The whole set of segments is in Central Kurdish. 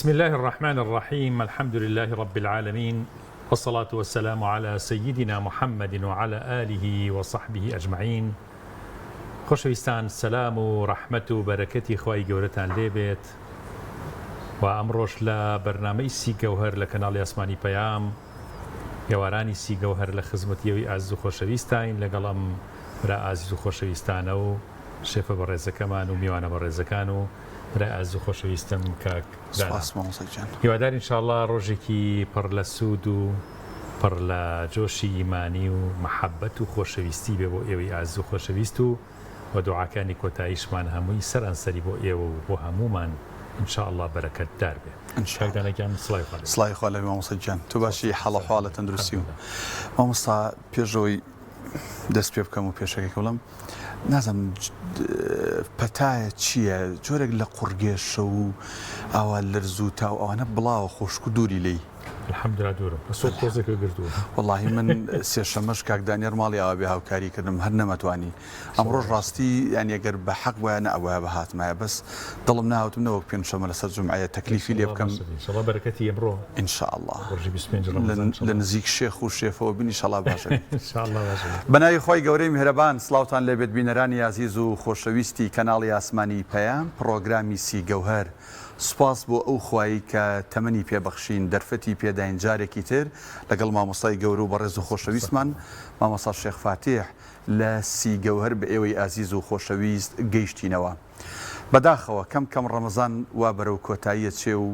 بسم اللە الرحمن الرحیم الحمد للە رب العالمین والصلاة والسلام علی سیدنا محمد وعلی آله وصحبه اجمعین خۆشەویستان سەلام و ڕەحمەت و بەرەکەتی خوای گەورەتان لێ بێت و ئەمڕۆش لە بەرنامەی سی گەوهەر لە کەناڵی ئاسمانی پەیام ئێوارانی سی گەوهەر لە خزمەتی ئەوی ئازیز و خۆشەویستاین لەگەڵ ئەم برا ئازیز و خۆشەویستانە و شێفە بەڕێزەکەمان و میوانە بەڕێزەکان و برای ئازیز و خۆشەویستم کاک دانا. سپاس مامۆستا گیان. هیوادارین ان شاءاللە ڕۆژێکی پڕ لە سوود و پڕ لە جۆشی ئیمانی و مەحەبەت و خۆشەویستی بێ بۆ ئێوەی ئازیز و خۆشەویست و وە دوعاکانی کۆتاییشمان هەمووی سەرانسەری بۆ ئێوە و بۆ هەموومان ان شاءاللە بەرەکەت دار بێ. ان شاء کاک اللە. دانا گیان سڵاوی خوا لێ بێ. سڵاوی خوا لێ بێ مامۆستا گیان. تۆ باشی حاڵ و حواڵە تەندروستی و. الحمدللە. مامۆستا پێش ئەوەی دەست پێ بکەم و پێشەکەی بڵێم نازانم پەتایە چییە جۆرێک لە قوڕگێشە و ئاوا لەرز و تاو ئەوانە بڵاوە خۆشک و دووری لێی. الحمدللە دوورم بەس تۆ تۆزێکت گرتووە. وەڵاهی من سێشەمەش کاک دانیار ماڵی ئاوا بێ هاوکاری کردم هەر نەمەتوانی ئەمڕۆش ڕاستی یانی ئەگەر بە حەق بوایە نەئەبوایە بهاتمایە بەس دڵم ناوتم نەوەک پێنجشەمە لەسەر جومعەیە تەکلیفی لێ بکەم. ان شاء اللە بەرەکەتی ئەمڕۆ ان شاء اللە ڕۆژی 25 ڕەمەزان لە نزیک شێخ و شێفەوە بین ان شاء اللە باشە بیت. ان شاء اللە باشە بیت. بەناوی خوای گەورەی میهرەبان سڵاوتان لێبێت بینەرانی ئازیز و خۆشەویستی کەناڵی ئاسمانی پەیام پڕۆگرامی سی گەوهەر سوپاس بۆ ئەو خوایەی کە تەمەنی پێ بەخشین دەرفەتی پێداین جارێکی تر لەگەڵ مامۆستای گەورە و بەڕێز و خۆشەویستمان مامۆستا شێخ فاتیح لە سی گەوهەر بە ئێوەی ئازیز و خۆشەویست گەیشتینەوە. بەداخەوە کەم کەم ڕەمەزان وا بەرەو کۆتایی ئەچێ و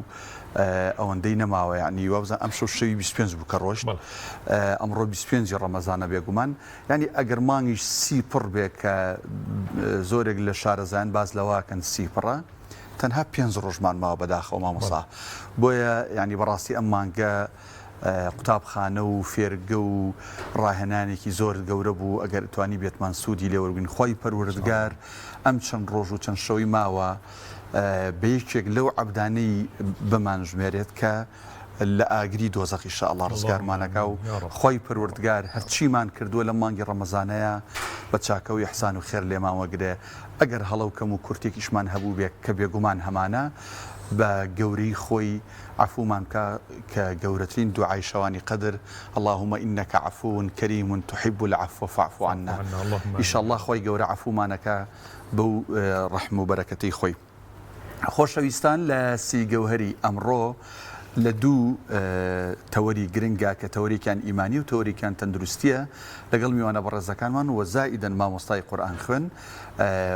ئەوەندەی نەماوە یانی وابزانم ئەمشەو شەوی 25 بوو کە ڕۆشت ئەمڕۆ 25 ڕەمەزانە بێگومان یانی ئەگەر مانگیش سی پڕ بێ کە زۆرێک لە شارەزایان باس لەوەکەن سی پڕە تەنها پێنج ڕۆژمان ماوە بەداخەوە مامۆسا بۆیە یانی بەڕاستی ئەم مانگە قوتابخانە و فێرگە و ڕاهێنانێکی زۆر گەورە بوو ئەگەر توانی بێتمان سوودی لێ وەرگرین خوای پەروەردگار ئەم چەند ڕۆژ و چەند شەوەی ماوە بە یەکێک لەو عەبدانەی بمانژمێرێت کە لە ئاگری دۆزەخ ان شاء اللە ڕزگارمانەکا و خوای پەروەردگار هەرچیمان کردووە لەم مانگی ڕەمەزانەیا بە چاکە و ئیحسان و خێر لێمان وەگرێ ئەگەر هەڵە و کەم و کورتێکیشمان هەبووبێ کە بێگومان هەمانە بە گەورەی خۆی عەفومان بکە کە گەورەترین دوعای شەوانی قەدر اللهم انک عفو کریم تحب العفو فاعف عنا ئیشەڵڵا خوای گەورە عەفومان ئەکا بەو ڕەحم و بەرەکەتەی خۆی. خۆشەویستان لە سی گەوهەری ئەمڕۆ لە دوو تەوەری گرنگە کە تەوەرێکیان ئیمانی و تەوەرێکیان تەندروستیە لەگەڵ میوانە بەڕێزەکانمان و زائیدەن مامۆستای قورئان خوێن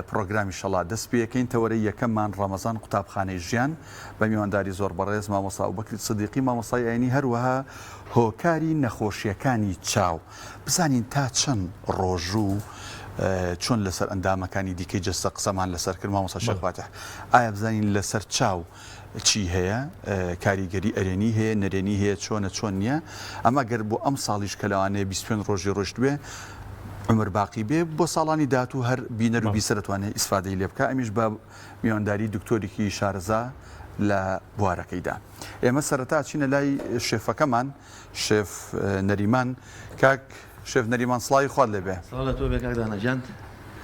پڕۆگرامی شەڵا دەست پێەکەین تەوەرەی یەکەممان ڕەمەزان قوتابخانەی ژیان بە میوانداری زۆر بەڕێز مامۆستا ئەبوبەکری سدیقی مامۆستای ئاینی هەروەها هۆکاری نەخۆشیەکانی چاو بزانین تا چەند ڕۆژوو چۆن لەسەر ئەندامەکانی دیکەی جەستە قسەمان لەسەر کرد مامۆستا شێخ فاتح ئایا بزانین لەسەر چاو چی هەیە کاریگەری ئەرێنی هەیە نەرێنی هەیە چۆنە چۆن نییە ئەمە گەر بۆ ئەم ساڵیش کە لەوانەیە 25 ڕۆژی ڕۆشت بێ عمر باقی بێ بۆ ساڵانی داهاتوو هەر بینەر و بیسەر دەتوانێت ئیسفادەی لێ بکە ئەمیش بە میوانداری دکتۆرێکی شارەزا لە بوارەکەیدا. ئێمە سەرەتا ئەچینە لای شێفەکەمان شێف نەریمان. کاک شێف نەریمان سڵاوی خوات لێ بێ. سڵاو لە تۆ بێ کاک دانا گیان.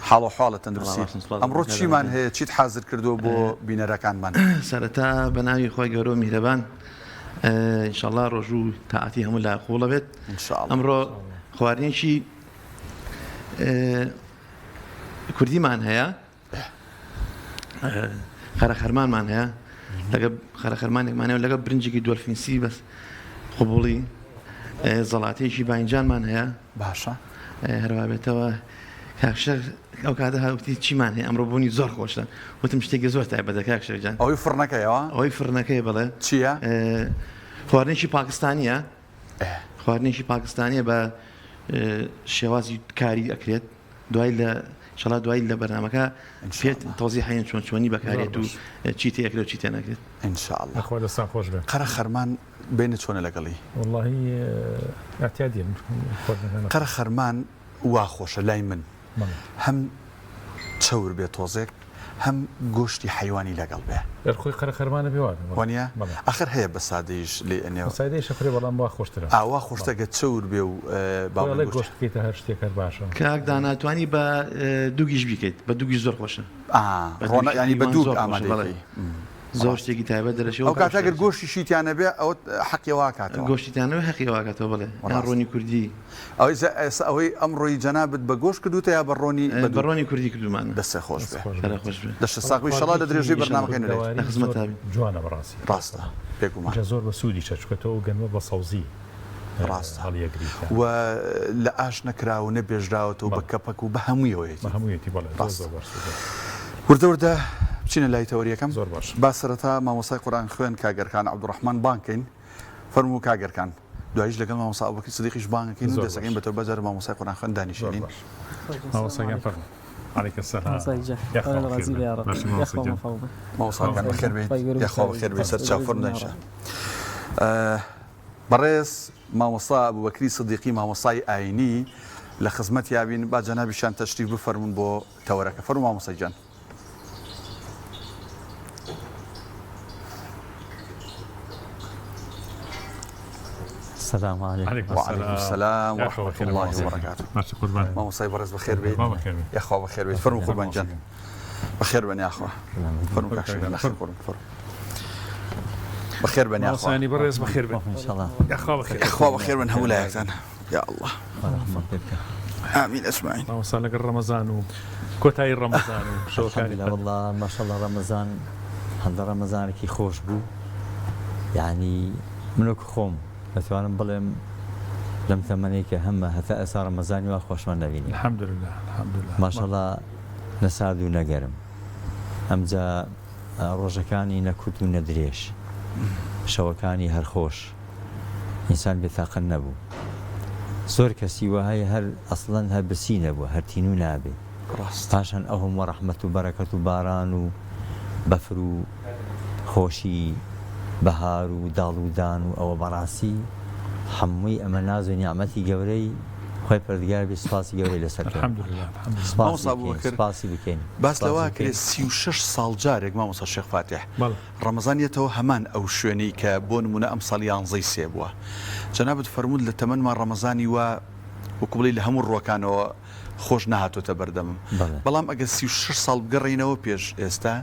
حاڵ و حواڵت تەندروستی. وەڵا باشم سوپاس ئەمڕۆ کاک دانا چیمان گیان. هەیە چیت حازر کردووە بۆ بینەرەکانمان؟ سەرەتا بە ناوی خوای گەورە و میهرەبان ان شاء اللە ڕۆژوو و تاعەتی هەموو لا قبوڵە بێت. ان شاء اللە. ئەمڕۆ خواردنێکی کوردیمان هەیە. خەرەخەرمانمان هەیە لەگە خەرەخەرمانێکمان هەیە لەگە برنجێکی دۆلفینسی بەس قوبوڵی زەڵاتەیەکی باینجانمان هەیە باشە هەروە بێتەوە کاکشەر ئەو کاتە هاوتی چیمان هەیە ئەمڕۆ بوونی زۆر خۆشە وتم شتێکی زۆر تایبەتە کاکشەرجان ئەوەی فڕنەکەیەوە ئەوەی فڕنەکەی بڵێ چییە خواردنێکی پاکستانیە خواردنێکی پاکستانیە بە شێوازی کاری ئەکرێت دوای لە شەڵا دوای لە بەرنامەکە پێت تەوزیح هەیە چۆن چۆنی بەکارێت و چی تێ ئەکرێت و چی تێ ناکرێت. ان شاء اللە. یاخوا دەستان خۆش بێ. قەرە خەرمان بینە چۆنە لەگەڵی. وەڵاهی ئیعتیادیە من خواردنەکان. قەرە خەرمان وا خۆشە لای من هەم چەور بێ تۆزێک هەم گۆشتی حەیوانی لەگەڵ بێ. گەر خۆی قەرە خەرمانە بێ وابێ بەڵێ. وانیە؟ بەڵێ. ئاخر هەیە بە سادەیش لێی ئەنێ. بە سادەیش ئەخورێ بەڵام وا خۆشترە. ئا وا خۆشترە گەر چەور بێ و با خۆی بڵێین ئەڵێ گۆشتی. گۆشت بکەیتە هەر شتێک هەر باشە. کاک دانا توانی بە دووگیش بیکەیت بە دووگیش زۆر خۆشە. ئا بە ڕۆنە دووگی یانی بە حەیوان دووگ زۆر خۆشە ئامادەی بەڵێ. کەی. زۆر شتێکی تایبەت دەرەچێ ئەو کاتە گەر گۆشتیشی تیا نەبێ ئەوە حەقی وا کاتەوە. گۆشتی تیا نەبێ حەقی وا کاتەوە بەڵێ یان ڕۆنی کوردی. ئەوەی ئێستا ئەوەی ئەمڕۆی جەنابت بە گۆشت کردووتە یا بە ڕۆنی بە بە ڕۆنی کوردی کردوومانە. دەستێ خۆش بێ. سەر خۆش بێ. دەستت ساغ بێ ئیشەڵا لە درێژەی بەرنامەکەی نەدەیت. لە خزمەتتا بین. جوانە بەڕاستی. ڕاستە بێگومان. جا زۆر بە سوودیشە چونکە تۆ ئەو گەنمە بە سەوزی ڕاستە هەڵیەگریت. و لە ئاش نەکراوە و نەبێژراوەتەوە بە کەپەک و بە هەموویەوەیەتی. بە هەموویەتی بەڵێ زۆر زۆر بە سوودە. وردە وردە بچینە لای تەوەریەکەم. زۆر باش. با سەرەتا مامۆستای قورئان خوێن کاک ئەرکان عەبدوڕەحمان بانگ کەین. فەرموو کاک ئەرکان. دواییش لەگەڵ مامۆستا ئەبوبەکری سدیقیش بانگ ئەکەین و زۆر دەست ئەکەین باش. بە تەوەر با جارێ مامۆستای قورئان خوێن زۆر دانیشێنین. باش. مامۆستا گیان فەرموو. علیک السلام. مامۆستا گیان یاخوا خوای بەخێر ڕازی بێن. بێ یاڕەب. باشی مامۆستا یاخوا گیان. مەفەوڵ بێ. مامۆستا گیان بەخێر بێیت. خوای گەورە یاخوا بەخێر بەخێر بێیت. بێیت. سەرچاو فەرموو دانیشە. بەڕێز مامۆستا ئەبوبەکری سدیقی مامۆستای ئاینی لە خزمەتیا بین با جەنابیشیان تەشریف بفەرموون بۆ تەوەرەکە فەرموو مامۆستا گیان. السلام علیکم. علیکم وعلیکم السلام. السلام یاخوا ورحمة بەخێر الله مامۆستا گیان. وبرکاته. باشی قوربان. مامۆستای بەڕێز بەخێر بێیت. با بەخێر بێن. یاخوا بەخێر بێیت. فەرموو قوربان گیان. بەخێر بن یاخوا. فەرموو کاک شەهید نەخێر قوربان فەرموو. بەخێر بن یاخوا. مامۆستایانی بەڕێز بەخێر بن. ان شاء الله. یاخوا بەخێر. یاخوا بەخێر بن هەموو لایەکتان. یا اللە. خوا ڕەحمت پێ بکا. آمین اجمعین. مامۆستا لەگەڵ ڕەمەزان و کۆتایی ڕەمەزان و شەوەکانی الحمدللە واللە ماشاءاللە ڕەمەزان هەندە ڕەمەزانێکی خۆش بوو یعنی من وەک خۆم دەتوانم بڵێم لەم تەمەنەی کە هەمە هەتا ئێستا ڕەمەزانی وا خۆشمان نەبینی الحمدللە الحمدللە ماشاءاللە نە سارد و نە گەرم ئەمجا ڕۆژەکانی نە کورت و نە درێژ شەوەکانی هەر خۆش ئینسان بێتاقەت نەبوو زۆر کەسی وا هەیە هەر ئەسڵەن هەر برسی نەبووە هەر تینوو نابێ ڕاستە. پاشان ئەو هەمووە ڕەحمەت و بەرەکەت و باران و بەفر و خۆشی بەهار و داڵ و دان و ئەوە بەڕاستی حەمووی ئەمە ناز و نیعمەتی گەورەی خوای پەروەردگار بێ سوپاسی گەورەی لەسەر کەین الحمدللە الحمدللە. سوپاسی مامۆستا بکەین ئەبوبەکر سوپاسی بکەین باس سوپاسی لەوە بکەین. ئەکرێ 36 ساڵ جارێک مامۆستا شێخ فاتیح بەڵێ. ڕەمەزان یەتەوە هەمان ئەو شوێنەی کە بۆ نمونە ئەمساڵ یانزەی سێ بووە جەنابت فەرمووت لە تەمەنما ڕەمەزانی وا وەکو بڵێی لە هەموو ڕووەکانەوە خۆش نەهاتۆتە بەردەمم بەڵێ. بەڵام ئەگەر 36 ساڵ بگەڕێینەوە پێش ئێستا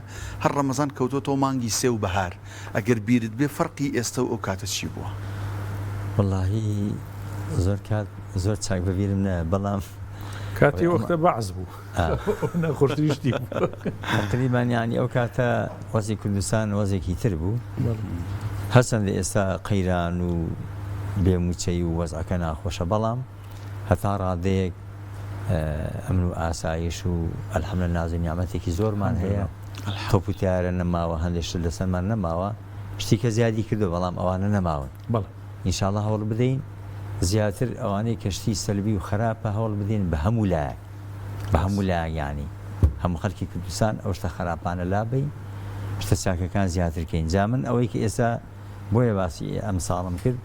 هەر ڕەمەزان کەوتۆتەوە مانگی سێ و بەهار ئەگەر بیرت بێ فەرقی ئێستە و ئەو کاتە چی بووە؟ وەڵاهی زۆر کات زۆر چاک بە بیرم نایە بەڵام کاتی وەختە بەعس بوو ناخۆشترین شتی بوو. تەقریبان یانی ئەو کاتە وەزعی کوردستان وەزعێکی تر بوو هەرچەندە ئێستا قەیران و بێ مووچەیی و وەزعەکە ناخۆشە بەڵام هەتا ڕادەیەک ئەمن و ئاسایش و الحمدللە ناز و نیعمەتێکی زۆرمان هەیە تۆپ و تیارە نەماوە هەندێک شت لەسەرمان نەماوە شتی کە زیادی کردو بەڵام ئەوانە نەماون ان شاء اللە هەوڵ بدەین زیاتر ئەوانەی کە شتی سەلبی و خراپە هەوڵ بدەین بە هەموو لایەک بە هەموو لایەک یانی هەموو خەلکی کوردستان ئەو شتە خراپانە لابەین شتە چاکەکان زیاتر کەین جا من ئەوەی کە ئێستا بۆیە باسی ئەمساڵم کرد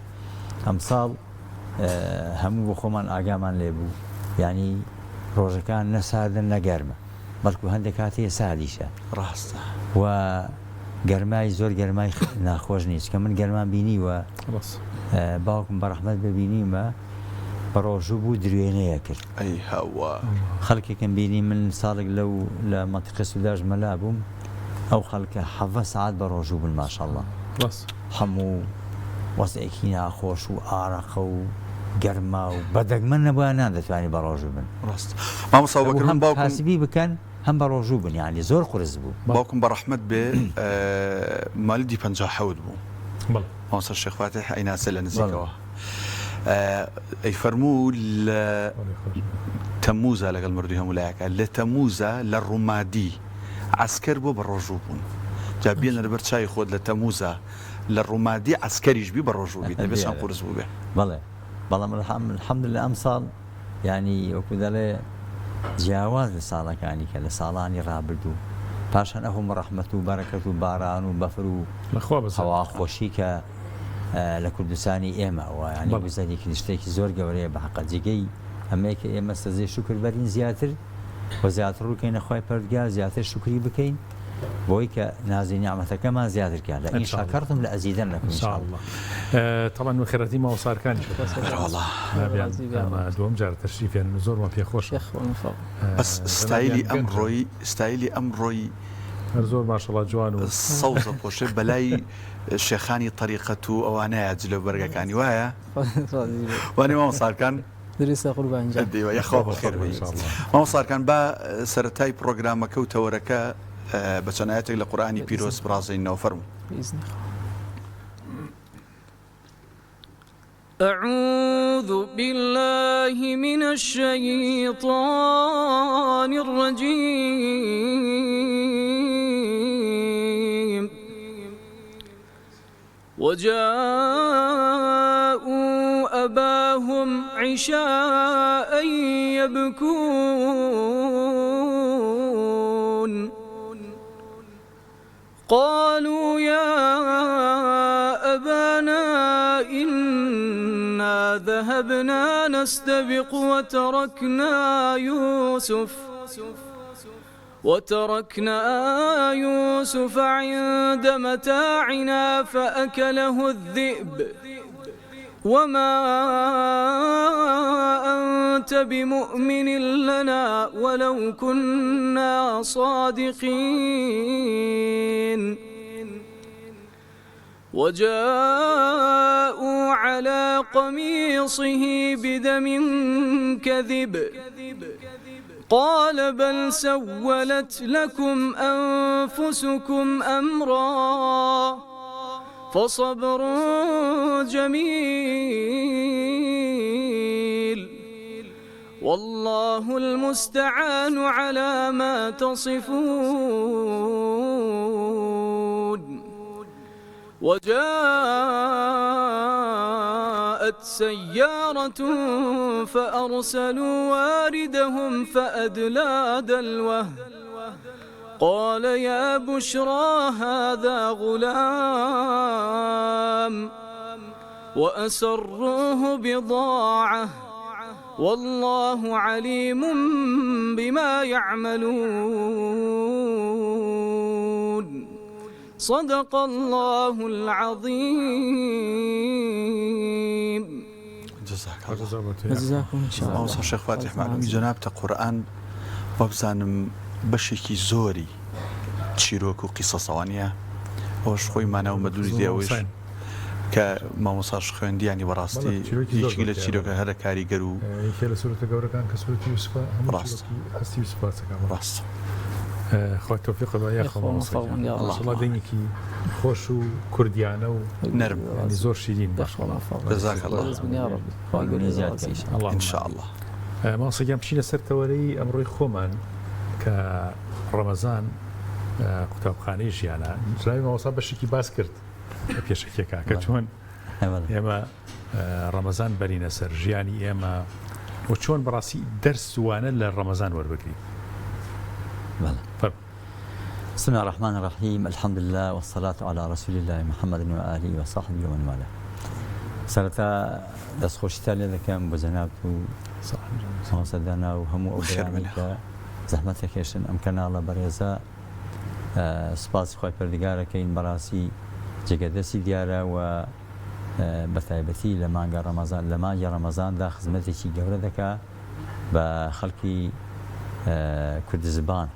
ئەمساڵ هەموو بۆ خۆمان ئاگامان لێ بوو یانی ڕۆژەکان نە ساردن نە گەرمە بەڵکو هەندێک کات هەیە ساردیشە ڕاستە. و گەرمای زۆر گەرمای ناخۆش نیە چونکە من گەرمام بینیوە باوکم بەڕەحمەت بێ بینیومە بە ڕۆژوو بوو دروێنەیە کرد. ئەی هاوار. خەڵکێکم بینی من ساڵێک لەو لە مەنتیقەی سوداش مەلا بووم ئەو خەڵکە حەڤە سەعات بە ڕۆژوو بوون ماشاءاللە هەموو وەزعێکی ناخۆش و ئارەقە و گەرما و بە دەگمەن نەبوایە نان دەتوانی بە ڕۆژوو بن. ڕاست مامۆستا دەبوو ئەبوبەکر من هەم باوکم کاسبی بکەن هەم بە ڕۆژوو بن یانی زۆر قورس بوو. باوکم بە ڕەحمەت بێ مالیدی 57 بوو بەڵێ. مامۆستا شێخ فاتیح ئەیناسێ لە بەڵێ. نزیکەوە ئەیفەرموو لە تەمووزا لەگەڵ مردووی هەموو لایەکە لە تەمووزا لە ڕومادی عەسکەر بۆ بە ڕۆژوو بوون جا بێنە لەبەر چاوی خۆت لە تەمووزا لە ڕومادی عەسکەریش بی بە ڕۆژوو بیت دەبێ چەند دیارە قورس بووبێ. بەڵێ بەڵام الحمدللە ئەمساڵ یانی وەکو دەڵێ جیاواز لە ساڵەکانی کە لە ساڵانی ڕابردوو پاشان ئەو هەموو ڕەحمەت و بەرەکەت و باران و بەفر و لەخوا بەزیاد. هەوا خۆشی کە لە کوردستانی ئێمە ئەوە یانی بەڵێ. گوزەری کرد شتێکی زۆر گەورەیە بە حەقە جێگەی ئەمەیە کە ئێمە سەجدەی شوکر بەرین زیاتر و زیاتر ڕووکەینە خوای پەروەردگار زیاتر شوکری بکەین بۆی کە نازی نیعمەتەکەمان زیاتر کە لە ان ئین شاء الله. شەکەرتم لە ئەزیدەنەکم ان ان شاء شاء الله. الله. تەبعەن وەخێرهاتی مامۆستا ئەرکانیش ئەکەم. بەرەوەڵا. نابیان ئەمە دووەم جارە تەشریفیان زۆرمان پێ خۆشە. بەس ستایلی جەنابیان گەنجن. ئەمڕۆی ستایلی ئەمڕۆی. هەر زۆر ماشەڵا جوان و. سەوزە پۆشێ بەلای شێخانی تەریقەت و ئەوانەیە جلو بەرگەکانی وایە؟ وانیە مامۆستا ئەرکان؟ دروستە قوربان گیان. دیوە یاخوا بەخێر بێی مامۆستا ئەرکان با سەرەتای پڕۆگرامەکە و تەوەرەکە بە چەند ئایەتێک لە قورئانی پیرۆز بڕازێنینەوە فەرموو. بئیزنی خوا. أعوذ بالله من الشیطان الرجیم. وجاءوا أباهم عشاء يبكون قالوا يا أبانا إنا ذهبنا نستبق وتركنا يوسف وتركنا يوسف عند متاعنا فأكله الذئب وما أنت بمؤمن لنا ولو كنا صادقين وجاءوا على قميصه بدم كذب قال بل سولت لكم أنفسكم أمرا فصبر جميل والله المستعان على ما تصفون وجاءت سيارة فأرسلوا واردهم فأدلى دلوه قال يا بشرى هذا غلام وأسروه بضاعة والله عليم بما يعملون صدق اللە العظیم. جزاک اللە. مامۆستا شێخ فاتیح مەعلومی جەنابتە قورئان وابزانم بەشێکی زۆری چیرۆک و قیسەسە وانیە؟ ئەوەش خۆی مانا و مەدلولی دێ ئەوەیش کە مامۆستاش خوێندیانی بەڕاستی یەکێک لە چیرۆکە هەرە کاریگەر و یەکێ لە سورەتە گەورەکان کە سورەتی یوسفە هەموو چیرۆکی هەستی یوسف باس دەکات. ڕاستە. خوا تۆفیق بە یاخوا مامۆستا گیان. ماشاءاللە دەنگێکی خۆش و کوردیانە و نەرم یانی زۆر شیرین ماشاءاللە. جزاک اللە. ان شاء اللە. مامۆستا گیان بچینە سەر تەوەرەی ئەمڕۆی خۆمان کە ڕەمەزان قوتابخانەی ژیانە. جنابی مامۆستا بەشێکی باس کرد لە پێشەکیەکە کە چۆن ئێمە ڕەمەزان بەرینە سەر ژیانی ئێمە و چۆن بەڕاستی دەرس وانە لە ڕەمەزان وەربگرین. بسم الله الرحمن الرحیم الحمد لله والصلاة علی رسول الله محمد و آله و صحبه ومن والاه سەرەتا دەستخۆشیتان لێ دەکەم بۆ جەنابت و مامۆستا دانا و هەموو ئەو برایانەی کە زەحمەت دەکێشن ئەم کەناڵە بەڕێزە سوپاسی خوای پەروەردگارەکەین بەڕاستی جێگە دەستی دیارە و بەتایبەتی لە مانگە ڕەمەزان لە مانگی ڕەمەزاندا خزمەتێکی گەورە دەکا بە خەڵکی کوردزبان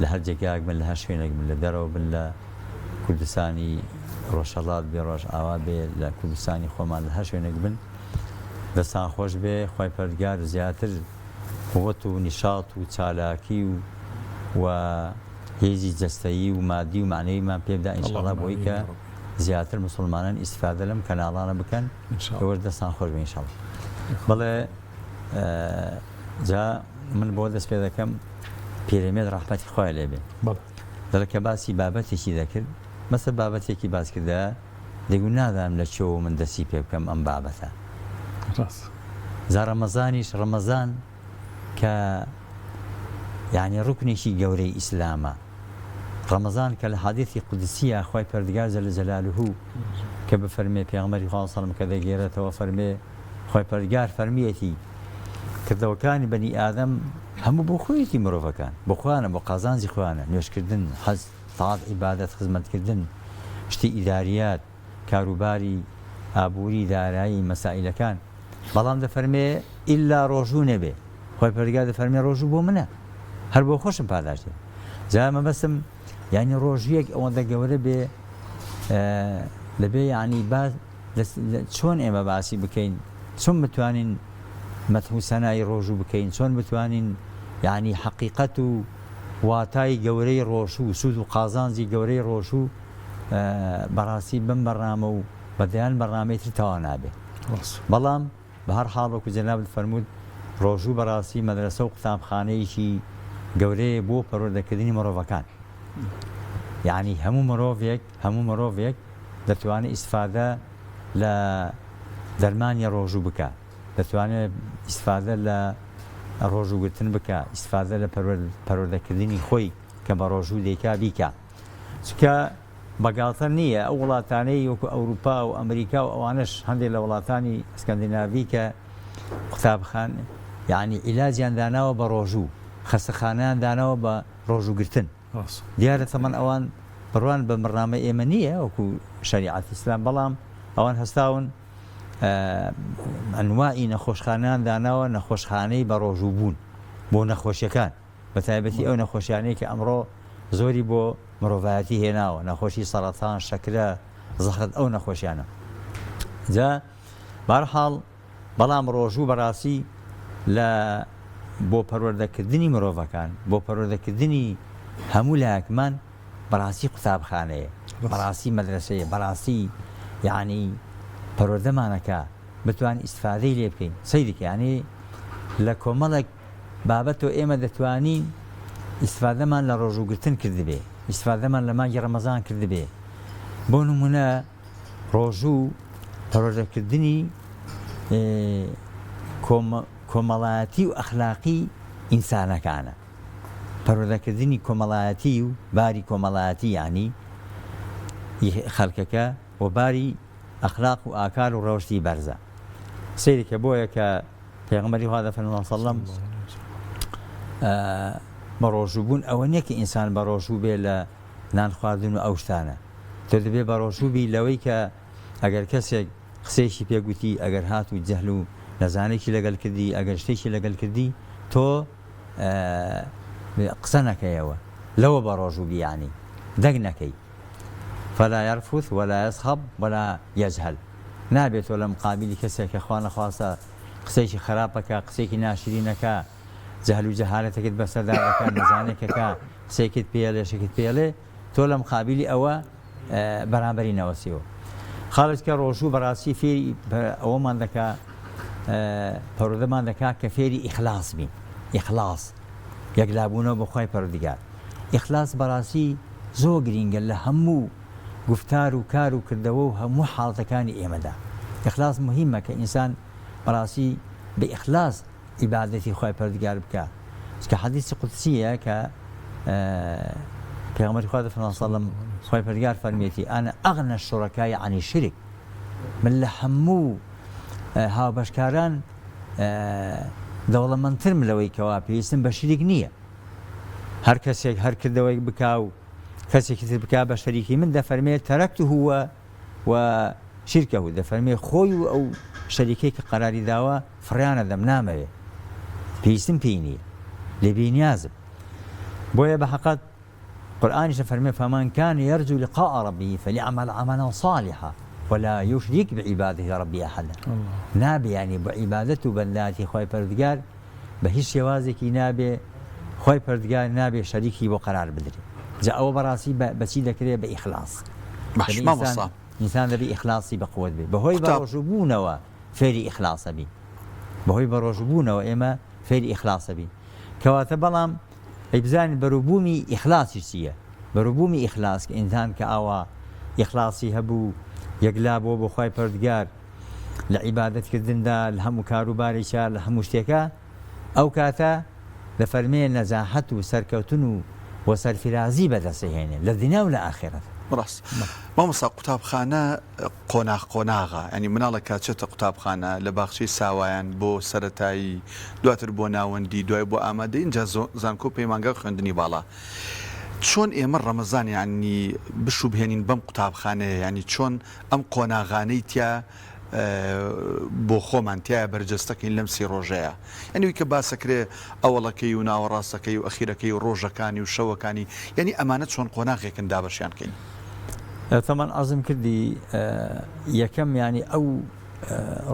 لە هەر جێگایەک بن لە هەر شوێنێک بن لە دەرەوە بن لە کوردستانی ڕۆژهەڵات بێ ڕۆژئاوا بێ لە کوردستانی خۆمان لە هەر شوێنێک بن دەستان خۆش بێ خوای پەروەردگار زیاتر قوت و نیشاط و چالاکی و و هێزی جەستەیی و مادی و مەعنەویمان پێ بدا ان شاء اللە بۆی کە زیاتر موسڵمانان ئیستفادە لەم کەناڵانە بکەن ئێوەش دەستان خۆش بێ ان شاء اللە بەڵێ جا من بۆ دەست پێ دەکەم پیرەمێرد ڕەحمەتی خوای لێ بێ دەڵێ کە باسی بابەتێکی دەکرد مەسە بابەتێکی باس کردە دەگو نازانم لە کوێوە من دەستی پێ بکەم ئەم بابەتە جا ڕەمەزانیش ڕەمەزان کە یعنی ڕوکنێکی گەورەی ئیسلامە ڕەمەزان کە لە حەدیثی قودسیە خوای پەروەردگار جل جلاله کە بفەرمێ پێغەمبەری خوا صلی اللە کە دەگێرێتەوە فەرمێ خوای پەروەردگار فەرمیەتی کردەوەکانی بەنی ئادەم هەموو بۆ خۆیەتی مرۆڤەکان بۆ خۆیانە بۆ قازانجی خۆیانە نوێژکردن حەج تاعەت عیبادەت خزمەتکردن شتی ئیداریات کاروباری ئابووری دارایی مەسائیلەکان بەڵام دەفەرمێ ئیلا ڕۆژوو نەبێ خوای پەروەردگار دەفەرمێ ڕۆژوو بۆ منە هەر بۆ خۆشم پاداشت دێ جا مەبەستم. یانی ڕۆژویەک ئەوەندە گەورە بێ دەبێ یانی با چۆن ئێمە باسی بکەین چۆن بتوانین مەدح و سەنای ڕۆژوو بکەین چۆن بتوانین یانی حەقیقەت و واتای گەورەی ڕۆژوو سوود و قازانجی گەورەی ڕۆژوو بەڕاستی بەم بەرنامە و بە دەیان بەرنامەی تر تەواو نابێ بەڵام بە هەر حاڵ وەکو جەنابت فەرمووت ڕۆژوو بەڕاستی مەدرەسە و قوتابخانەیەکی گەورەیە بۆ پەروەردەکردنی مرۆڤەکان یعنی هەموو مرۆڤێک هەموو مرۆڤێک دەتوانێت ئیسفادە لە دەرمانی ڕۆژوو بکە دەتوانێت ئیسفادە لە ڕۆژووگرتن بکە ئیسفادە لە پەروەردەکردنی خۆی کە بە ڕۆژوو دەیکا بیکە چونکە بە گاڵتە نییە ئەو وڵاتانەی وەکو ئەوروپا و ئەمریکا و ئەوانەش هەندێک لە وڵاتانی ئەسکەندیناڤی کە قوتابخان یعنی عیلاجیان داناوە بە ڕۆژوو خەستەخانەیان داناوە بە ڕۆژووگرتن دیارە تەمەن ئەوان بڕوان بە بەرنامەی ئێمە نییە وەکو شەریعەت ئیسلام بەڵام ئەوان هەستاون ئەنوائی نەخۆشخانەیان داناوە نەخۆشخانەی بە ڕۆژوو بوون بۆ نەخۆشیەکان بەتایبەتی ئەو نەخۆشیانەی کە ئەمڕۆ زۆری بۆ مرۆڤایەتی هێناوە، نەخۆشی سەڕەتان، شەکرە، زەخت ئەو نەخۆشیانە. جا بەهەرحاڵ بەڵام ڕۆژوو بەڕاستی لە بۆ پەروەردەکردنی مرۆڤەکان، بۆ پەروەردەکردنی هەموو لایەکمان بەڕاستی قوتابخانەیە، بەڕاستی مەدرەسەیە، بەڕاستی یەعنی پەروەردەمانەکا بتوانین ئیستفادەی لێ بکەین. سەیری کە یەعنی لە کۆمەڵێک بابەتۆ ئێمە دەتوانین ئیستفادەمان لە ڕۆژووگرتن کردبێ، ئیستفادەمان لە مانگی ڕەمەزان کردبێ. بۆ نموونە ڕۆژوو پەروەردەکردنی کۆمەڵایەتی و ئەخلاقی ئینسانەکانە. پەروەردەکردنی کۆمەڵایەتی و باری کۆمەڵایەتی یانی خەڵکەکە و باری ئەخلاق و ئاکار و ڕەوشتی بەرزە. سەیرکە بۆیە کە پێغەمبەری خوا دەفەرموێ صلی اللە بە ڕۆژوو بوون ئەوە نییە کە ئینسان بە ڕۆژوو بێ لە نان خواردن و ئەو شتانە تۆ دەبێ بە ڕۆژوو بی لەوەی کە ئەگەر کەسێک قسەیەکی پێ گوتی ئەگەر هات و جەهل و نەزانێکی لەگەل کردی ئەگەر شتێکی لەگەل کردی تۆ قسە نەکەیەوە لەوە بە ڕۆژوو بی یانی دەنگ نەکەی فلا یرفث ولا یصخب ولا یجهل نابێت تۆ لە مقابیلی کەسێک کە خوا نەخواستە قسەیەکی خراپەکە قسەیەکی ناشرینەکە جەهل و جەهالەتەکت بەسەردا دەکا نەزانێکەکە قسەیەکت پێڵێ شتێکت پێڵێ تۆ لە مقابیلی ئەوە بەرامبەری نەوەسیەوە خاڵێک کە ڕۆژوو بەڕاستی فێری ئەوەمان دەکا پەروەردەمان دەکا کە فێری ئیخلاص بین ئیخلاص یەکلابوونەوە بە خوای پەروەردگار ئیخلاص بەڕاستی زۆر گرینگە لە هەموو گوفتار و کار و کردەوە و هەموو حاڵەتەکانی ئێمەدا ئیخلاص موهیمە کە ئینسان بەڕاستی بە ئیخلاص عیبادەتی خوای پەروەردگار بکا چونکە حەدیسی قودسیە کە پێغەمبەری خوا دەفەرموێ صلی اللە خوای پەروەردگار فەرموویەتی انا اغنی الشرکاء عن الشرک من لە هەموو هاوبەشکاران دەوڵەمەندترم لەوەی کەوا پێویستم بە شریک نییە هەر کەسێک هەر کردەوەیەک بکا و کەسێکی تر بکا بە شەریکی من دەفەرمێ تەرەکته و و شرکه دەفەرمێ خۆی و ئەو شەریکەی کە قەراری داوە فڕیانە دەم نامەوێ پێویستم پێی نییە لێ بێنیازم بۆیە بە حەقەت قورئانیش دەفەرمێ فمن کان یرجو لقاء ربه فلیعمل عملا صالحا ولا یشرک بعبادة ربه احدا نابێ یانی بۆ عیبادەت و بەندایەتی خوای پەروەردگار بە هیچ شێوازێکی نابێ خوای پەروەردگار نابێ شەریکی بۆ قەرار بدرێ جا ئەوە بەڕاستی بەچی دەکرێ بە ئیخلاص باش مامۆستا ئینسان دەبێ ئیخلاصی بە قوت بێ بەهۆی بەڕۆژوو بوونەوە فێری ئیخلاصە بین بەهۆی بەڕۆژوو بوونەوە ئێمە فێری ئیخلاصە بین کەواتە بەڵام ئەی بزانین بەروبوومی ئیخلاسیش چییە؟ بەروبوومی ئیخلاس کە ئینسان کە ئاوا ئیخلاسی هەبوو یەکلا بووە بۆ خوای پەروەردگار لە عیبادەت کردندا لە هەموو کاروبارێکیا لە هەموو شتێکا ئەو کاتە دەفەرمێ نەجاحەت و سەرکەوتن و و سەرفرازی بەدەست ئەهێنێ لە دنیا و لە ئاخیرەت. ڕاست مامۆستا قوتابخانە قۆناغ قۆناغە یانی مناڵێک کە ئەچێتە قوتابخانە لە باخچەی ساوایان بۆ سەرەتایی دواتر بۆ ناوەندی دوای بۆ ئامادەیی ئینجا زانکۆ پەیمانگا و خوێندنی باڵا چۆن ئێمە ڕەمەزان یانی بشوبهێنین بەم قوتابخانەیە یانی چۆن ئەم قۆناغانەی تیا. بۆ خۆمان تیایا بەرجەستەکەین لەم سی ڕۆژەیا یانی وی کە باسەکرێ ئەوەڵەکەی و ناوەڕاستەکەی و ئەخیرەکەی و ڕۆژەکانی و شەوەکانی یانی ئەمانە چۆن قۆناغێکن دابەشیان کەین؟ تەمان عەرزم کردی یەکەم یانی ئەو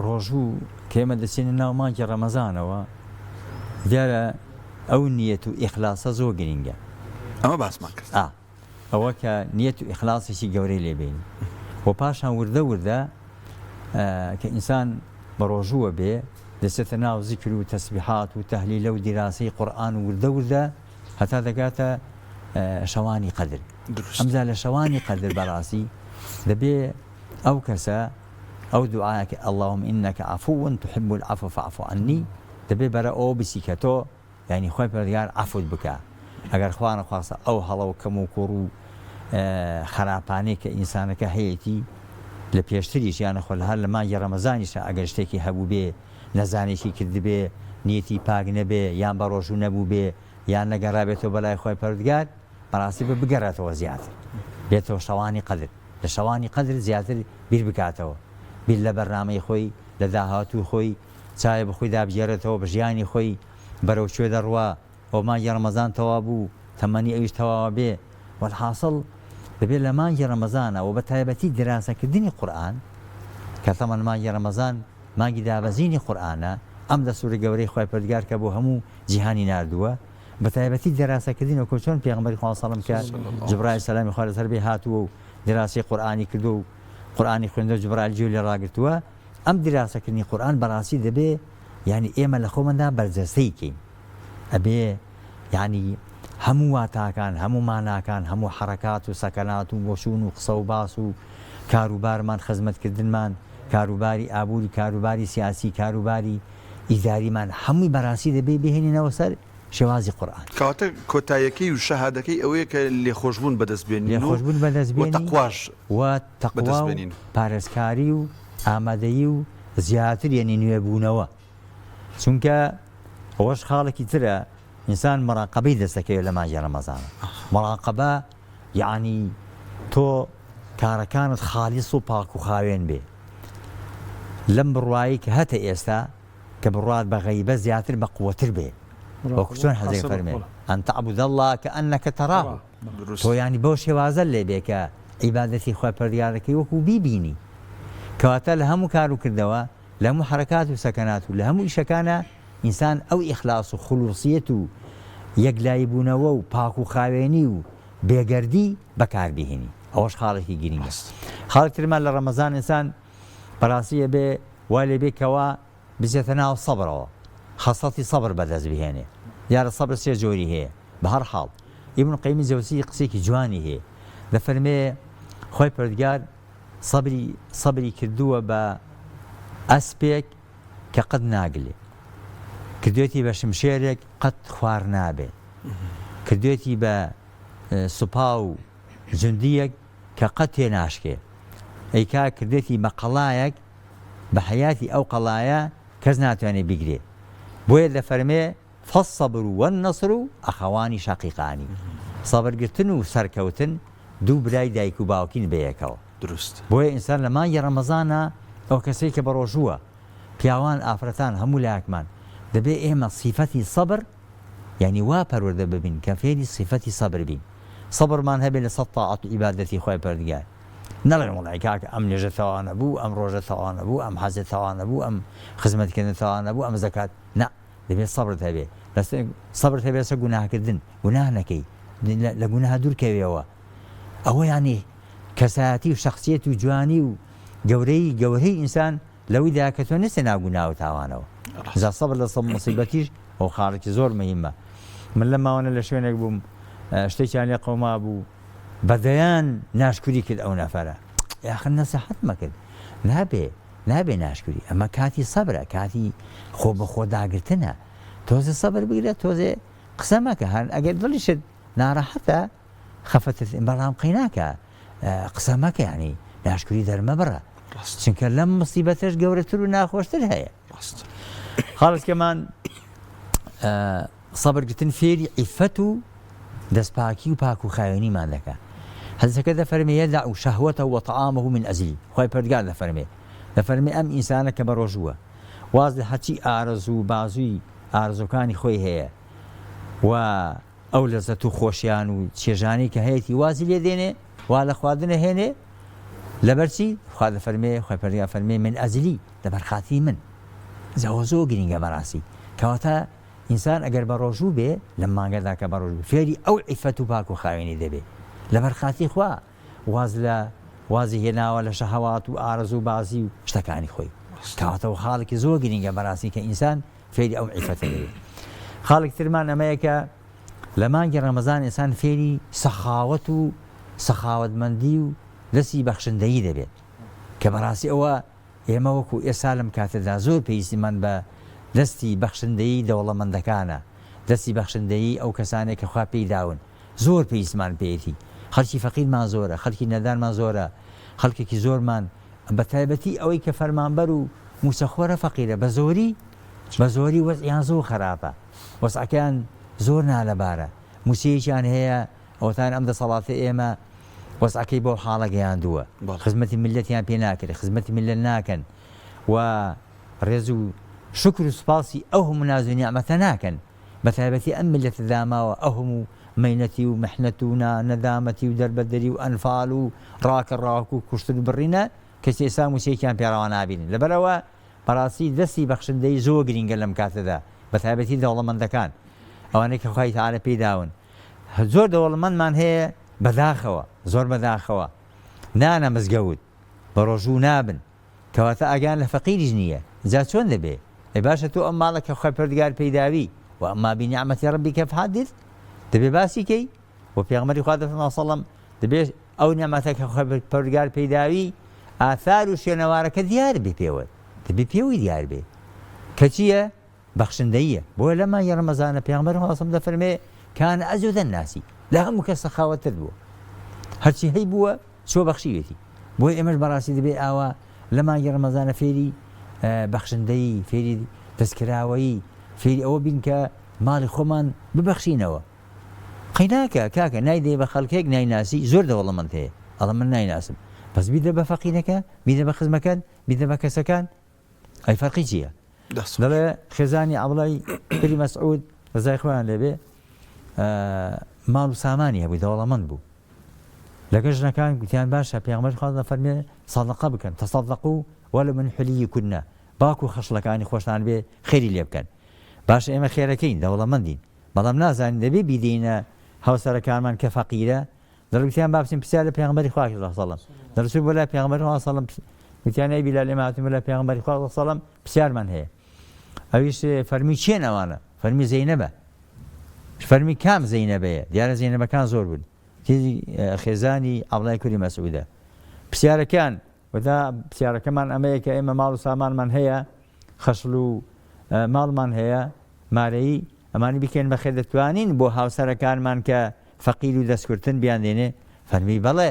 ڕۆژوو کە ئێمە دەچینە ناو مانگی ڕەمەزانەوە دیارە ئەو نیەت و ئیخلاسە زۆر گرینگە. ئەمە باسمان کرد. ئا ئەوە کە نیەت و ئیخلاسێکی گەورەی لێ بێنی و پاشان وردە وردە کە ئینسان بە ڕۆژووە بێ دەچێتە ناو زیکر و تەسبیحات و تەهلیلە و دیراسەی قورئان و وردە وردە هەتا دەگاتە شەوانی قەدر. ئەمجا لە شەوانی قەدر بەڕاستی دەبێ ئەو کەسە ئەو دوعایە کە اللهم انک عفو تحب العفو فاعف عنی دەبێ بەرە ئەوە بچی کە تۆ یانی خوای پەروەردگار عەفوت بکا ئەگەر خوا نەخواستە ئەو هەڵە و کەم و کوڕ و خەراپانەی کە ئینسانەکە هەیەتی لە پێشتریش یانە خۆ لە هەر لە مانگی ڕەمەزانیشا ئەگەر شتێکی هەبووبێ نەزانێکی کردبێ نیەتی پاک نەبێ یان بە ڕۆژوو نەبووبێ یان نەگەڕابێتەوە بەلای خوای پەروەردگار بەڕاستی بە بگەڕێتەوە زیاتر بێتەوە شەوانی قەدر لە شەوانی قەدر زیاتر بیر بکاتەوە بیر لە بەرنامەی خۆی لە داهاتووی خۆی چاوێ بە خۆیدا بگێڕێتەوە بە ژیانی خۆی بەرەو کوێ دەڕوا ئەو مانگی ڕەمەزان تەوا بوو تەمەنی ئەویش تەواوە بێ وەلحاسڵ دەبێ لە مانگی ڕەمەزانە و بە تایبەتی دیراسەکردنی قورئان کە تەمەن مانگی ڕەمەزان مانگی دابەزینی قورئانە ئەم دەستوورە گەورەی خوای پەروەردگار کە بۆ هەموو جیهانی ناردووە بە تایبەتی دیراسەکردنی وەکو چۆن پێغەمبەری خوا سەڵم کە جبرائیل سەلامی خوا لەسەر بێ هاتووە و دیراسەی قورئانی کردووە و قورئانی خوێندووە جبرائیل گوێی لێ ڕاگرتووە ئەم دیراسەکردنی قورئان بەڕاستی دەبێ یانی ئێمە لە خۆماندا بەرجەستەی کەین ئەبێ یانی هەموو واتاکان هەموو ماناکان هەموو حەڕەکات و سەکەنات و بۆچوون و قسە و باس و کاروبارمان خزمەتکردنمان کاروباری ئابووری کاروباری سیاسی کاروباری ئیداریمان هەمووی بەڕاستی دەبێ بهێنینەوە سەر شێوازی قورئان. کەواتە کۆتاییەکەی و شەهادەکەی ئەوەیە کە لێخۆشبوون بەدەست بێنین و لێخۆشبوون بەدەست و بێنی تەقواش و تەقوا بەدەست و بێنین. پارێزکاری و ئامادەیی و زیاتر یەنی نوێبوونەوە چونکە ئەوەش خاڵێکی ترە ئینسان مەراقەبەی دەست دەکەوێت لە مانگی ڕەمەزانە مەراقەبە یەعنی تۆ کارەکانت خالیس و پاک و خاوێن بێ لەم بڕوایی کە هەتە ئێستا کە بڕوات بە غەیبە زیاتر بە قوەتر بێ وەکو چۆن حەزێک فەرمێ ان تعبد اللە کانک تراه تۆ یانی بەو شێوازە لێ بێ کە عیبادەتی خوای پەروەردگارەکەی وەکو بیبینی کەواتە لە هەموو کار و کردەوە لە هەموو حەرەکات و سەکەنات و لە هەموو ئیشەکانا ئینسان ئەو ئیخلاص و خلوصیەت و یەکلایی بوونەوە و پاک و خاوێنی و بێگەردی بەکار بهێنی ئەوەش خاڵێکی گرینگە خاڵێک ترمان لە ڕەمەزان ئینسان بەڕاستی ئەبێ وا لێ بێ کەوا بچێتە ناو سەبرەوە خەسڵەتی سەبر بەدەست بهێنێ دیارە سەبر سێ جۆری هەیە بە هەر حاڵ ئیبن قەیمی جەوزی قسەیەکی جوانی هەیە دەفەرمێ خوای پەروەردگار سەبری سەبری کردووە بە ئەسپێک کە قەت ناگلێ کردوێتی بە شمشێرێک قەت خوار نابێ کردوێتی بە سوپا و جوندیەک کە قەت تێ ناشکێ ئەیکا کردێتی بە قەڵایەک بە حەیاتی ئەو قەڵایە کەس ناتوانێ بیگرێ بۆیە دەفەرمێ فالصبر والنصر اخوان شقیقان سەبر گرتن و سەرکەوتن دوو برای دایک و باوکین بەیەکەوە دروست. بۆیە ئینسان لە مانگی ڕەمەزانا ئەو کەسەی کە بەڕۆژووە پیاوان ئافرەتان هەموو لایەکمان دەبێ ئێمە سیفەتی سەبر یانی وا پەروەردە ببین کە فێری سیفەتی سەبر بین سەبرمان هەبێ لەسەر تاعەت و عیبادەتی خوای پەروەردگار نەڵێن وەڵای کاکە ئەم نوێژە تەواو نەبوو ئەم ڕۆژە تەواو نەبوو ئەم حەجە تەواو نەبوو ئەم خزمەتکردنە تەواو نەبوو ئەم زەکات نا دەبێت سەبرت هەبێ لەسەر سەبرت هەبێ لەسەر گوناهکردن گوناه نەکەی لە گوناه دوورکەویەوە ئەوە یانی کەسایەتی و شخصیت و جوانی و گەورەی گەورەی ئینسان لەوەیدا کە تۆ نەچیتە ناو گوناه و تاوانەوە. جا سەبر لەسەر موسیبەتیش ئەو خاڵێکی زۆر مهیمە. من لەم ماوەنە لە شوێنێک بووم شتێکیان لێ قەوما بوو بە دەیان ناشکوری کرد ئەو نەفەرە. یاخر نەسیحەتمە کرد نابێ نابێ ناشکوری ئەمە کاتی سەبرە کاتی خۆ بە خۆ داگرتنە تۆزێ سەبر بگرە تۆزێ قسە مەکە هەر ئەگەر دڵیشت ناڕەحەتە خەفەتت بەڵام قەیناکە قسە مەکە یانی ناشکری دەرمەبڕە چونکە لەم مصیبەتەش گەورەتر و ناخۆشتر هەیە خاڵکەمان سەبرگرتن فێری عیفەت و دەستپاکی و پاک و خاوێنیمان دەکا حەدیسەکە دەفەرمێ یەدع شەهوەتە وطعامه من ئەجلی خوای پەروەردگار دەفەرمێ. دەفەرمێ ئەم ئینسانە کە بەڕۆژووە واز لە هەرچی ئارەزوو و بازووی ئارەزووەکانی خۆی هەیە و ئەو لەزەت و خۆشیان و چێژانەی کە هەیەتی وازی لێ دێنێ وا لە خواردن ئەهێنێ لەبەر چی؟ خوا دەفەرمێ خوای پەروەردگار فەرمێ من ئەجلی لەبەر خاتری من جا ئەوە زۆر گرینگە بەڕاستی کەواتە ئینسان ئەگەر بەڕۆژوو بێ لەم مانگەدا کە بەڕۆژوو فێری ئەو عیفەت و پاک و خاوێنی دەبێ لەبەر خاتری خوا واز لە وازی هێناوە لە شەهەوات و ئارەزوو بازی و شتەکانی خۆی کەواتە ئەوە خاڵێکی زۆر گرینگە بەڕاستی کە ئینسان فێری ئەو عیفەتە دەبێت. خاڵێکی ترمان ئەمەیە کە لە مانگی ڕەمەزان ئینسان فێری سەخاوەت و سەخاوەتمەندی و دەستی بەخشندەیی دەبێت کە بەڕاستی ئەوە ئێمە وەکو ئێستا لەم کاتەدا زۆر پێویستیمان بە دەستی بەخشندەیی دەوڵەمەندەکانە، دەستی بەخشندەیی ئەو کەسانەی کە خوا پێی داون زۆر پێویستمان پێیەتی. خەڵکی فەقیرمان زۆرە، خەڵکی نەدارمان زۆرە، خەڵکێکی زۆرمان بە تایبەتی ئەوەی کە فەرمانبەر و مووچەخۆرە فەقیرە بە زۆری بە زۆری وەزعیان زۆر خەراپە وەزعەکەیان زۆر نالەبارە مووچەیەکیان هەیە ئەوەتان ئەم دەسەڵاتە ئێمە وەزعەکەی بەو حاڵە گەیاندووە خزمەتی میللەتیان پێ ناکرێت خزمەتی میللەت ناکەن و ڕێز و شوکر و سوپاسی ئەو هەموو ناز و نیعمەتە ناکەن بە تایبەتی ئەم میللەتە داماوە ئەو هەموو مەینەتی و محنەت و نا نەدامەتی و دەربەدەری و ئەنفال و ڕاکە ڕاک و کوشتن و بڕینە کەچی ئێستا موچەیەکیان پێ ڕەوا نابینن لەبەرئەوە بەڕاستی دەستی بەخشندەیی زۆر گرینگە لەم کاتەدا بەتایبەتی دەوڵەمەندەکان ئەوانەی کە خوای تەعالا پێی داون زۆر دەوڵەمەندمان هەیە بەداخەوە زۆر بەداخەوە نانە مزگەوت بەڕۆژوو نابن کەواتە ئاگایان لە فەقیریش نییە جا چۆن دەبێ؟ ئەی باشە تۆ ئەم ماڵە کە خوای پەروەردگار پێی داوی، وأما بنعمة ربک فحدث، دەبێ باسی کەی؟ وە پێغەمبەری خوا دەفەرموێ صلی اللە علیه وسلم دەبێ ئەو نیعمەتە کە خوای پەروەردگار پێی داوی ئاثار و شوێنەوارەکە دیار بێ پێوەت دەبێ پێوەی دیار بێ کە چییە؟ بەخشندەییە بۆیە لەم مانگی ڕەمەزانە پێغەمبەری خوا صلی اللە علیه وسلم دەفەرموێ کان اجود الناس لە هەموو کەس سەخاوەتتر بووە هەرچی هەیبووە چووە بەخشیوێتی بۆیە ئێمەش بەڕاستی دەبێ ئاوا لە مانگی ڕەمەزانە فێری بەخشندەیی فێری دەستکراوەیی فێری ئەوە بین کە ماڵی خۆمان ببەخشینەوە قەیناکە کاکە نایدەی بە خەڵکێک نایناسی زۆر دەوڵەمەند هەیە ئەڵە من نایناسم بەس بیدە بە فەقیرەکە بیدە بە خزمەکەت بیدە بە کەسەکان ئەی فەرقی چییە؟ دەڵێ خێزانی عەبڵای کوری مەسعود ڕزای خۆیان لێبێ ماڵ و سامانی هەبوو دەوڵەمەند بوو لەگە ژنەکان گوتیان باشە پێغەمبەر خوا دەفەرمێ سەدەقە بکەن تصدقوا ولو من حلیکن باک و خەشڵەکانی خۆشتان بێ خێری لێ بکەن باشە ئێمە خێرەکەین دەوڵەمەندین بەڵام نازانین دەبێ بیدەینە هاوسەرەکانمان کە فەقیرە دەڵێ گوتیان با بچین پرسیار لە پێغەمبەری خوا کرد صلی الله دەڕچوو بۆ لای پێغەمبەری خوا صلی الله گوتیان ئەی بیلال ئێمە هاتووین بۆ لای پێغەمبەری خوا صلی الله پرسیارمان هەیە ئەویش فەرمی کێن ئەوانە فەرمی زەینەبە فەرمی کام زەینەبەیە دیارە زەینەبەکان زۆر بوون خێزانی عەبدوڵای کوری مەسعودە پرسیارەکان وتا پرسیارەکەمان ئەمەیە کە ئێمە ماڵ و سامانمان هەیە خەشڵ و ماڵمان هەیە مارەیی ئەمانی بیکەین بە خێر دەتوانین بۆ هاوسەرەکانمان کە فەقیر و دەستکورتن بیاندێنێ؟ فەرمووی بەڵێ،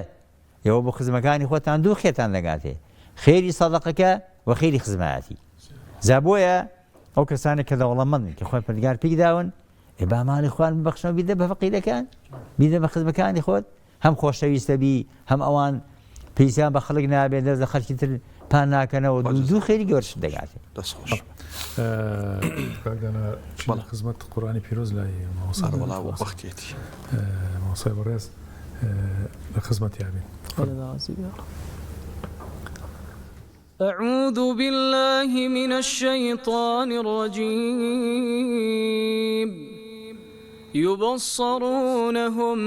ئێوە بۆ خزمەکانی خۆتان دوو خێرتان دەگاتێ، خێری سەدەقەکە و خێری خزمایەتی. جا بۆیە ئەو کەسانەی کە دەوڵەمەندن کە خوای پەروەردگار پێی داون، ئێ با ماڵی خۆیان ببەخشنەوە بیدە بە فەقیرەکان، بیدە بە خزمەکانی خۆت، هەم خۆشەویستە بی هەم ئەوان پێویستیان بە خەڵک نابێت دەست لە خەڵکی تر پان ناکەنەوە دوو دوو خێری گەورەشت دەگاتێ. دەست خۆش. کاک دانا چی لە خزمەت قورئانی پیرۆز لای مامۆستا ئەرە وەڵا وەختیەتی. مامۆستای بەڕێز لە خزمەتیا بین. اعوذ باللە من الشیطان الرجیم یبصرونهم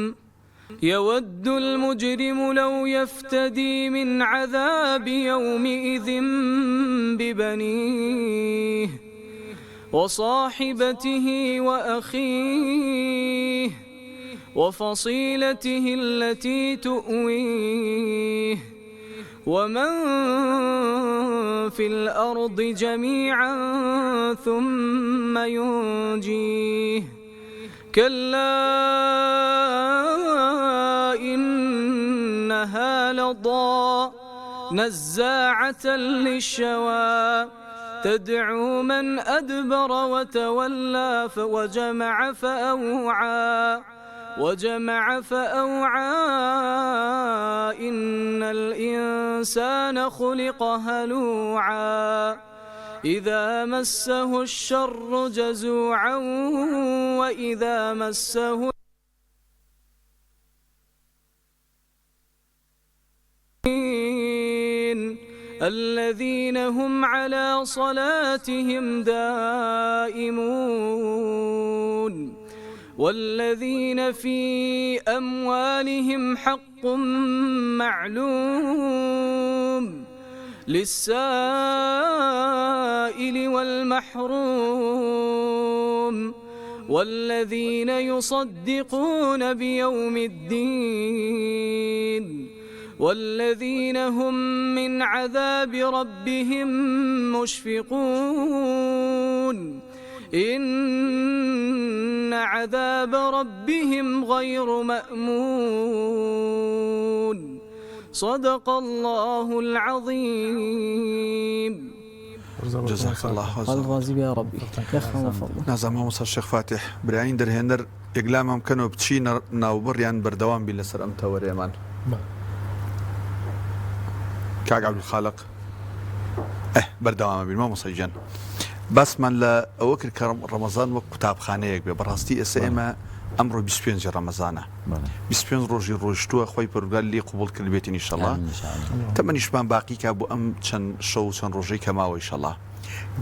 یود المجرم لو یفتدی من عذاب یومئذ ببنیه وصاحبته وأخیه وفصیلته التی تؤویه ومن فی الأرض جمیعا ثم ینجیه کلا انها لظی نزاعة للشوی تدعو من ادبر وتولی وجمع فأوعی. وجمع فأوعى إن الإنسان خلق هلوعا إذا مسه الشر جزوعا وإذا مسه الذين هم على صلاتهم دائمون والذين في أموالهم حق معلوم للسائل والمحروم والذين يصدقون بيوم الدين والذين هم من عذاب ربهم مشفقون إن عذاب ربهم غير مأمون صدق اللە العظیم. جزاک اللە خوا ڕازی بێ یاڕەبی یخوا فضلک. نازانم مامۆستا شێخ فاتیح برایانی دەرهێنەر یەکلامان بکەنەوە بچینە ناوبڕ یان بەردەوام بین لەسەر ئەم تەوەرەیەمان کاک عەبدولخالق ئه بەردەوامە بین مامۆستا گیان باسمان لە ئەوە کرد کە ڕەمەزان وەک قوتابخانەیەک بێ بەڕاستی ئێستا ئێمە ئەمڕۆ 25 ڕەمەزانە 25 ڕۆژی ڕۆیشتووە خۆی پەروەردگار لێی قبوڵ کردبێتین ئیشەڵا تەمەنیشمان باقی کا بۆ ئەم چەند شەو و چەند ڕۆژەی کە ماوە ئیشەڵا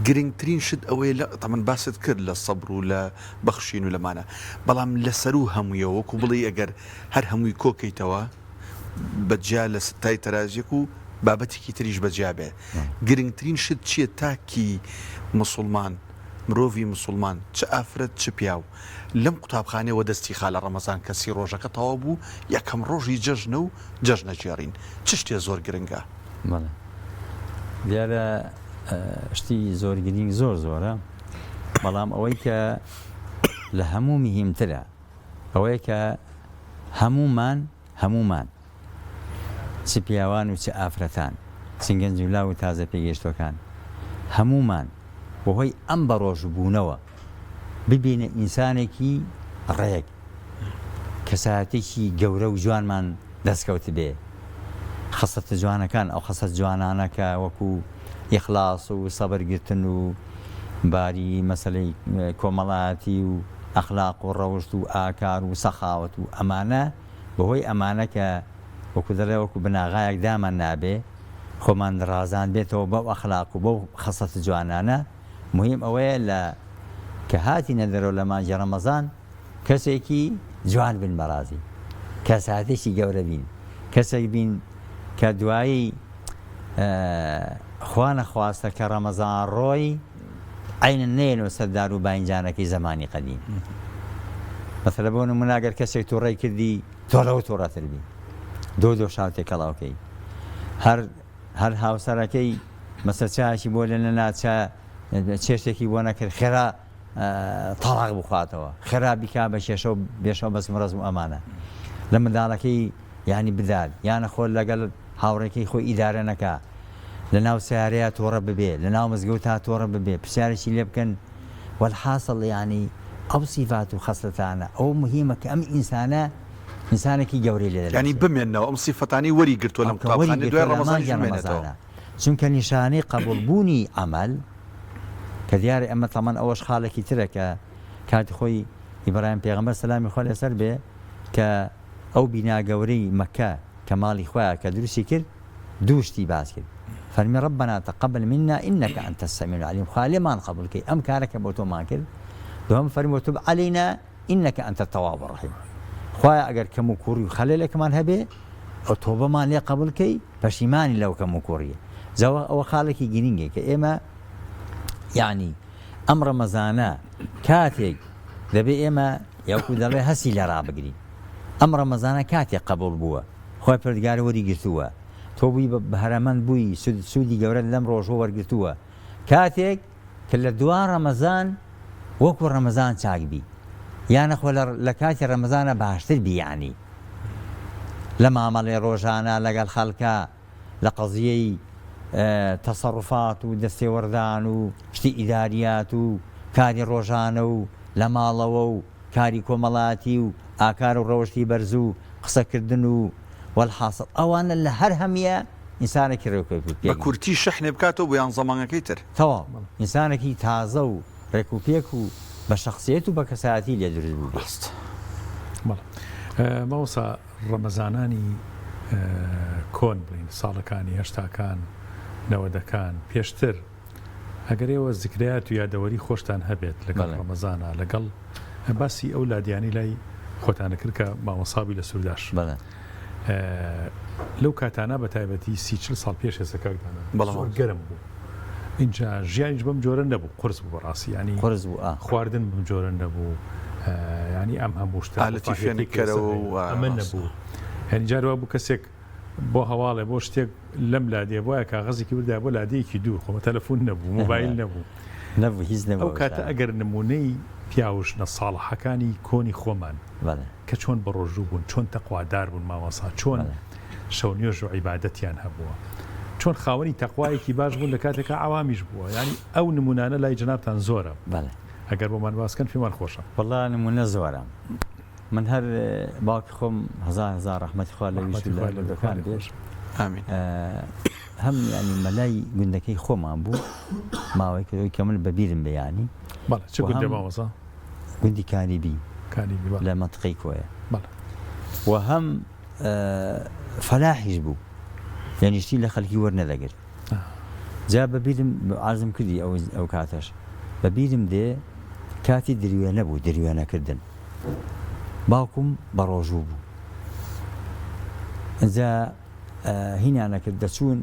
گرنگترین شت ئەوەیە لە تەمەن باست کرد لە سەبر و لە بەخشین و لەمانە بەڵام لە سەروو هەموویەوە وەکو بڵێی ئەگەر هەر هەمووی کۆکەیتەوە بە جیا لە تای تەرازیەک و بابەتێکی تریش بە جیا بێ گرنگترین شت چییە تاکی مسوڵمان مرۆڤی مسوڵمان چ ئافرەت چ پیاو لەم قوتابخانەیە وەدەستی خا لە ڕەمەزان کە سی ڕۆژەکە تەواو بوو یەکەم ڕۆژی جەژنە و جەژنە گێڕین چ شتێ زۆر گرنگە؟ بەڵێ دیارە شتی زۆر گرینگ زۆر زۆرە بەڵام ئەوەی کە لە هەموو مهمترە ئەوەیە کە هەموومان هەموومان چ پیاوان و چ ئافرەتان، چ گەنج و لاو و تازە پێگەیشتووەکان، هەموومان بەهۆی ئەم بەڕۆژووبوونەوە ببینە ئینسانێکی ڕێک، کەسایەتێکی گەورە و جوانمان دەستکەوتبێ، خەسڵەتە جوانەکان، ئەو خەسڵەت جوانانە کە وەکو ئیخلاس و سەبرگرتن و باری مەسەلەی کۆمەڵایەتی و ئەخلاق و ڕەوشت و ئاکار و سەخاوەت و ئەمانە، بەهۆی ئەمانە کە وەکو دەڵێ وەکو بناغایەک دامان نابێ خۆمان ڕازاندبێتەوە بەو ئەخلاق و بەو خەسڵەتە جوانانە موهیم ئەوەیە لە کە هاتینە دەرەوە لە مانگی ڕەمەزان کەسێکی جوان بین بەڕازی کەساتێکی گەورە بین کەسێک بین کە دوایی خوا نەخواستە کە ڕەمەزان ڕۆی عەینەن نەیەنەوە سەر دار و باینجانەکەی زەمانی قەدیم. مەسەلە بۆ نموونە ئەگەر کەسێک تووڕەی کردی تۆ لەوە تووڕەتر بی دۆ دۆشاو تێکەڵاو کەی هەر هەر هاوسەرەکەی مەسە چایەکی بۆ لێ نەنا چا چێشتێکی بۆ نەکرد خێرا تەڵاق بخواتەوە خێرا بیکا بە کێشە و بێشە و بەزم و ڕەزم و ئەمانە لە منداڵەکەی یانی بدات یانە خۆ لەگەل هاوڕێکەی خۆی ئیدارە نەکا لە ناو سەیارەیا تۆڕە ببێ لە ناو مزگەوتا تۆڕە ببێ پرسیارێکی لێ بکەن وەلحاسڵ یانی ئەو سیفات و خەسلەتانە ئەوە موهیمە کە ئەم ئینسانە ئینسانێکی گەورەی لێ یانی دەردەچێ بمێنەوە ئەم سیفەتانەی وەری گرتووە لەم ئەو کە وەری قوتابخانەیە دوای گرتووە لە ڕەمەزانیش مانگی بمێنێتەوە. ڕەمەزانە چونکە نیشانەی قەبوڵ بوونی عەمەل کە دیارە ئێمە تەمەن ئەوەش خاڵێکی ترە کە کاتی خۆی ئیبراهیم پێغەمبەر سەلامی خوا لەسەر بێ کە ئەو بینا گەورەی مەککە کە ماڵی خوایە کە دروستی کرد دوو شتی باس کرد فەرمی ربنا تقبل منا انک انت السمیع العلیم خوایە لێمان قبوڵ کەی ئەم کارە کە بۆ تۆمان کرد دووهەم فەرمی وتب علینا انک انت التواب الرحیم خوایە ئەگەر کەم و کوڕی و خەلەلێکمان هەبێ ئەو تۆبەمان لێ قبوڵ کەی پەشیمانی لەو کەم و کوڕیە جا ئەوە خاڵێکی گرینگە کە ئێمە یعنی ئەم ڕەمەزانە کاتێک دەبێ ئێمە یاکو دەڵێ هەستی لێ ڕابگرین ئەم ڕەمەزانە کاتێک قەبوڵ بووە خوای پەروەردگار وەری گرتووە تۆ بووی بە بەهرەمەند بووی سود سوودی گەورەت لەم ڕۆژوە وەرگرتووە کاتێک کە لە دوا ڕەمەزان وەکو ڕەمەزان چاک بی یانە خۆ لە کاتی ڕەمەزانە باشتر بی یانی لە مامەڵەی ڕۆژانە لەگەڵ خەڵکا لە قەزیەی تەسەڕوفات و دەستێوەردان و شتی ئیداریات و کاری ڕۆژانە و لە ماڵەوە و کاری کۆمەڵایەتی و. ئاکار و ڕەوشتی بەرز و قسەکردن و وەلحاسڵ ئەوانە لە هەر هەمیە ئینسانێکی ڕێکوپێک بە پێک کورتی شەحنێ بکاتەوە بۆ یانزە مانگەکەی تر. تەواو ئینسانێکی تازە و ڕێکوپێک و بە شەخسیەت و بە کەسایەتی لێ دروست بووبێ. ڕاستە. بەڵێ مامۆستا ڕەمەزانانی کۆن بڵێین ساڵەکانی هەشتاکان نەوەدەکان پێشتر ئەگەر ئێوە زکرەیات و یادەوەری خۆشتان هەبێت لەگەڵ ڕەمەزانا لەگەڵ باسی ئەو لادیانی لای خۆتانە کرد کە مامۆسا بووی لە سورداش لەو کاتانە بە تایبەتی سی چل ساڵ پێش ئێستا کاک دانا زۆر گەرم بوو اینجا ژیانیش بەم جۆرە نەبوو قرس بوو بەڕاستی ینی قرس بوو خواردن بەم جۆرە نەبوو ینی ئەم هەموو شتە ئالەتی فێنککەرەوە ئەمە نەبوو یعنی جار وا بوو کەسێک بۆ هەواڵێ بۆ شتێک لەم لادێ بوایە کاغەزێکی بردایە بۆ لادێیەکی دوور خۆ تەلەفون نەبوو مۆبایل نەبوو نەبوو هیچ نەبوو ئەو کاتە ئەگەر نمونەی پیاوژنە ساڵحەکانی کۆنی خۆمان کە چۆن بەڕۆژوو بوون چۆن تەقوادار بوون مامۆسا چۆن شەو نوێژ و عیبادەتیان هەبووە چۆن خاوەنی تەقوایەکی باش بوون لە کاتێکا عەوامیش بووە یانی ئەو نمونانە لای جەنابتان زۆرە ئەگەر بۆمان باس کەن پێمان خۆشە. وەڵا نمونە زۆرە. من هەر باوکی خۆم هەزار هەزار ڕەحمەتی خوا لەویش و لە مردوەکان بێت ئامین. هەم یانی مەلای گوندەکەی خۆمان بوو ماوەی کە کە من بەبیرم بێ یانی بەڵێ چ گوندێ مامۆستا؟ گوندی کانیبی کانیبی بەڵێ لە مەنتقەی کۆیە بەڵێ و هەم فەلاحیش بوو یانی شتی لە خەلکی وەرنەدەگرت جا بە بیرم عەرزم کردی ئەو ئەو کاتەش بە بیرم دێ کاتی دروێنە بوو دروێنە کردن باوکم بە ڕۆژوو بوو ئینجا هینیان نەکرد دەچوون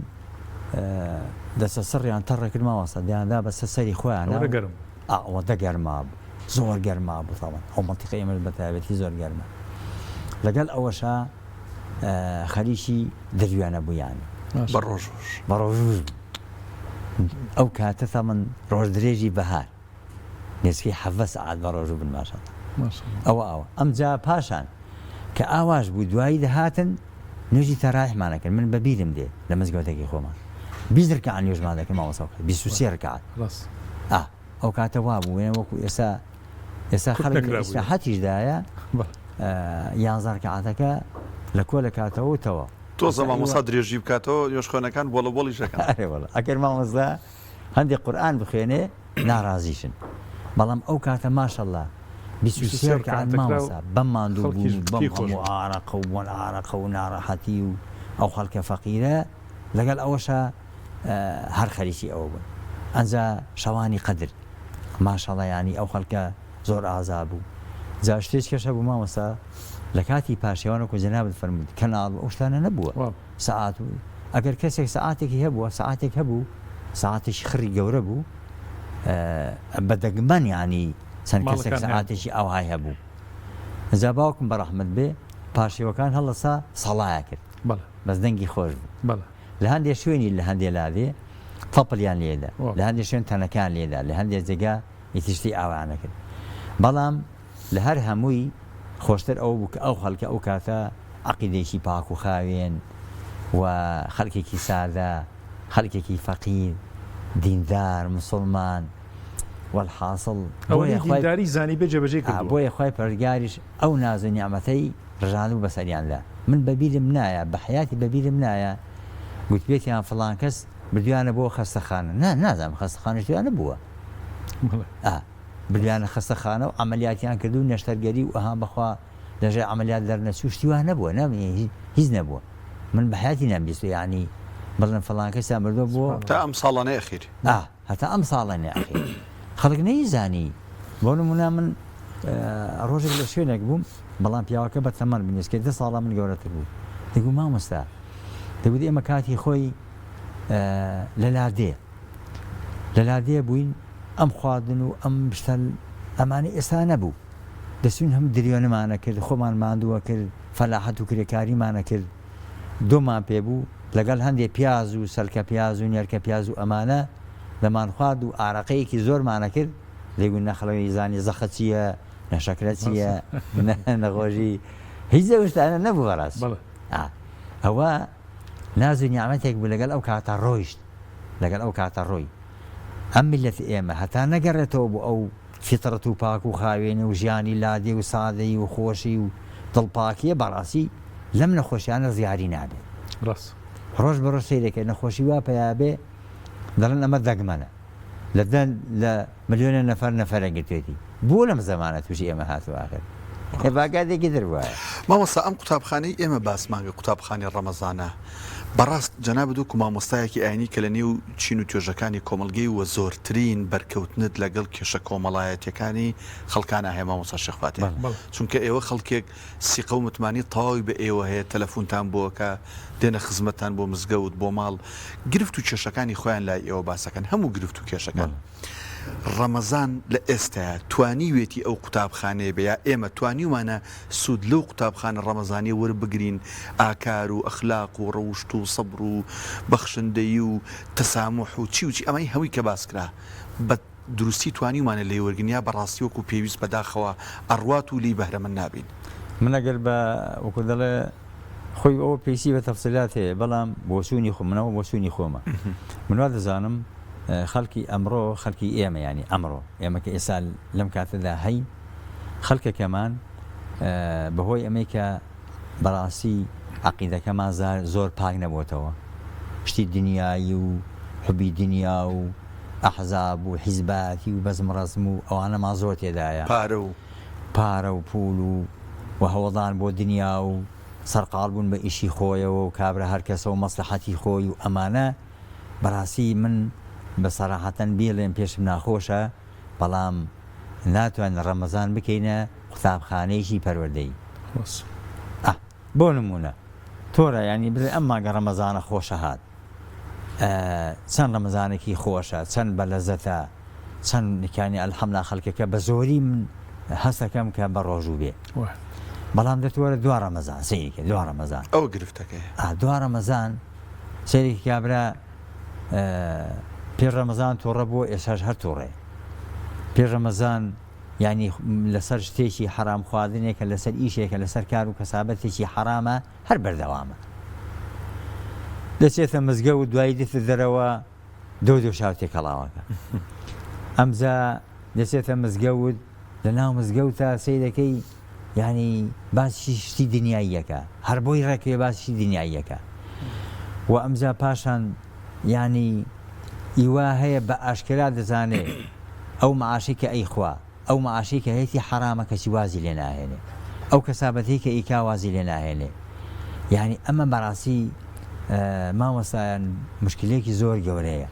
دەسە سڕیان تەڕ کرد مامۆستا دەیاندا بەسەر سەری خۆیان ئەوەندە گەرم ئەوەندە گەرما بوو زۆر گەرما بوو تاوان ئەو مەنتیقەی ئێمە بە تایبەتی زۆر گەرمە لەگەڵ ئەوەشا خەریکی دروێنە بوو یانی. بە ڕۆژووش. بە ڕۆژووش بوو. ئەو کاتە تا من ڕۆژ درێژی بەهار نێزیکەی 17 سەعات بە ڕۆژوو بن ماشاءاللە. ئەوە ئاوە. ئەمجا پاشان کە ئاواش بوو دوایی دەهاتن نوێژی تەراویحمان ئەکرد من بە بیرم دێ لە مزگەوتەکەی خۆمان 20 رکعات نوێژمان دەکرد مامۆستا 23 رکعات. ئا. ئەو کاتە وابوو وێنە وەکو ئێستا ئێستا خەڵک لە ئیسراحەتیشدایە یانزە ڕکعاتەکە لە کۆ دەکاتەوە و تەواو. تۆزە مامۆستا درێژی بکاتەوە نوێژخوێنەکان بۆڵە بۆڵیش دەکەن. ئەرێ وەڵا ئەگەر مامۆستا هەندێک قورئان بخوێنێ ناڕازیشن بەڵام ئەو کاتە ماشەڵا 23 ڕکعات مامۆستا بەم ماندوو بوون و بەم هەموو ئارەقە و بۆن ئارەقە و ناڕەحەتی و ئەو خەڵکە فەقیرە لەگەڵ ئەوەشا هەر خەریکی ئەوە بوون ئەنجا شەوانی قەدر ماشەڵا یانی ئەو خەڵکە زۆر ئازا بوو جا شتێک کەش هەبوو مامۆستا لە کاتی پارشێوان وەکو جەنابت فەرمووت کەناڵ و ئەو شتانە نەبووە سەعات و ئەگەر کەسێک سەعاتێکی هەبووە سەعاتێک هەبوو سەعاتێکی خڕی گەورە بوو بە دەگمەن یانی چەند کەسێک سەعاتێکی ئاوهای هەبوو جا باوکم بە ڕەحمەت بێ پارشێوەکان هەڵەسا سەڵایە کرد بەس دەنگی خۆش بوو لە هەندێ شوێنی لە هەندێ لادێ تەپڵیان لێدا، لە هەندێ شوێن تەنەکەیان لێدا، لە هەندێ جێگا ئیتر شتی ئاوایان ئەکرد. بەڵام لە هەر هەمووی خۆشتر ئەوە بوو کە ئەو خەڵکە ئەو کاتە عەقیدەیەکی پاک و خاوێن و خەڵکێکی سادە، خەڵکێکی فەقیر، دیندار، موسڵمان، وەلحاسڵ بۆیە خوای دینداری زانیبێ جێبەجێی کردووە. بۆیە خوای پەروەردگاریش ئەو ناز و نیعمەتەی ڕژاندبوو بەسەریاندا. من بەبیرم نایە، بە حەیاتی بەبیرم نایە گوتبێتیان فڵان کەس بردویانە بۆ خەستەخانە. نا، نازانم خەستەخانەش لەویا نەبووە. ئا، بردویانە خەستەخانە و عەمەلیاتیان کردو و نەشتەرگەری و ئەها بەخوا لەژێر عەمەلیات دەرنەچوو، شتی وا نەبووە، نا هیچ نەبووە. من بە حەیاتی نەمبیستووە یەعنی بڵێن فڵان کەسیان بردووە بۆ. تا ئەم ساڵانەی ئەخیر. ئا، هەتا ئەم ساڵانەی ئەخیر خەڵک نەیزانی. بۆ نموونە من ڕۆژێک لە شوێنێک بووم، بەڵام پیاوەکە بە تەمەن بوو، نزیکەی دە ساڵە من گەورەتر بوو. دەیگوت مامۆستا، دەیگوت ئێمە کاتی خۆی لە لادێ، لە لادێ بووین، ئەم خواردن و ئەم شتە ئەمانەی ئێستا نەبوو. دەچووین هەم دریۆنمان ئەکرد، خۆمان ماندوو ئەکرد، فەلاحەت و کرێکاریمان ئەکرد، دۆمان پێ بوو، لەگەڵ هەندێ پیاز و سەلکە پیاز و نێرکە پیاز و ئەمانە دەمانخوارد و ئارەقەیەکی زۆرمان ئەکرد، دەیگوت نە خەڵک ئەیزانی زەخت چییە، نە شەکرە چییە، نە نەخۆشی، هیچ لەو شتانە نەبوو بەڕاستی. ئا ئەوە ناز و نیعمەتێک بوو لەگەڵ ئەو کاتە ڕۆیشت، لەگەڵ ئەو کاتە ڕۆی. ئەم میللەتی ئێمە هەتا نەگەڕێتەوە بۆ ئەو فیتڕەت و پاک و خاوێنی و ژیانی لادێ و سادەیی و خۆشی و. دڵپاکیە بەڕاستی لەم نەخۆشیانە ڕزگاری نابێت. ڕاست. ڕۆژ بە ڕۆژ سەیرەکەی نەخۆشی وا پەیا بێ دەڵێن ئەمە دەگمەنە لە دە لە ملیۆنە نەفەر نەفەرێک گرتوێتی بۆ لەم زەمانە تووشی ئێمە هاتووە ئاخر ئێ با کاتێکی تر بوایە. مامۆستا ئەم قوتابخانەی ئێمە باسمان کرد قوتابخانەی ڕەمەزانە بەڕاست جەنابت وەکو مامۆستایەکی ئاینی کە لە نێو چین و توێژەکانی کۆمەڵگەی وە زۆرترین بەرکەوتنت لەگەڵ کێشە کۆمەڵایەتیەکانی خەڵکانا هەیە مامۆستا شێخ فاتیح چونکە ئێوە خەڵکێک سیقە و متمانەی تەواوی بە ئێوە هەیە تەلەفونتان بۆ ئەکا دێنە خزمەتتان بۆ مزگەوت بۆ ماڵ گرفت و کێشەکانی خۆیان لای ئێوە باسەکەن هەموو گرفت و کێشەکان ڕەمەزان لە ئێستایا توانیوێتی ئەو قوتابخانەیە بێ یا ئێمە توانیومانە سوود لەو قوتابخانە ڕەمەزانیە وەربگرین ئاکار و ئەخلاق و ڕەوشت و سەبر و بەخشندەیی و تەساموح و چی و چی ئەمەی هەمووی کە باس کرا بە دروستی توانیومانە لێی وەرگرین یا بەڕاستی وەکو پێویست بەداخەوە ئەڕوات و لێی بەهرەمەند نابین؟ من ئەگەر بە وەکو دەڵێ خۆی ئەوە پێویستی بە تەفسیلات هەیە بەڵام بۆچوونی خۆم من ئەوە بۆچوونی خۆمە من وا دەزانم خەڵکی ئەمڕۆ خەڵکی ئێمە یانی ئەمڕۆ ئێمە کە ئێستا لەم کاتەدا هەین خەڵکەکەمان بەهۆی ئەمەی کە بەڕاستی عەقیدەکەمان زۆر پاک نەبۆتەوە شتی دنیایی و حوبی دنیا و ئەحزاب و حیزبایەتی و بەزم ڕەزم و ئەوانەمان زۆر تێدایە. پارە و. پارە و پوول و و هەوڵدان بۆ دنیا و سەرقاڵ بوون بە ئیشی خۆیەوە و کابرا هەر کەسە و مەسلەحەتی خۆی و ئەمانە بەڕاستی من بە سەراحەتەن بیڵێم پێشم ناخۆشە بەڵام ناتوانین ڕەمەزان بکەینە قوتابخانەیەکی پەروەردەیی. ئا بۆ نموونە تۆرە یانی بڵێ ئەم مانگە ڕەمەزانە خۆشە هات. چەند ڕەمەزانێکی خۆشە چەند بەلەزەتە چەند کانی الحمدللە خەلکەکە بە زۆری من هەستەکەم کە بە ڕۆژوو بێ بەڵام دەتوەرە دوا ڕەمەزان سەیری کە دوا ڕەمەزان ئەوە گرفتەکەیە ئا دوا ڕەمەزان سەیری کابرا پێش ڕەمەزان توڕە بووە ئێساش هەر توڕێ پێش ڕەمەزان یعنی لەسەر شتێکی حەرام خواردنێکە لەسەر ئیشێکە لەسەر کار و کەسابەتێکی حەرامە هەر بەردەوامە دەچێتە مزگەوت دوایی دێتە دەرەوە دۆ دۆشاو تێکەڵاوەکە ئەمجا دەچێتە مزگەوت لە ناو مزگەوتە سەیرەکەی یعنی باسی شتی دنیاییەکە هەر بۆی ڕێکێ باسی دنیاییەکە و ئەمجا پاشان یعنی ئیوا هەیە بە ئاشکرا دەزانێ ئەو معاشی کە ئەیخوا ئەو معاشەی کە هەیەتی حەرامە کەچی وازی لێ ناهێنێ ئەو کەسابەتەی کە ئیکا وازی لێ ناهێنێ یانی ئەمە بەڕاستی مامۆستایان مشکلەیەکی زۆر گەورەیە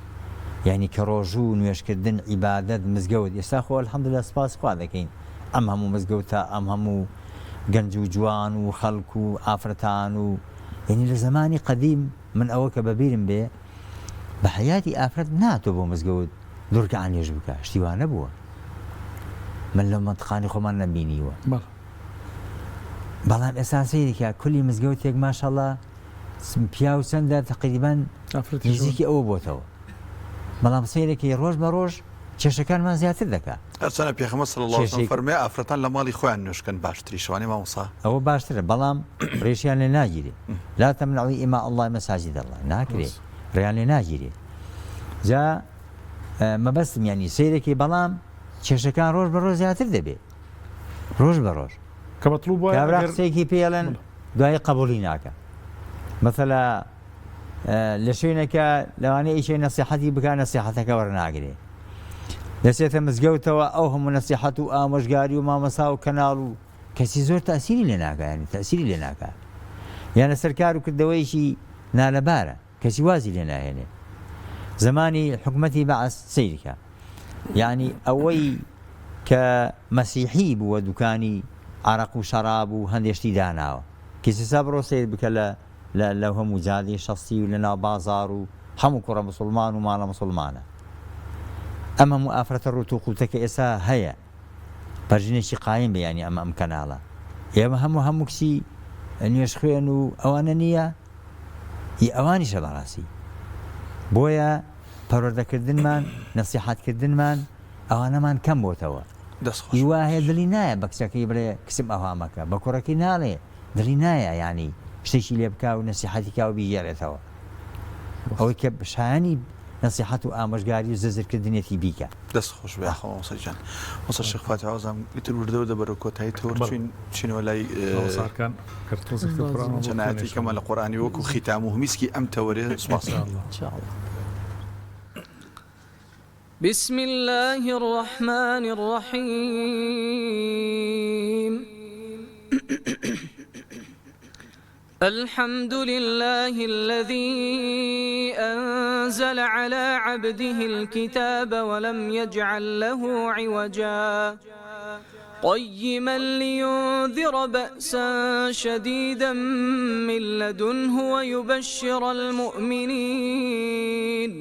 یانی کە ڕۆژوو و نوێژکردن عیبادەت مزگەوت ئێستا خۆ الحمدلله سپاس خوا دەکەین ئەم هەموو مزگەوتە ئەم هەموو گەنج و جوان و خەڵک و ئافرەتان و یعنی لە زەمانی قەدیم من ئەوە کە بەبیرم بێ بە حەیاتی ئافرەت ناتۆ بۆ مزگەوت دوو ڕکەعە نوێژ بکا شتی وا نەبووە من لەو مەنتقانی خۆمان نەمبینیوە بەڵام ئێستا سەیری کە کولی مزگەوتێک ماشەڵا پیاو چەندە تقریبا نزیکی ئەوە بۆتەوە بەڵام سەیرەکەی ڕۆژ بە ڕۆژ کێشەکانمان زیاتر دەکا. هەرچەنە پێخەمبەر صلی اللە علیە وسلم فەرمووی ئافرەتان لە ماڵی خۆیان نوێژ کەن باشتریشە وانیە مامۆستا؟ ئەوە باشترە بەڵام ڕێشیان لێ ناگیرێ لا تمنعوا اماء اللە مساجد اللە ناکرێ ڕێیان لێ ناگیرێ جا مەبەستم یانی سەیرەکەی بەڵام کێشەکان ڕۆژ بە ڕۆژ زیاتر دەبێ ڕۆژ بە ڕۆژ کە مەطلوب وایە کابرا ئەگەر قسەیەکی پێڵێن دوایی قبوڵی ناکە مەسەلا لە شوێنێکە لەوانەیە ئیشێ نەسیحەتی بکا نەسیحەتەکە وەرناگرێ دەچێتە مزگەوتەوە ئەو هەموو نەسیحەت و ئامۆژگاری و مامەسا و کەناڵ و کەسی زۆر تاسیری لێ ناکا یانی تاسیری لێ ناکا یان لەسەر کار و کردەوەیەکی نالەبارە کەسی وازی لێ ناهێنێ زمانی حکومەتی بەعس سەیرکە یعنی ئەوەی کە مەسیحی بووە دوکانی عرق و شەراب و هەندێشتی داناوە کەسیسا بڕۆ سیر بکە لە لە لە هەموو جادەی شەستی و لە ناو بازاڕ و هەموو کوڕە موسوڵمان و ماڵە موسوڵمانە ئەم هەموو ئافرەتە ڕووت و قووتە کە ئێستا هەیە پەرژینێکی قایم بێ یانی ئەمە ئەم کەناڵە ئێمە هەموو هەموو کچی نوێژخوێن و ئەوانە نییە ئی ئەوانیشە بەڕاستی بۆیە پەروەردەکردنمان نەسیحەتکردنمان ئەوانەمان کەم بۆتەوە دەست خۆش. ئی وا هەیە دڵی نایە بە کچەکەی بڵێ کچم ئەوها مەکە بە کوڕەکەی ناڵێ دڵی نایە یانی شتێکی لێ بکا و نەسیحەتی کا و بیگێڕێتەوە ئەوەی کە شایانی. نەسیحەت و ئامۆژگاری و زەجر کردنیەتی بیکە. دەست خۆش بێ یاخوا مامۆستا گیان. مامۆستا شێخ فاتیح وازانم ئیتر وردە وردە بەرەو کۆتایی تەوەر بەڵێ. چوین بچینەوە لای مامۆستا ئەرکان گەر تۆزێک تر قورئانمان بۆ چەند بخوێنێ ئایەتێکی کەمان ئینشاڵڵا. لە قورئانی وەکو خیتام و میسکی ئەم تەوەرەیە سوپاس. ان شاء الله. ان شاء الله. بسم اللە الرحمن الرحیم الحمد لله الذي أنزل على عبده الكتاب ولم يجعل له عوجا قيما لينذر بأسا شديدا من لدنه ويبشر المؤمنين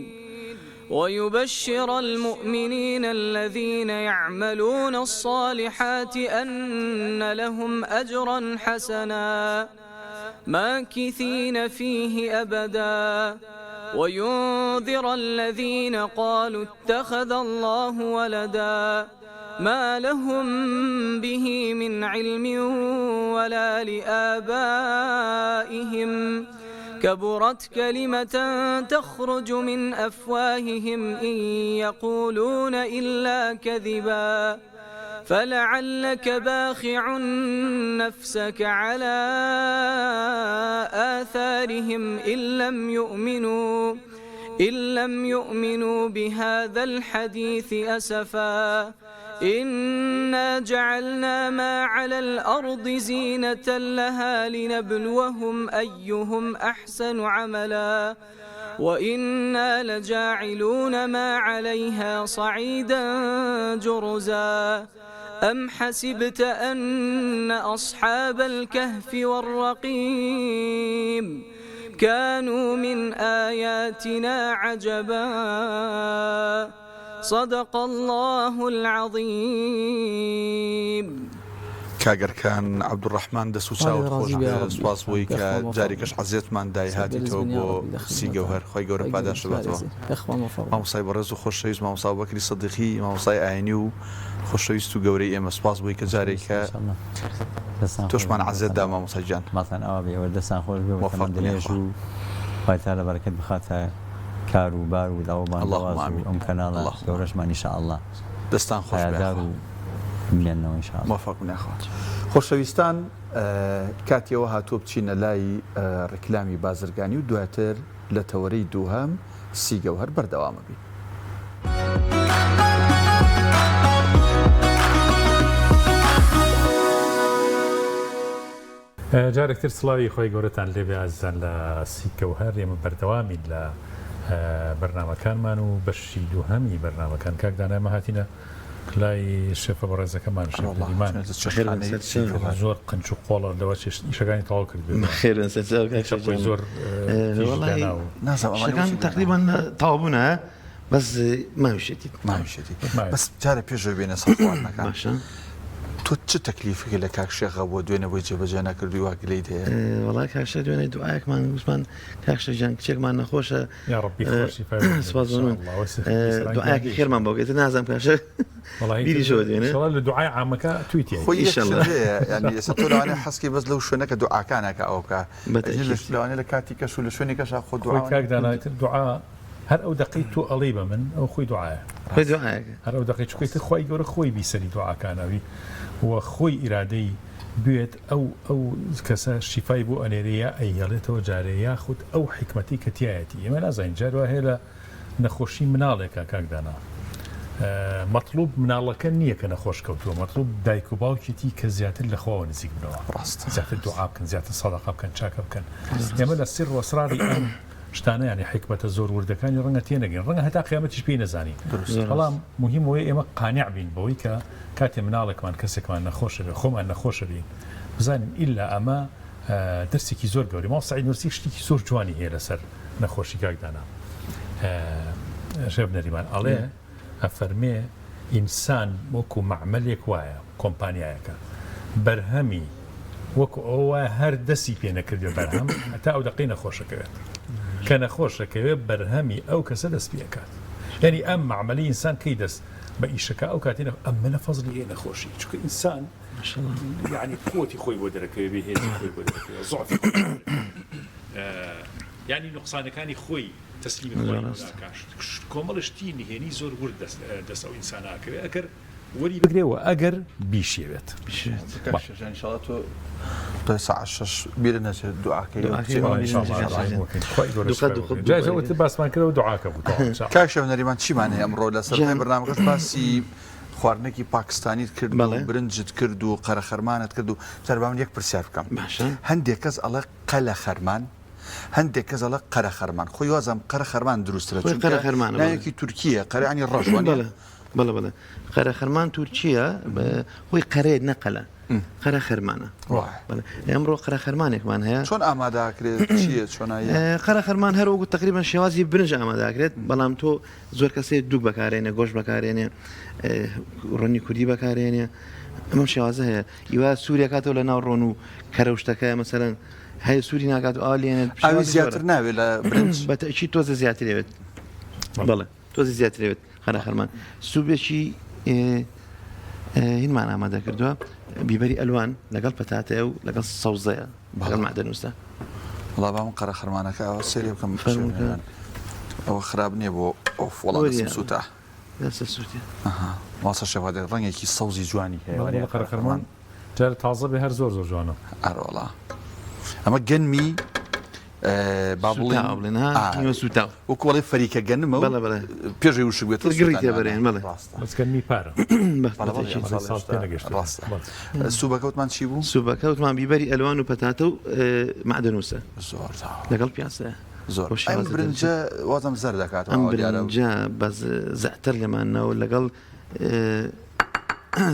ويبشر المؤمنين الذين يعملون الصالحات أن لهم أجرا حسنا ماكثين فيه أبدا وينذر الذين قالوا اتخذ الله ولدا ما لهم به من علم ولا لآبائهم كبرت كلمة تخرج من أفواههم إن يقولون إلا كذبا فلعلك باخع نفسك على آثارهم إن لم يؤمنوا إن لم يؤمنوا بهذا الحديث أسفا إنا جعلنا ما على الأرض زينة لها لنبلوهم أيهم أحسن عملا وإنا لجاعلون ما عليها صعيدا جرزا أم حسبت أن أصحاب الكهف والرقيم كانوا من آياتنا عجبا صدق اللە العظیم. کاک ئەرکان عەبدولڕەحمان دەست و چاوت خۆش بێ سوپاس بۆی کە جارێکەش عەزێتمان دای هاتیتەوە بۆ سی گەوهەر خوای گەورە پاداشت باتەوە مامۆستای بەڕێز و خۆشەویست مامۆستا ئەبوبەکری سدیقی مامۆستای ئاینی و خۆشەویست و گەورەی ئێمە سوپاس بۆی کە جارێکە تۆشمان عەزێت دا مامۆستا گیان. ماڵتان ئاوا بێ ئێوەش دەستان خۆش بێ و مۆفەق تەمەن بن درێژ یاخوا. و خوای تەعالا بەرەکەت بخاتە کار و بار و داو و اللهم بانگەواز و آمین ئەم کەناڵە اللهم آمین. گەورەشمان ان شاء اللە دەستان خۆش بێ پایەدار یاخوا. و بمێننەوە ان شاء اللە. مۆفەق بن یاخوا. خۆشەویستان کاتی ئەوە هاتووە بچینە لای ڕیکلامی بازرگانی و دواتر لە تەوەرەی دووهەم سی گەوهەر بەردەوامە بین. جارێکتر سڵاوی خۆی گەورەتان لێبێ ئازیزان لە سیکەوهەر ئێمە بەردەوامین لە بەرنامەکانمان و بەشی دووهەمی بەرنامەکان کاک دانا ئێمە هاتینە لای شێفە بەڕێزەکەمان شێف نەریمان زۆر قنچ و قۆڵە لەوە ئیشەکانی تەواو کردبێت خۆی زۆر شەکان تقریبا تەواو بوونە بەس ماویشێتی ماویشێتی بەس جارە پێشەوە بێنە سەر خواردنەکان باشە تۆ چ تەکلیفێکی لە کاک شێخ هەبووە دوێنێ بۆی جێبەجێ نەکردووی وا گلەیت هەیە؟ وەڵا کاک شێخ دوێنێ دوعایەکمان وتمان کاک شێخ گیان کچێکمان نەخۆشە یا ڕەبی خوا شیفای بدات سوپاس بۆ من ان شاء الله دوعایەکی خێرمان بۆ کرد نازانم کاک شێخ بیریشەوە دوێنێ ان شاء الله لە دوعای عامەکە توی تیای خۆی یەک ان شاء الله شت هەیە یانی ئێستا تۆ لەوانەیە حەزکەی بەس لەو شوێنە کە دوعاکانە کە ئەوە بکا بەتەئکید لەوانەیە لە کاتی کەش و لە شوێنی کەشا خۆ خۆی دوعا کاک دانا ئیتر دوعا هەر ئەو دەقەی تۆ ئەڵێی بە من ئەو خۆی دوعایە. خۆی دوعایەکە. هەر ئەو دەقەی چونکە ئیتر خوای گەورە خۆی بیسەری دوعاکانە و خۆی ئیرادەی بوێت ئەو ئەو کەسە شیفای بۆ ئەنێرێ یا ئەیهێڵێتەوە جارێ یاخود ئەو حیکمەتەی کە تیایەتی ئێمە نازانین جار وا هەیە لە نەخۆشی مناڵێکا کاک دانا مەتڵوب مناڵەکە نییە کە نەخۆش کەوتووە مەتڵوب دایک و باوکێتی کە زیاتر لە خواوە نزیک بنەوە ڕاستە زیاتر دوعا بکەن زیاتر سەدەقە بکەن چاکە بکەن ئێمە لە سر وەسراری ئەم شتانە یانی حیکمەتە زۆر وردەکانی ڕەنگە تێنەگەین ڕەنگە هەتا قیامەتیش پێی نەزانین بەڵام موهیم ئەوەیە ئێمە قانع بین بەوەی کە کاتێ مناڵێکمان کەسێکمان نەخۆشە بێ خۆمان نەخۆشە بین بزانین ئیلا ئەمە دەرسێکی زۆر گەورەی مامۆستا سەعید نوورسی شتێکی زۆر جوانی هەیە لەسەر نەخۆشی کاک دانا شێف نەریمان ئەڵێ ئەفەرمێ ئینسان وەکو مەعمەلێک وایە، کۆمپانیایەکە، بەرهەمی وەکو ئەوە وایە هەر دەسی پێ نەکردبێ بەرهەم هەتا ئەو دەقەی نەخۆش ئەکەوێت، کە نەخۆش ئەکەوێ بەرهەمی ئەو کەسە دەست پێ ئەکات. یانی ئەم مەعمەلی ئینسان کەی دەست بە ئیشەکا ئەو کاتی ئەمە لە فەزلی هەیە نەخۆشی چونکە ئینسان یانی قوتی خۆی بۆ دەرەکەوێ بێ هێزی خۆی بۆ دەرەکەوێ زوعفی خۆی بۆ دەرەکەوێ یانی نوقسانەکانی خۆی. تەسلیمی خوای گەورە ئەکا کۆمەڵێ شتی نهێنی زۆر ورد دەست دەست ئەو ئینسانە ئەکەوێ ئەگەر وەری بگرێ و ئەگەر بیشیەوێت. بیشێت. کاک شێخ جان ئینشاڵا تۆ دوای سەعات شەش بیرت نەچێت دوعاکەی دوعاکەی بچێ. بەڵێ ئینشاڵا دوعای بۆ کەین خوای گەورە شفای بۆ کەین. جا ئەوەت باسمان کرد ئەوە دوعاکە بوو تەواو ئینشاڵا. کاک شێخ نەریمان چیمان هەیە ئەمڕۆ لە سەرەتای جان. بەرنامەکەش باسی خواردنێکی پاکستانیت کرد و بەڵێ. برنجت کرد و قەرەخەرمانت کرد و جار با من یەک پرسیار بکەم باشە. هەندێک کەس ئەڵێ قەلە خەرمان هەندێک کەس ئەڵێ قەرە خەرمان خۆی وازم قەرە خەرمان دروستترە خۆی چونکە قەرە خەرمانە بەڵێ. ناوێکی تورکییە قەرە یانی ڕەش وانیە؟ بەڵێ بەڵێ بەڵێ قەرە خەرمان تورکییە خۆی قەرەیە نە قەلە قەرە خەرمانە وایە. بەڵێ ئەمڕۆ قەرە خەرمانێکمان هەیە. چۆن ئامادە ئەکرێت چییە چۆناییە؟ قەرە خەرمان هەر وەکو تەقریبەن شێوازی برنج ئامادە ئەکرێت بەڵام تۆ زۆر کەسێ دووگ بەکارێنێ گۆشت بەکارێنێ ڕۆنی کوردی بەکارێنێ ئەمەم شێوازە هەیە ئیوا سوورێکاتەوە لە ناو ڕۆن و کەرە و شتەکە مەسەلەن هەیە سووری ناکات و ئاوا لێنێت ئاوی زیاتر ناوێت لە برنج بە تەئکید تۆزە زیاتر ئەوێت بەڵێ تۆزی زیاتر ئەوێت خەرە خەرمان سوبێکی هینمان ئامادە کردووە بیبەری ئەلوان لەگەڵ پەتاتەیە و لەگەڵ سەوزەیە لەگەڵ مەعدەنووسە وەڵا با من قەرە خەرمانەکە ئەوە سەیری بکەم فەرموو. ئەوە خراپ نییە بۆ ئۆف وەڵا دەستم سووتا دەستت سووتێ. ئەها مامۆستا شێخ ڕەنگێکی سەوزی جوانی هەیە بەڵێ وانیە قەرە خەرمان جارێ تازە بێ هەر زۆر زۆر جوانە. ئەرەوەڵا ئەمە گەنمی با بڵێین سووتاوە بڵێن ها ئا نیوە سووتاو. وەکو ئەڵێ فەریکە گەنمە و بەڵێ بەڵێ. پێش ئەوەی وشک بێتەوە گڕی تێ سووتانیانە. بەرێن بەڵێ. ڕاستە. بەس گەنمی پارە. بەڵێ بەڵێ بەڵێ بەڵێ ساڵ ئەمساڵ پێ نەگەیشتووە. ڕاستە. بەڵێ. سووبەکە وتمان چی بوو؟ سووبەکە وتمان بیبەری ئەلوان و پەتاتە و مەعدەنووسە. زۆر تەواو. لەگەڵ پیاسەیە. زۆر بەو ئەم شێوازە برنجە دەرچێت. وازم زەرد دەکاتەوە ئەم ئەوە دیارە. برنجە بە زەعتەر لێمان ناوە لەگەڵ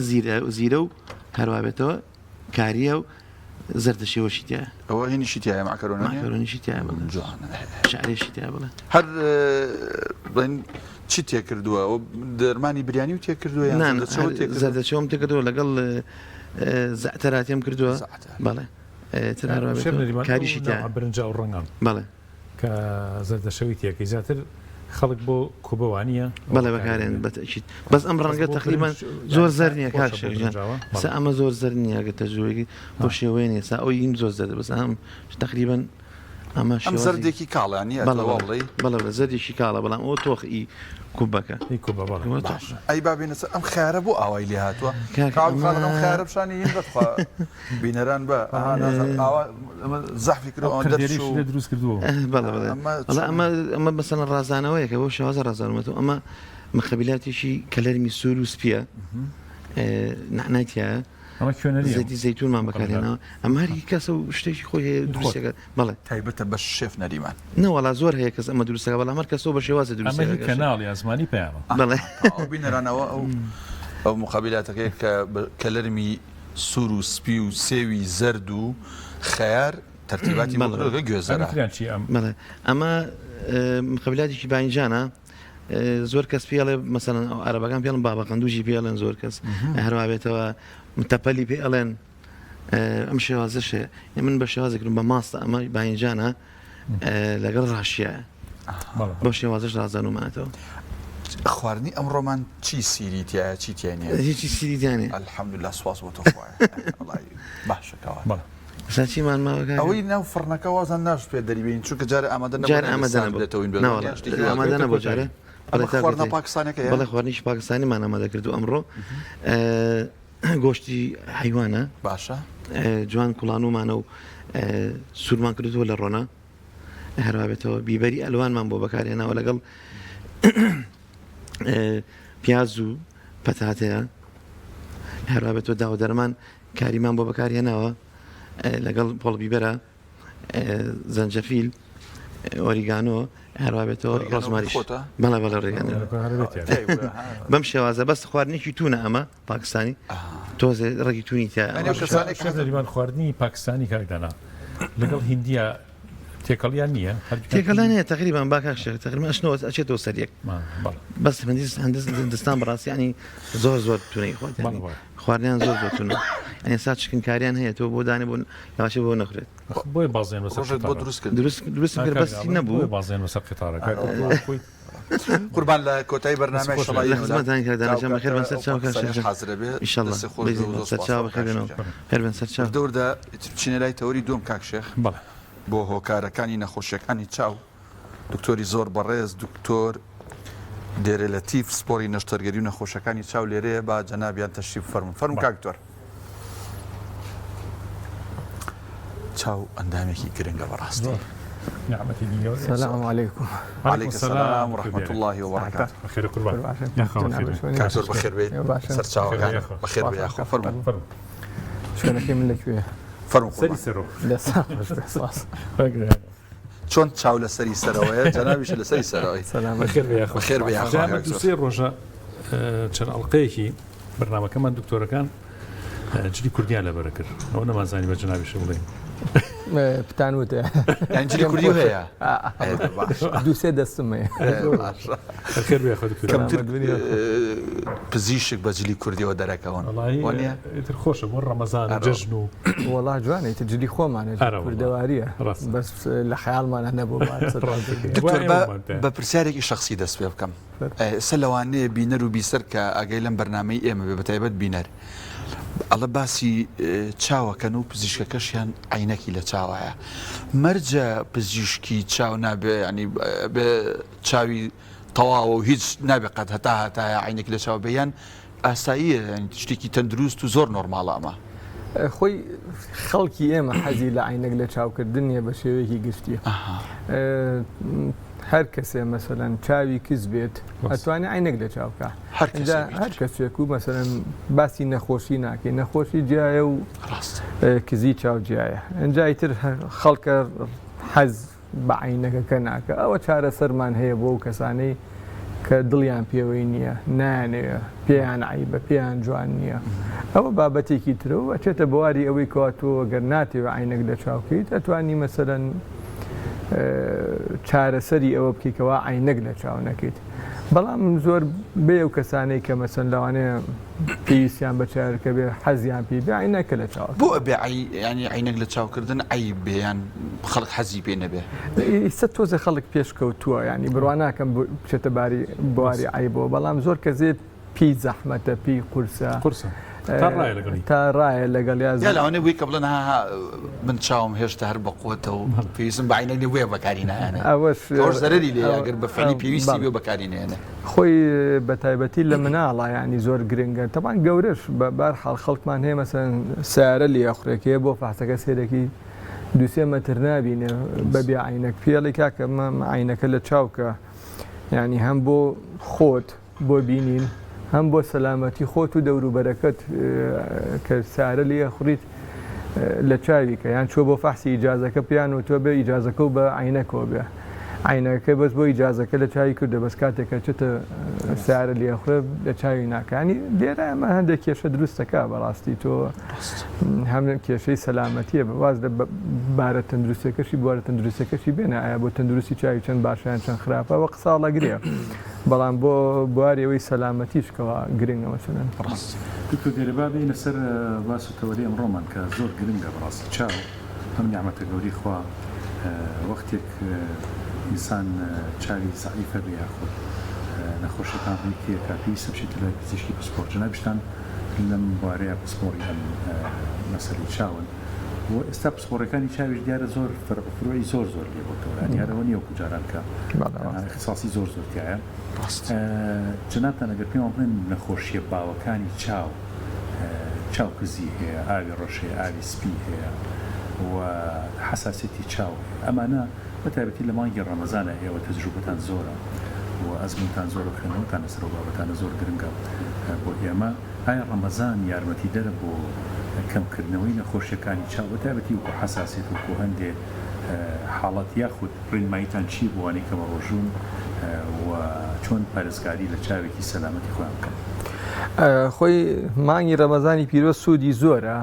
زیرە زیرە و هەروا بێتەوە کاریە و زەردە شێوەشی تیایە. ئەوە هینیشی تیایە مەعکەرۆنە نیە؟ مەعکەرۆنیشی تیایە بەڵێ. جوانە. شعرێشی تیایە بەڵێ. هەر بڵێن چی تێکردووە؟ ئەوە دەرمانی بریانی و تێکردووە یان نا نا زەردەچەوە تێکردووە؟ زەردەچەوەم تێکردووە لەگەڵ زەعتەراتیم کردووە. زەعتەر. بەڵێ. تر هەروا شێف بێتەوە نەریمان ئەو کاریشی تیایە. نەوعە برنجە ئەو ڕەنگە. بەڵێ. کە زەردەشەوی تێکەی زیاتر خەڵک بۆ کوبە وانیە بەڵێ بەکارێن بەتەکید بەس ئەم ڕەنگە تقریبا زۆر زەر نییە کاک شێخ گیان سا ئەمە زۆر زەر نییە گە تەجروبەیەکی بۆ شێوەیە نییە سا ئەوی هین زۆر زەردە بەس ئەم تقریبا ئەمە ئەم زەردێکی کاڵە نییە بەڵێ بەڵێ بەڵێ بەڵێ زەردێکی کاڵە بەڵام ئەوە تۆخ ئی کوبەکە ئی کوبە بەڵێ باش ئەی با بینە سەر ئەم خیارە بۆ ئاوای لێ هاتووە کاک خاڵ ئەم خیارە پیشانی هین بەتخوا بینەران بە ئەها نازانم ئاوا ئەمە زەحفی کردووە ئەوە دەرچوو لێ دروست کردووە بەڵێ بەڵێ بەڵێ ئەمە ئەمە مەسەلەن ڕازانەوەیەکە بەو شێوازە ڕازانومەتەوە ئەمە مخەبیلاتێکی کەلەرمی سوور و سپیە نەعنای تیایە ئەمە کوێنەریە زەیتی زەیتونمان بەکارهێناوە ئەمە هەر هی کەسە و شتێکی خۆی هەیە دروستەکە بەڵێ تایبەتە بە شێف نەریمان نەوەڵا زۆر هەیە کەس ئەمە دروستەکە بەڵام هەر کەسەوە بە شێوازە ئەمە دروستەکە هی کەناڵی ئاسمانی پەیامە بەڵێ ئەو بینەرانەوە ئەو ئەو مقابلاتەکەی کە کەلەرمی سوور و سپی و سێوی زەرد و خەیار تەرتیباتی بۆ کردووە گوێزەرە. بەڵێ ئەمە مقەبلاتێکی باینجانە زۆر کەس پێڵێ مەسەلەن ئەو عەرەبەکان پێڵن بابە قەندوژی پێڵێن زۆر کەس هەروە بێتەوە متەپەلی پێ ئەڵێن ئەم شێوازەشێ من بە شێوازێکردم بە ماستە ئەمە باینجانە لەگەڵ ڕاشیە بەو شێوازەش ڕازانومانەتەوە. خواردنی ئەمڕۆمان چی سیری تیایە چی تیا نییە؟ هیچی سیری تیا نییە. الحمدلله سوپاس بۆ تۆ خوایە. وەڵای باشە کەواتە. بەڵێ. ئێستا چیمان ماوە کاکە؟ ئەوەی ناو فڕنەکە وازان ناش پێ دەریبێنین چونکە جارێ ئامادە نەبوو جارێ ئامادە سارد نەبوو. بێتەوە نەوەڵا یان شتێکی وا. ئامادە نەبوو جارێ. ئەمە بەڵێ تا خواردنە کۆتایی. پاکستانیەکەیە؟ بەڵێ خواردنێکی پاکستانیمان ئامادە کردوو ئەمڕۆ. گۆشتی حەیوانە. باشە. جوان کوڵانومانە و سوورمان کردووە لە ڕۆنا. هەروا بێتەوە بیبەری ئەلوانمان بۆ بەکارهێناوە لەگەڵ پیاز و پەتاتەیە هەروا بێتەوە داو دەرمان کاریمان بۆ بەکارهێناوە لەگەڵ پۆڵ بیبەرە زەنجەفیل ئۆریگانۆ هەروا بێتەوە ڕۆزماریش بەڵێ بەڵێ ڕێگانۆ بەم شێوازە بەس خواردنێکی تونە ئەمە پاکستانی تۆزێ ڕەگی تونی تیایە. نەریمان خواردنی پاکستانی کاک دانا لەگەڵ هیندیا تێکەڵیان نییە؟ تێکەڵیان هەیە تقریبا با کاک شێخ تقریبا ئەشنەوە ئەچێتەوە سەر یەک بەس هەندیس هەندیس هندستان بەڕاستی ینی زۆر زۆر تونەی خۆت خواردنیان زۆر زۆر تونە یعنی سا چکنکاریان هەیە تۆ بۆ دانێ بۆ لەواشێ بۆ نەخورێت بۆیە بازێن بەسەر بۆ دروست کرد دروست دروست کرد بەس نەبوو بازێن بەسەر قیتارەکە قوربان لە کۆتایی بەرنامەی دەست خۆش شەڵای لە خزمەتتان کاک دانا جان بەخێر بن سەر چاو کاک شێخ جان حازرە بێ ان شاء الله دەستی خۆش بێ بێ و زۆر سەر سوپاس چاو کاک بەخێر بێنەوە شێخ جان. خێر بن سەر چاو. وردە وردە ئیتر بچینە لای تەوەری دووەم کاک شێخ بەڵێ. بۆ هۆکارەکانی نەخۆشیەکانی چاو. دکتۆری زۆر بەڕێز دکتۆر دێرێ لەتیف پسپۆری نەشتەرگەری و نەخۆشەکانی چاو لێرەیە با جەنابیان تەشریف فەرموون فەرموون کاک دکتۆر. چاو ئەندامێکی گرنگە بەڕاستی. سلام علیکم. علیک السلام و رحمة اللە و برکاته. بەخێر قوربان. یاخوا بەخێر بێی. کاک زۆر بەخێر بێیت سەرچاوەکان بەخێر بێ یاخوا فەرموو. شوێنەکەی من لەکوێیە؟ فەرموو سەری سەرۆ. دەستان خۆش بێ سپاس. چۆن چاو لەسەری سەرەوەیە جەنابیشە لەسەری سەرەوەی. بەخێر بێ یاخوا. بەخێر بێ یاخوا. جا ئەمە دوو سێ ڕۆژە چەند ئەڵقەیەکی بەرنامەکەمان دکتۆرەکان جلی کوردیان لەبەرە کرد ئەوە نەمانزانی بە جەنابیشە بڵێین. پتان وتە یان جلی کوردی هەیە دوو سێ دەستم هەیە. خێر بێ خۆت دکتۆر. کەمتر پزیشک بە جلی کوردیەوە دەرەکەون وانە ئیتر خۆشە بۆ ڕەمەزان و جەژن و وەڵا جوانە ئیتر جلی خۆمانە کوردەواریە بەس لە خەیاڵمانە نەبوو دکتۆر بە پرسیارێکی شخصی دەست پێ بکەم ئێستا لەوانەیە بینەر و بیسەر کە ئاگای لەم بەرنامەی ئێمە بێ بەتایبەت بینەر ئەڵە باسی چاوەکەن و پزیشکەکەشیان عینەکی لە چاوایە مەرجە پزیشکی چاو نابێ ینی بێ چاوی تەواوە و هیچ نابێ قەت هەتا هەتایە عینێکی لە چاو بێ یان ئاساییە شتێکی تەندروست و زۆر نۆرماڵە ئەمە. خۆی خەڵکی ئێمە حەزی لە عینەک لە چاوکردن نیە بە شێوەیەکی گشتی هەر کەسێ مەسەلەن چاوی کز بێت ئەتوانێ عینەک لە چاو بکا هەر کەسێک و مەسەلەن باسی نەخۆشی ناکەی نەخۆشی جیایە و کزی چاو جیایە ئەنجا ئیتر خەڵکە حەز بە عەینەکەکە ناکا ئەوە چارەسەرمان هەیە بۆ ئەو کەسانەی کە دڵیان پێوەی نییە نایانەوێ پێیان عەیبە پێیان جوان نییە ئەوە بابەتێکی ترە و ئەچێتە بواری ئەوەی کەوا تۆ گەر ناتەوێ عەینەک لە چاو کەیت ئەتوانی مەسەلەن چارەسەری ئەوە بکەیت کەوا عەینەک لە چاو نەکەیت بەڵام زۆر بێ ئەو کەسانەی کە مەسەن لەوانەیە پێویستیان بە چارەکە بێ حەزیان پێی بێ عەینەکە لە چاو. بۆ ئەبێ یانی عەینەک لە چاو کردن عەیب بێ یان خەڵک حەزی پێ نەبێ؟ ئیستا تۆزێ خەڵک پێش کەوتووە یانی بڕوا ناکەم بچێتە باری بواری عەیبەوە بەڵام زۆر کەس پێی زەحمەتە پێی قورسە. قورسە تا ڕایە لەگەڵی. تا ڕایە لەگەڵ یا. یا لەوانەیە بووی کە بڵێن ها ها من چاوم هێشتا هەر بە قوەتە و پێویستم بە عەینەک نیە بۆیە بەکاری ناهێنێ. ئەوەش ئەوەش زەرەری لێیە ئەگەر بە فعلی پێویستی بێ و بەکاری نەهێنێ. خۆی بەتایبەتی لە مناڵا یانی زۆر گرنگە تەبعەن گەورەش بە بار حاڵ خەڵکمان هەیە مەسەن سیارە لێ ئەخورێکەیە بۆ فەحسەکە سێرەکی دوسێ مەتر نابینێ بە بێ عینەک پێڵی کاکە عینەکە لە چاوکە یعنی هەم بۆ خۆت بۆ بینین هەم بۆ سەلامەتی خۆت و دەوروبەرەکەت کە سارە لێ خوریت لە چاوی کە یان چوە بۆ فەحسی ئیجازەکە پێیان وتوە بێ ئیجازەکە و بە عەینەکەوە بێ عەینەکە بەس بۆ ئیجازەکە لە چاوی کردە بەس کاتێک کە چێتە سیارە لێخورێ لە چاوی ناکانی لێرە ئەمە هەندێک کێشە دروستەکە بەڕاستی تۆ هەم کێشەی سەلامەتیە واز لە بارە تەندروستەکەشی بوارە تەندروستەکەشی بێنە ئایا بۆ تەندروستی چاوی چەند باشیان چەند خراپە وە قساڵەگرێ بەڵام بۆ بواری ئەوەی سەلامەتیش کەوا گرنگە مەسەلەن. ڕاست. دکتۆر دیارە با بێینە سەر باس و تەوەرەی ئەمڕۆمان کە زۆر گرنگە بەڕاستی چاو ئەم نیعمەتە گەورەی خوا وەختێک ئینسان چاوی زەعیفە بێ یاخود نەخۆشیەکان ڕووی تێکا پێویستە بچێتە لای پزیشکی پسپۆڕ جەنابیشتان لەم بوارەیا پسپۆڕی ئەم مەسەلەی چاون و ئێستا پسپۆڕیەکانی چاویش دیارە زۆر فەرع و فروعی زۆر زۆر لێ بۆتەوە یانی هەر ئەوە نیە وەکو جاران کە تەنها ئیختیساسی زۆر زۆر تیایە جەنابتان ئەگەر پێمان بڵێن نەخۆشیە باوەکانی چاو چاو کزی هەیە ئاوی ڕەش هەیە ئاوی سپی هەیە و حەساسیەتی چاو هەیە ئەمانە بە تایبەتی لە مانگی ڕەمەزانە ئێوە تەجروبەتان زۆرە و ئەزمونتان زۆرە خوێندنەوەتان لەسەر ئەو بابەتانە زۆر گرنگە بۆ ئێمە ئایا ڕەمەزان یارمەتیدەرە بۆ کەمکردنەوەی نەخۆشیەکانی چاو بەتایبەتی وەکو حەساسیەت وەکو هەندێ حاڵەت یاخود ڕێنماییتان چیە بۆ ئەوانەی کە بەڕۆژوون و چۆن پارێزگاری لە چاوێکی سەلامەتی خۆیان بکەن؟ خۆی مانگی ڕەمەزانی پیرۆز سوودی زۆرە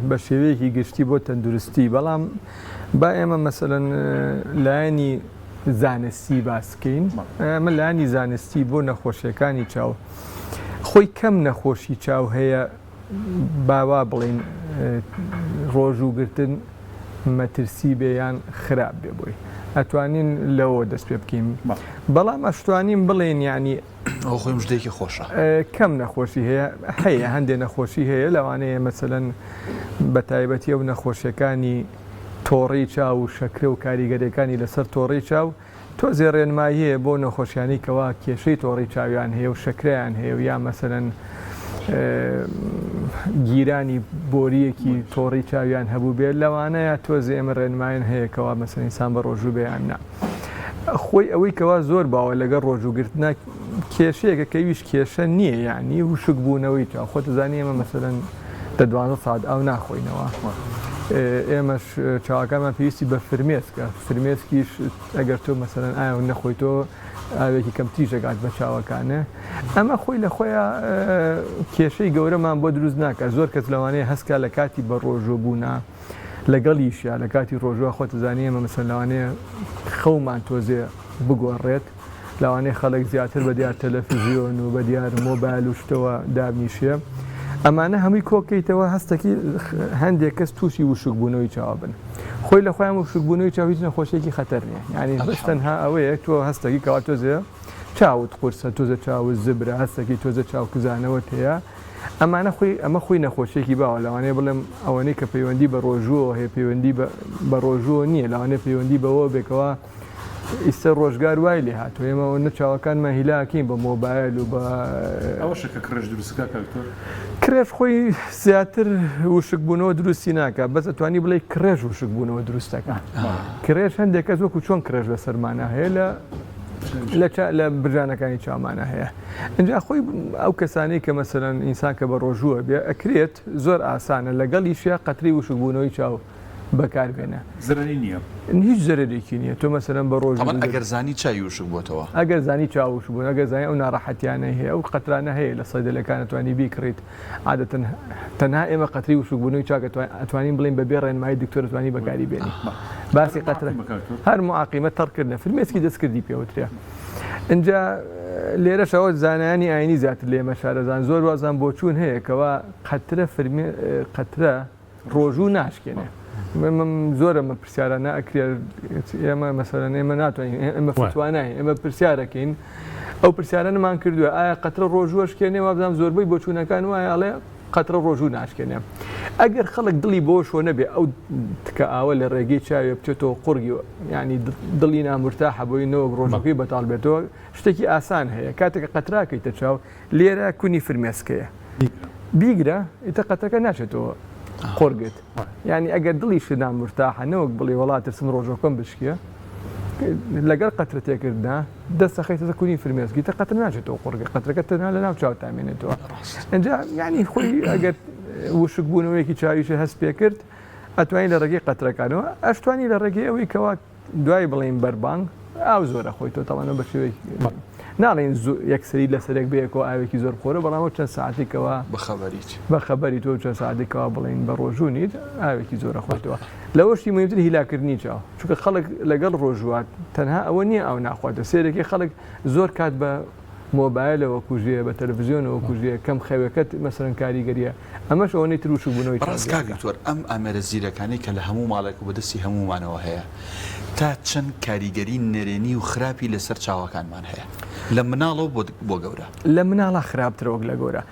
بە شێوەیەکی گشتی بۆ تەندروستی بەڵام با ئێمە مەسەلەن لایەنی زانستی باس بکەین ئەمە لایەنی زانستی بۆ نەخۆشیەکانی چاو خۆی کەم نەخۆشی چاو هەیە با وا بڵێین ڕۆژوو گرتن مەترسی بێ یان خراپ بێ بۆی ئەتوانین لەوە دەست پێ بکەین بەڵام ئەشتوانین بڵێن یعنی ئەو خۆی مژدەیەکی خۆشە کەم نەخۆشی هەیە هەیە هەندێ نەخۆشی هەیە لەوانەیە مەسەلەن بە تایبەتی ئەو نەخۆشیەکانی تۆڕی چاو و شەکرە و کاریگەریەکانی لەسەر تۆڕی چاو. تۆزێ ڕێنمایی هەیە بۆ نەخۆشیانی کەوا کێشەی تۆڕی چاویان هەیە و شەکرەیان هەیە و یا مەسەلەن گیرانی بۆریەکی تۆڕی چاویان هەبوو بێت لەوانەیە تۆزێ ئێمە ڕێنمایان هەیە کەوا مەسەلەن ئینسان بە ڕۆژوو بێ یان نا. خۆی ئەوەی کەوا زۆر باوە لەگەڵ ڕۆژوو گرتنا کێشەیەکە کە ئەویش کێشە نییە یعنی وشک بوونەوەی چاو خۆت زانی ئێمە مەسەلەن دە دوانزە ساعت ئاو ناخۆینەوە ئێمەش چاوەکانمان پێویستی بە فرمێسکە فرمێسکیش ئەگەر تۆ مەسەلەن ئاو نەخۆیتەوە ئاوێکی کەمتریش ئەگات بە چاوەکانێ ئەمە خۆی لە خۆیان کێشەی گەورەمان بۆ دروست ناکات زۆر کەس لەوانەیە هەستکا لە کاتی بە ڕۆژوو بوونا لەگەڵیشیا لە کاتی ڕۆژوە خۆت زانی ئێمە مەسەلەن لەوانەیە خەومان تۆزێ بگۆڕێت لەوانەیە خەڵک زیاتر بە دیار تەلەفزیۆن و بە دیار مۆبایل و شتەوە دابنیشێ ئەمانە هەمووی کۆکەیتەوە هەستەکی هەندێک کەس تووشی وشکبوونەوەی چاوە بن خۆی لە خۆیان وشکبوونەوەی چاو هیچ نەخۆشیێکی خەتەر نییە یعنی بەس تەنها ئەوەیە تۆ هەستەکی کەوا تۆزێ چاوت قورسە تۆزە چاوت زبرە هەستەکی تۆزە چاو کزانەوەت هەیە ئەمانە خۆی ئەمە خۆی نەخۆشیێکی باوە لەوانەیە بڵێم ئەوەنەی کە پەیوەندی بە ڕۆژووەوە هەیە پەیوەندی بە ڕۆژووە نییە لەوانەیە پەیوەندی بەوە بێکەوە ئیستە ڕۆژگار وای لێ هاتووە ئێمە ئەوەندە چاوەکانمان هیلاکین بە مۆبایل و بە ئەوەشە کە کڕێش دروست کا کاک دکتۆر؟ کڕێش خۆی زیاتر وشک بوونەوە دروستی ناکا بەس ئەتوانی بڵێی کڕێش وشک بوونەوە دروست دەکا کڕێش هەندێک کەس وەکو چۆن کڕێش لە سەرمانە هەیە لە لە لە برژانەکانی چاومانە هەیە اینجا خۆی ئەو کەسانی کە مەسەلەن ئینسان کە بە ڕۆژووە بێ ئەکرێت زۆر ئاسانە لەگەڵیشیا قەترەی وشکبوونەوەی چاو بەکار بێنە. زەرەری نییە؟ هیچ زەرەرێکی نییە تۆ مەسەلەن بە ڕۆژ تەبعەن ئەگەر زانی چاوی وشک بۆتەوە. ئەگەر زانی چاو وشک بوون ئەگەر زانی ئەو ناڕەحەتیانەی هەیە ئەو قەترانە هەیە لە سەیدەلەکان ئەتوانی بیکڕیت عادەتەن تەنها ئێمە قەترەی وشک بوونەوەی چاک ئەتوانین بڵێین بەبێ ڕێنمایی دکتۆر ئەتوانی بەکاری بێنی باسی قەترە هەر معقیمە تەڕکردنە فرمێسکی دەستکردی پێوترێ ئینجا لێرەشەوە زانایانی ئاینی زیاتر لێمە شارەزان زۆر وازان بۆچوون هەیە کەوا قەترە فرمێ قەترە ڕۆژوو ناشکێنێ من زۆرە مە پرسیارانە ئەکرێ ئێمە مەسەرەن ئێمە ناتوانین ئێمە فتوانای ئێمە پرسیارەکەین ئەو پرسیارانەمان کردووە ئایا قەترە ڕۆژووە شکێنێ وابزانام زۆربەی بۆچوونەکان وایە ئەڵێ قەترە ڕۆژوو ناشکێنێ ئەگەر خەڵک دڵی بۆ شۆ نەبێ ئەو تکە ئاوە لە ڕێگەی چاوێ بچێتەوە قوڕگی ینی دڵی نامرتاحە بۆی نەوەک ڕۆژەکەی بەتاڵ بێتەوە شتێکی ئاسان هەیە کاتێک قەتراکەیتە چاو لێرە کونی فرمێسکەیە بیگرە ئیتر قەتەکە ناچێتەوە قۆرگت یعنی ئەگەر دڵیشت نامورتاحە نەوەک بڵێ وەڵا ترسم ڕۆژەکەم بشکێ لەگەڵ قەترە تێکردنا دەست دەخەیتە کونی فرمێسکی تە قەتر ناچێتەوە قوڕگە قەترەکە تەنها لە ناو چاو تامێنێتەوە ئینجا یعنی خۆی ئەگەر وشک بوونەوەیەکی چاویشە هەست پێ کرد ئەتوانی لە ڕێگەی قەترەکانەوە ئەشتوانی لە ڕێگەی ئەوەی کەوا دوای بڵێین بەربانگ ئاو زۆر ئەخۆی تۆ تەوانە بە شێوەیەک ناڵێن یەکسەری لەسەرێک بەیەکەوە ئاوێکی زۆر بخۆرە بەڵام ئەو چەند ساعتێکەوە بەخەبەریت بەخەبەری تۆ چەند ساعتێکەوە بڵێین بە ڕۆژوو نیت ئاوێکی زۆر ئەخۆیتەوە لەوەشی مهمتر هیلاکردنی چاو چونکە خەڵک لەگەڵ ڕۆژوات تەنها ئەوە نییە ئاو ناخواتە سێرەکی خەڵک زۆر کات بە مۆبایلەوە کوژێ بە تەلەفزیۆنەوە کوژێ کەم خەوێکەت مەسەلەن کاریگەریە ئەمەش ئەوەنەی تر وشک بوونەوەی بەڕاست کاک دکتۆر ئەم ئامێرە زیرەکانەی کە لە هەموو ماڵێک و بەدەستی هەموومانەوە هەیە تا چەند کاریگەری نەرێنی و خراپی لەسەر چاوەکانمان هەیە لە مناڵەوە بۆ بۆ گەورە؟ لە مناڵا خراپترە وەک لە گەورە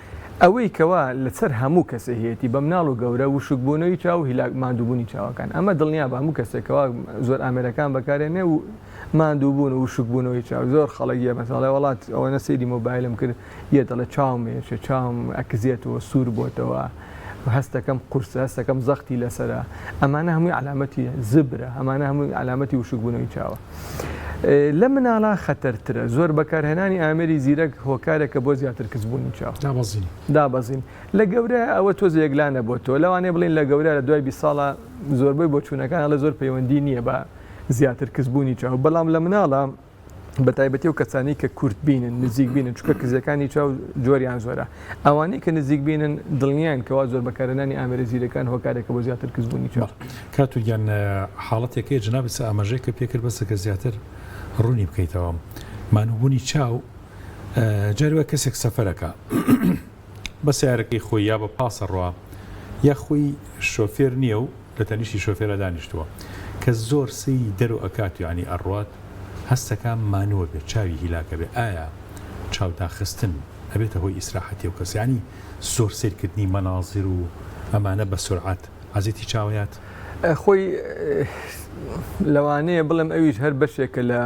ئەوەی کەوا لەسەر هەموو کەسێ هەیەتی بە مناڵ و گەورە وشک بوونەوەی چاو و هیلاک ماندووبوونی چاوەکان ئەمە دڵنیابە هەموو کەسێک کەوا زۆر ئامێرەکان بەکارێنێ و ماندووبوون و وشکبوونەوەی چاو زۆر خەڵک یە مەسەڵەن ئەڵێ وەڵا ئەوەنە سەیری مۆبایلم کرد یە دەڵێ چاوم ئێشێ چاوم ئەکزێتەوە سوور بۆتەوە هەستەکەم قورسە هەستەکەم زەختی لەسەرە ئەمانە هەمووی عەلامەتی زبرە ئەمانە هەمووی عەلامەتی وشکبوونەوەی چاوە لە مناڵا خەتەرترە زۆر بەکارهێنانی ئامێری زیرەک هۆکارێکە بۆ زیاتر کزبوونی چاو دابەزین دابەزین لە گەورە ئەوە تۆزێ یەکلا نەبۆتەوە لەوانەیە بڵێن لە گەورە لە دوای 20 ساڵە زۆربەی بۆچوونەکان ئەڵێ زۆر پەیوەندی نییە بە زیاتر کزبوونی چاو، بەڵام لە مناڵا بە تایبەتی ئەو کەسانەی کە کورت بینن نزیک بینن چونکە کزیەکانی چاو جۆریان زۆرە ئەوانەی کە نزیک بینن دڵنیان کەوا زۆر بەکارهێنانی ئامێرە زیرەکان هۆکارێکە بۆ زیاتر کزبوونی چاو. کاک گیان حاڵەتێک هەیە جەنابت ئاماژەی کە پێکرد بەسە کە زیاتر ڕوونی بکەیتەوە مانووبوونی چاو جاری وایە کەسێک سەفەرەکە بە سەیارەکەی خۆی یا بە پاس ئەڕوا یا خۆی شۆفێر نییە و لە تەنیشتی شۆفێرا دانیشتووە کە زۆر سەیری دەرۆ ئەکات و یانی ئەڕوات هەستەکا مانووە بێ چاوی هیلاکە بێ ئایا چاو داخستن ئەبێتە هۆی ئیسراحەتی ئەو کەسە یانی زۆر سەیر کردنی مەنازیر و ئەمانە بە سورعەت عەزێتی چاوەیات؟ خۆی. لەوانەیە بڵێم ئەویش هەر بەشێکە لە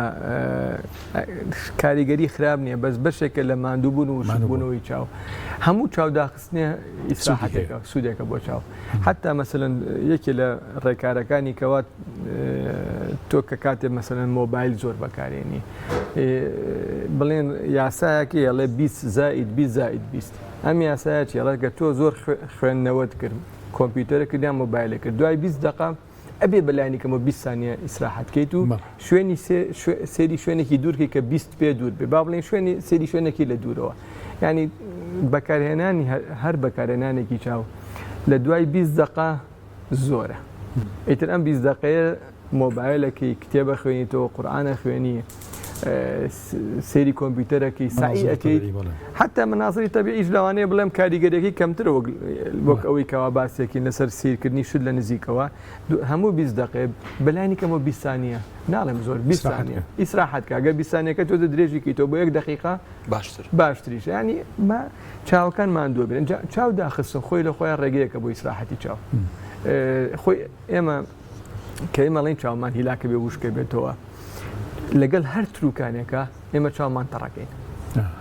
کاریگەری خراپ نییە بەس بەشێکە لە ماندووبوون و وشکبوونەوەی چاو هەموو چاو داخستنێ ئیسراحەتێکە سوودێکە بۆ چاو حتا مەسەلەن یەکێ لە ڕێکارەکانی کەوا تۆ کە کاتێ مەسەلەن مۆبایل زۆر بەکارێنی بڵێن یاسایەکی ئەڵێ 20 زائید 20 زائید 20 ئەم یاسایە چی ئەڵێ گە تۆ زۆر خوێندنەوەت کرد کۆمپیوتەرە کرد یان مۆبایلە کرد دوای 20 دقە ئەبێ بەلایانی کەمەوە 20 سانیە ئیسراحەت کەیت و شوێنی سێری شوێنێکی دوورکەی کە 20 پێ دوور بێ با بڵێن شوێنی سێری شوێنێکی لە دوورەوە ینی بەکارهێنانی هەر بەکارهێنانێکی چاو لە دوای 20 دقە زۆرە ئیتر ئەم 20 دقەیە مۆبایلەکەی کتێبە خوێنیتەوە قورآانە خوێنی سەیری کۆمپیوتەرەکەی سەعی ئەکەیت حتا منازری تەبیعیش لەوانەیە بڵێم کاریگەریەکەی کەمترە وەک وەک ئەوەی کەوا باسێکین لەسەر سیرکردنی شت لە نزیکەوە هەموو 20 دقێ بەلانی کەمەوە 20 سانیە ناڵێم زۆر 20 سانیە ئیسراحەت کە گەر 20 سانیەکە تۆزە درێژی کەیتەوە بۆ یەک دقیقە باشتر باشتریش ینی ما چاوەکان ماندووە بن چاو داخستن خۆی لە خۆیان ڕێگەیەکە بۆ ئیسراحەتی چاو خۆی ئێمە کە ئێمە ئەڵێین چاومان هیلاکە بێ وشکە بێتەوە لەگەڵ هەر تروکانێکە ئێمە چاومان تەڕەکەین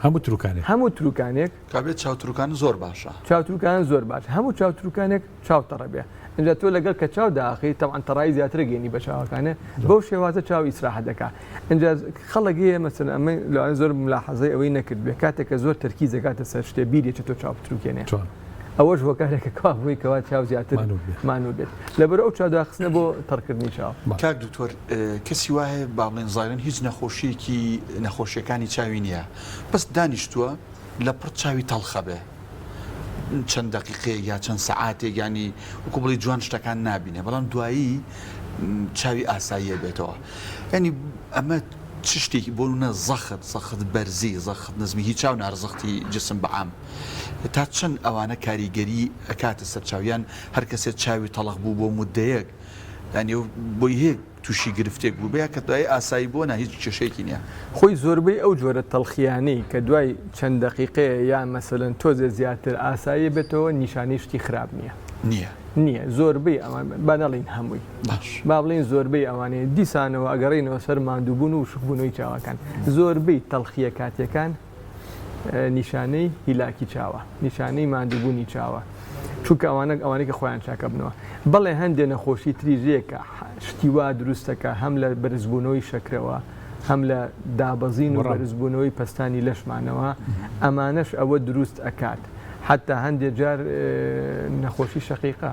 هەموو تروکانێک هەموو تروکانێک کابێت چاوتروکان زۆر باشە چاوتروکان زۆر باش هەموو چاوتروکانێک چاو تەڕە بێ اینجا تۆ لەگەڵ کە چاو داخی تەوان تەڕایی زیاتر گەێنی بە چاوەکانە بەو شێوازە چاو ئیسراحە دەکا اینجا خەڵک هەیە مەسەن ئەمە لەوانە زۆر ملاحەزەی ئەوەی نەکرد بێ کاتێک کە زۆر تەرکیز دەکاتە سەر شتێ بیری چێتۆ چاو بتروکێنێ ئەوەش هۆکارێکە کوا بووی کەوا چاو زیاتر مانوو بێت لەبەر ئەو چاو داخستنە بۆ تەڕکردنی چاو. کاک دکتۆر کەسی وا هەیە با بڵێن زایرەن هیچ نەخۆشیەکی نەخۆشیەکانی چاوی نییە بەس دانیشتووە لە پڕ چاوی تەڵخە بێ چەند دەقیقەیەک یا چەند سەعاتێک ینی وەکو بڵێ جوان شتەکان نابینێ بەڵام دوایی چاوی ئاساییە بێتەوە ینی ئەمە چ شتێکی بۆ نە زەخت زەخت بەرزی زەخت نزمی هیچ چاو نارزەختی جسم بەعام تا چەند ئەوانە کاریگەری ئەکاتە سەر چاو یان هەر کەسێ چاوی تەڵخ بوو بۆ مودەیەک یانی بۆی هەیە تووشی گرفتێک بوو بێ کە دوایی ئاسایی بۆ نا هیچ کێشەیەکی نییە. خۆی زۆربەی ئەو جۆرە تەڵخیانەی کە دوای چەند دەقیقەیە یان مەسەلەن تۆزێ زیاتر ئاسایی بێتەوە نیشانەی شتی خراپ نییە. نییە. نییە زۆربەی ئەوان با نەڵێین هەمووی باش. با بڵێین زۆربەی ئەوانەیە دیسانەوە ئەگەڕێینەوە سەر ماندووبوون و وشکبوونەوەی چاوەکان زۆربەی تەڵخییە کاتیەکان نیشانەی هیلاکی چاوە، نیشانەی ماندووبوونی چاوە، چونکە ئەوانە ئەوانەی کە خۆیان چاکەبنەوە. بەڵێ هەندێ نەخۆشی تریش هەیە کە شتی وا دروستەکە هەم لە بەرزبوونەوەی شەکرەوە هەم لە دابەزین و بەرزبوونەوەی پەستانی لەشمانەوە ئەمانەش ئەوە دروست ئەکات حتا هەندێ جار نەخۆشی شەقیقە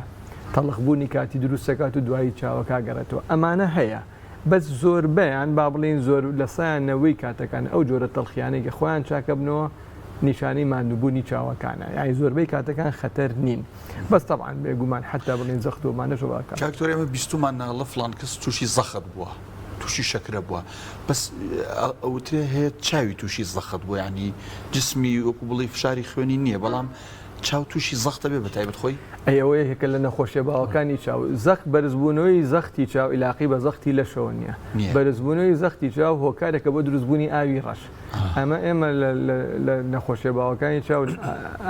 تەڵخبوونی کاتی دروستەکات و دوایی چاوەکە گەڕێتەوە ئەمانە هەیە بەس زۆربەیان با بڵێین زۆر لە سەیان نەوەی کاتەکان ئەو جۆرە تەڵخیانەی کە خۆیان چاکەبنەوە نیشانەی ماندووبوونی چاوەکانە یانی زۆربەی کاتەکان خەتەر نین بەس تەبعەن بێگومان حەتا بڵێین زەخت و ئەمانەش وا کاک تۆر ئێمە بیستومان ناڵە فڵان کەس تووشی زەخت بووە تووشی شەکرە بووە بەس ئەوترێ هەیە چاوی تووشی زەخت بووە یانی جسمی وەکو بڵێی فشاری خوێنی نییە بەڵام چاو تووشی زەخت ئەبێ بە تایبەت خۆی؟ ئەی ئەوە یەکێکە لە نەخۆشیە باوەکانی چاو. زەخت بەرزبوونەوەی زەختی چاو ئیلاقەی بە زەختی لەشەوە نییە. نییە. بەرزبوونەوەی زەختی چاو هۆکارێکە بۆ دروستبوونی ئاوی ڕەش. ئەمە ئێمە لە لە نەخۆشیە باوەکانی چاو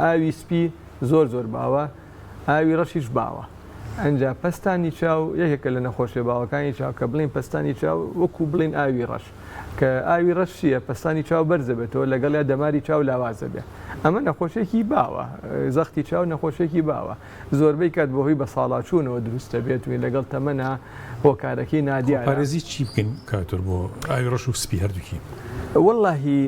ئاوی سپی زۆر زۆر باوە، ئاوی ڕەشیش باوە. ئەنجا پەستانی چاو یەکێکە لە نەخۆشیە باوەکانی چاو کە بڵێین پەستانی چاو وەکوو بڵێین ئاوی ڕەش. کە ئاوی ڕەش چییە؟ پەستانی چاو بەرزەبێتەوە لەگەڵیا دەماری چاو لاوازەبێ. ئەمە نەخۆشیەکی باوە، زەختی چاو نەخۆشیەکی باوە، زۆربەی کات بەهۆی بەساڵاچوونەوە دروست دەبێت و لەگەڵ تەمەنا هۆکارەکەی نادیارە. خۆپارێزی چی بکەین کاک دکتۆر بۆ ئاوی ڕەش و سپی هەردووکی؟ وەڵاهی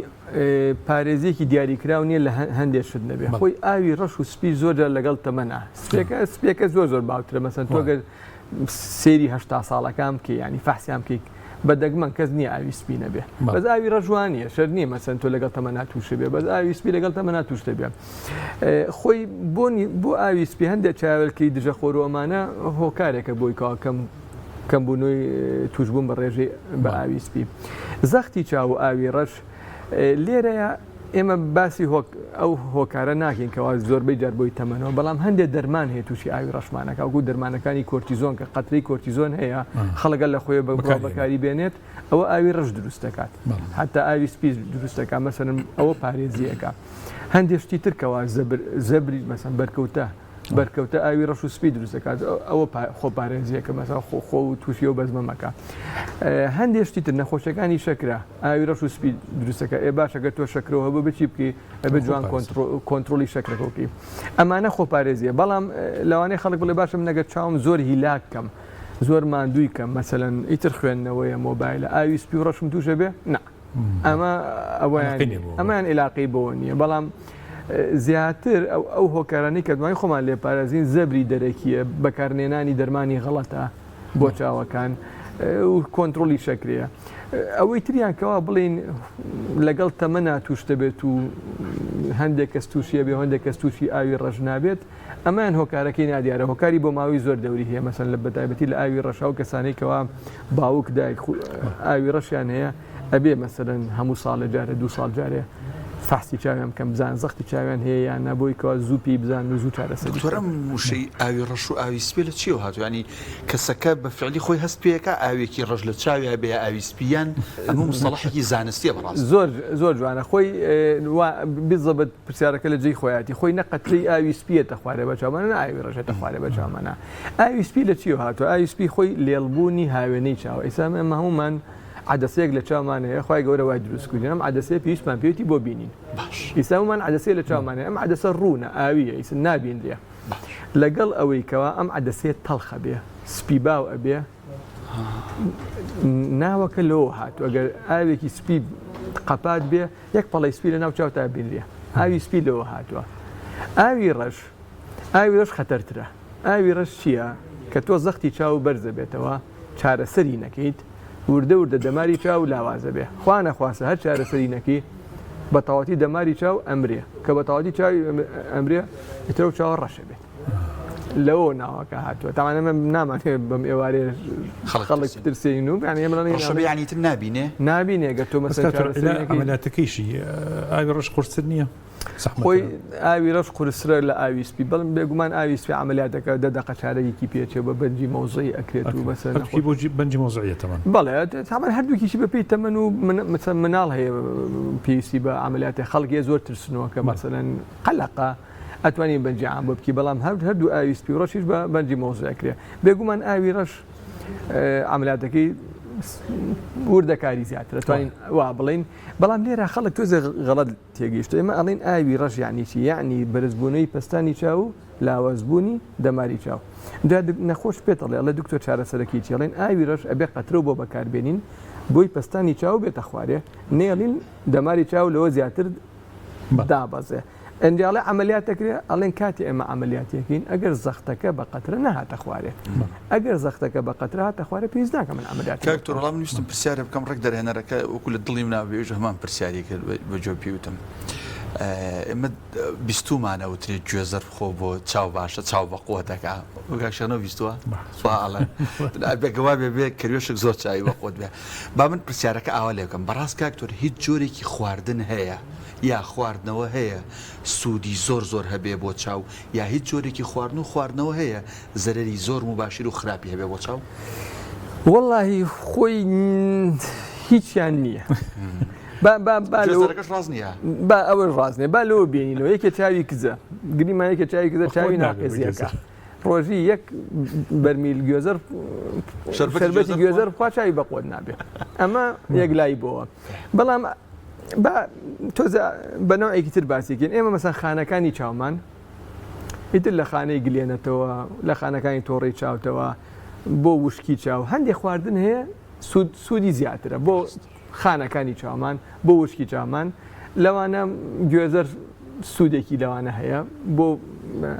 پارێزیەکی دیاریکراو نییە لە هەندێک شت نەبێ خۆی ئاوی ڕەش و سپی زۆر جار لەگەڵ تەمەنا سپیەکە سپیەکە زۆر زۆر باوترە مەسەن تۆ گەر سەیری 80 ساڵەکان بکەی ینی فەحسیان بکەیت بە دەگمەن کەس نییە ئاوی سپی نەبێ بەس ئاوی ڕەش وا نییە شەرت نییە مەسەن تۆ لەگەڵ تەمەنا تووشە بێ بەس ئاوی سپی لەگەڵ تەمەنا تووش دەبێ خۆی بۆنی بۆ ئاوی سپی هەندێک چاوێلکەی دژە خۆر و ئەمانە هۆکارێکە بۆی کەوا کەم کەمبوونەوەی تووشبوون بە ڕێژەی بە ئاوی سپی زەختی چاو و ئاوی ڕەش لێرەیە ئێمە باسی ئەو هۆکارە ناکەین کەوا زۆربەی جار بۆی تەمەنەوە بەڵام هەندێک دەرمان هەیە تووشی ئاوی ڕەشمانەکە وەکو دەرمانەکانی کۆرتیزۆن کە قەترەی کۆرتیزۆن هەیە خەڵەکە لە خۆی بە بەکاری بێنێت ئەوە ئاوی ڕەش دروست دەکات حتا ئاوی سپی دروست دەکات مەسەلەن ئەوە پارێزیەکە هەندێک شتی تر کەوا زەبر زەبری مەسەن بەرکەوتە. بەرکەوتە ئاوی ڕەش و سپی دروست دەکات ئەوە خۆپارێزیە کە مەسا خۆ خۆ و تووشی ئەو بەزمە مەکە هەندێک شتی تر نەخۆشیەکانی شەکرە ئاوی ڕەش و سپی دروستەکە ئێ باشە گەر تۆ شەکرەوە هەبوو بچی بکەی ئەبێ جوان کۆنترۆڵی شەکرەکە بکەی ئەمانە خۆپارێزیە بەڵام لەوانەیە خەڵک بڵێ باشە من ئەگەر چاوم زۆر هیلاک کەم زۆر ماندووی کەم مەسەلەن ئیتر خوێندنەوەیە مۆبایلە ئاوی سپی و ڕەشم تووشە بێ نا ئەمە ئەوەیان ئەمەیان عیلاقەی بەوە نییە بەڵام زیاتر ئەو هۆکارانەی کە دوای خۆمان لێ پارێزین زەبری دەرەکیە بەکارنێنانی دەرمانی غەڵەتە بۆ چاوەکان و کۆنترۆلی شەکرەیە ئەوەی تریان کەوا بڵین لەگەڵ تەمەنا توش دەبێت و هەندێک کەس تووشیە بێ هەندێک کەس تووشی ئاوی ڕەش نابێت ئەمەیان هۆکارەکەی نادیارە هۆکاری بۆ ماوەی زۆر دەوری هەیە مەسەن لە بەتایبەتی لە ئاوی ڕەشا و کەسانی کەوا باوک دایک ئاوی ڕەشیان هەیە ئەبێ مەسەلەن هەموو ساڵێ جارێ دوو ساڵ جارێ فەحسی چاویان بکەن بزان زەختی چاویان هەیە یان نا بۆی کەوا زوو پێی بزانن و زوو چارەسەری دکتۆر بکەن. ئەم وشەی ئاوی ڕەش و ئاوی سپی لە چیەوە هاتووە یانی کەسەکە بە فعلی خۆی هەست پێ ئەکا ئاوێکی ڕەش لە چاویا بێ یا ئاوی سپی یان ئەمە موستەڵەحێکی زانستیە بەڕاستی؟ زۆر زۆر جوانە خۆی وا بزەبت پرسیارەکە لە جێی خۆیاتی خۆی نە قەترەی ئاوی سپیەتە خوارێ بە چاومانە نە ئاوی ڕەشێتە خوارێ بە چاومانە ئاوی سپی لە چیەوە هاتووە ئاوی سپی خۆی لێڵبوونی هاوێنەی چاوە ئیسا ئێمە هەموومان عەدەسەیەک لە چاومان هەیە خوای گەورە وای دروست کردین ئەم عەدەسەیە پێویستمان پێیەتی بۆ بینین باش ئیستا هەموومان عەدەسەیە لە چاومان هەیە ئەم عەدەسە ڕوونە ئاویە ئیستا نابینرێ لەگەڵ ئەوەی کەوا ئەم عەدەسەیە تەڵخە بێ سپی باو ئەبێ ناوەکە لەوە هاتوو ئەگەر ئاوێکی سپی قەپات بێ یەک پەڵەی سپی لە ناو چاوتا بینرێ ئاوی سپی لەوە هاتووە ئاوی ڕەش ئاوی ڕەش خەتەرترە ئاوی ڕەش چییە کە تۆ زەختی چاو بەرزە بێتەوە چارەسەری نەکەیت وردە وردە دەماری چاو لاوازەبێ خوا نەخواستە هەر چارەسەری نەکەی بە تەواتی دەماری چاو ئەمرێ کە بە تەواتی چاوی ئەمرێ ئیتر ئەو چاوە ڕەشە بێت لەوە ناوەکە هاتووە تاوانە من نامانێ بەم ئێوارێ خەڵک ترسێن و یانی ئێمە ڕەشە یانی تر نابینێ نابینێ گەر تۆ مەسەلەن چارەسەری نەکەی عەمەلیاتەکەیشی ئاوی ڕەش قورستر نییە؟ خۆی ئاوی رەش قورسترە لە ئاوی سپی بەڵام بێگومان ئاوی سپی عەمەلیاتەکە دە دەقە چارەگێکی پێچێ بە بەنجی مەوزعی ئەکرێت و بەسەر هەردووکی بۆ بەنجی مەوزعیە تەمەن بەڵێ تامان هەردووکیشی بەپێی تەمەن و مەسەن مناڵ هەیە پێویستی بە عەمەلیاتێ خەڵک هەیە زۆر ترسنۆکە مەسەلەن قەلەقە ئەتوانی بەنجی عام بۆ بکی بەڵام هەر هەردوو ئاوی سپی و ڕەشیش بە بەنجی مەوزع ئەکرێ بێگومان ئاوی ڕەش عەمەلیاتەکەی وردەکاری زیاترە توانین وا بڵین بەڵام لێرە خەڵک تۆزێ غەڵەت تێگەیشتوە ئێمە ئەڵێین ئاوی ڕەش یەعنی چی یەعنی بەرزبوونەوەی پەستانی چاو و لاوازبوونی دەماری چاو جا نەخۆش پێت ئەڵێ ئەڵێ دکتۆر چارەسەرەکەی چی ئەڵێن ئاوی ڕەش ئەبێ قەترە بۆ بەکاربێنین بۆی پەستانی چاو بێتە خوارێ نێڵین دەماری چاو لەوە زیاتر دابەزێ ئەنجا ئەڵێ عەمەلیات دەکرێ ئەڵێن کاتی ئێمە عەمەلیاتیەکەین ئەگەر زەختەکە بە قەترە نەهاتە خوارێ ئەگەر زەختەکە بە قەترە هاتە خوارێ پێویست ناکە من عەمەلیاتی کاک تۆ وەڵا من ویستم پرسیارێ بکەم ڕێک دەرهێنەرەکە وەکو لە دڵی منا بێ ئەویش هەمان پرسیاری کرد بە جۆ پێی وتم ئێمە بیستوومانە وترێ گوێزەر بخۆ بۆ چاو باشە چاو بە قوت دەکا کاک شێخ نەو بیستووە ئەڵێ بێگەوا بێ بێ کەروێشک زۆر چاوی بە قوت بێ با من پرسیارەکە ئاوا لێ بکەم بەڕاست کاک تۆر هیچ جۆرێکی خواردن هەیە یا خواردنەوە هەیە سوودی زۆر زۆر هەبێ بۆ چاو یا هیچ جۆرێکی خواردن و خواردنەوە هەیە زەرەری زۆر موباشیر و خراپی هەبێ بۆ چاو؟ وەڵاهی خۆی هیچیان نییە. با با با لەوە گوێزەرەکەش ڕاست نییە. با ئەوەش ڕاست نییە با لەوە بێنینەوە یەکێ چاوی کزە گریمان یەکێ چاوی کزە بەخۆت چاوی نابێ بە ناقێزیەکە گوێزەر. ڕۆژی یەک بەرمیل گوێزەر شەربەتی شەربەتی گوێزەر گوێزەر بخوا؟ بخوا چاوی بەقوەت نابێ ئەمە یەکلایی بۆوە بەڵام با تۆزە بە نەوعێکی تر باسی کەین ئێمە مەسەن خانەکانی چاومان ئیتر لە خانەی گلێنەتەوە لە خانەکانی تۆڕی چاوتەوە بۆ وشکی چاو هەندێک خواردن هەیە سوود سوودی زیاترە بۆ خانەکانی چاومان بۆ وشکی چاومان لەوانە گوێزەر سوودێکی لەوانە هەیە بۆ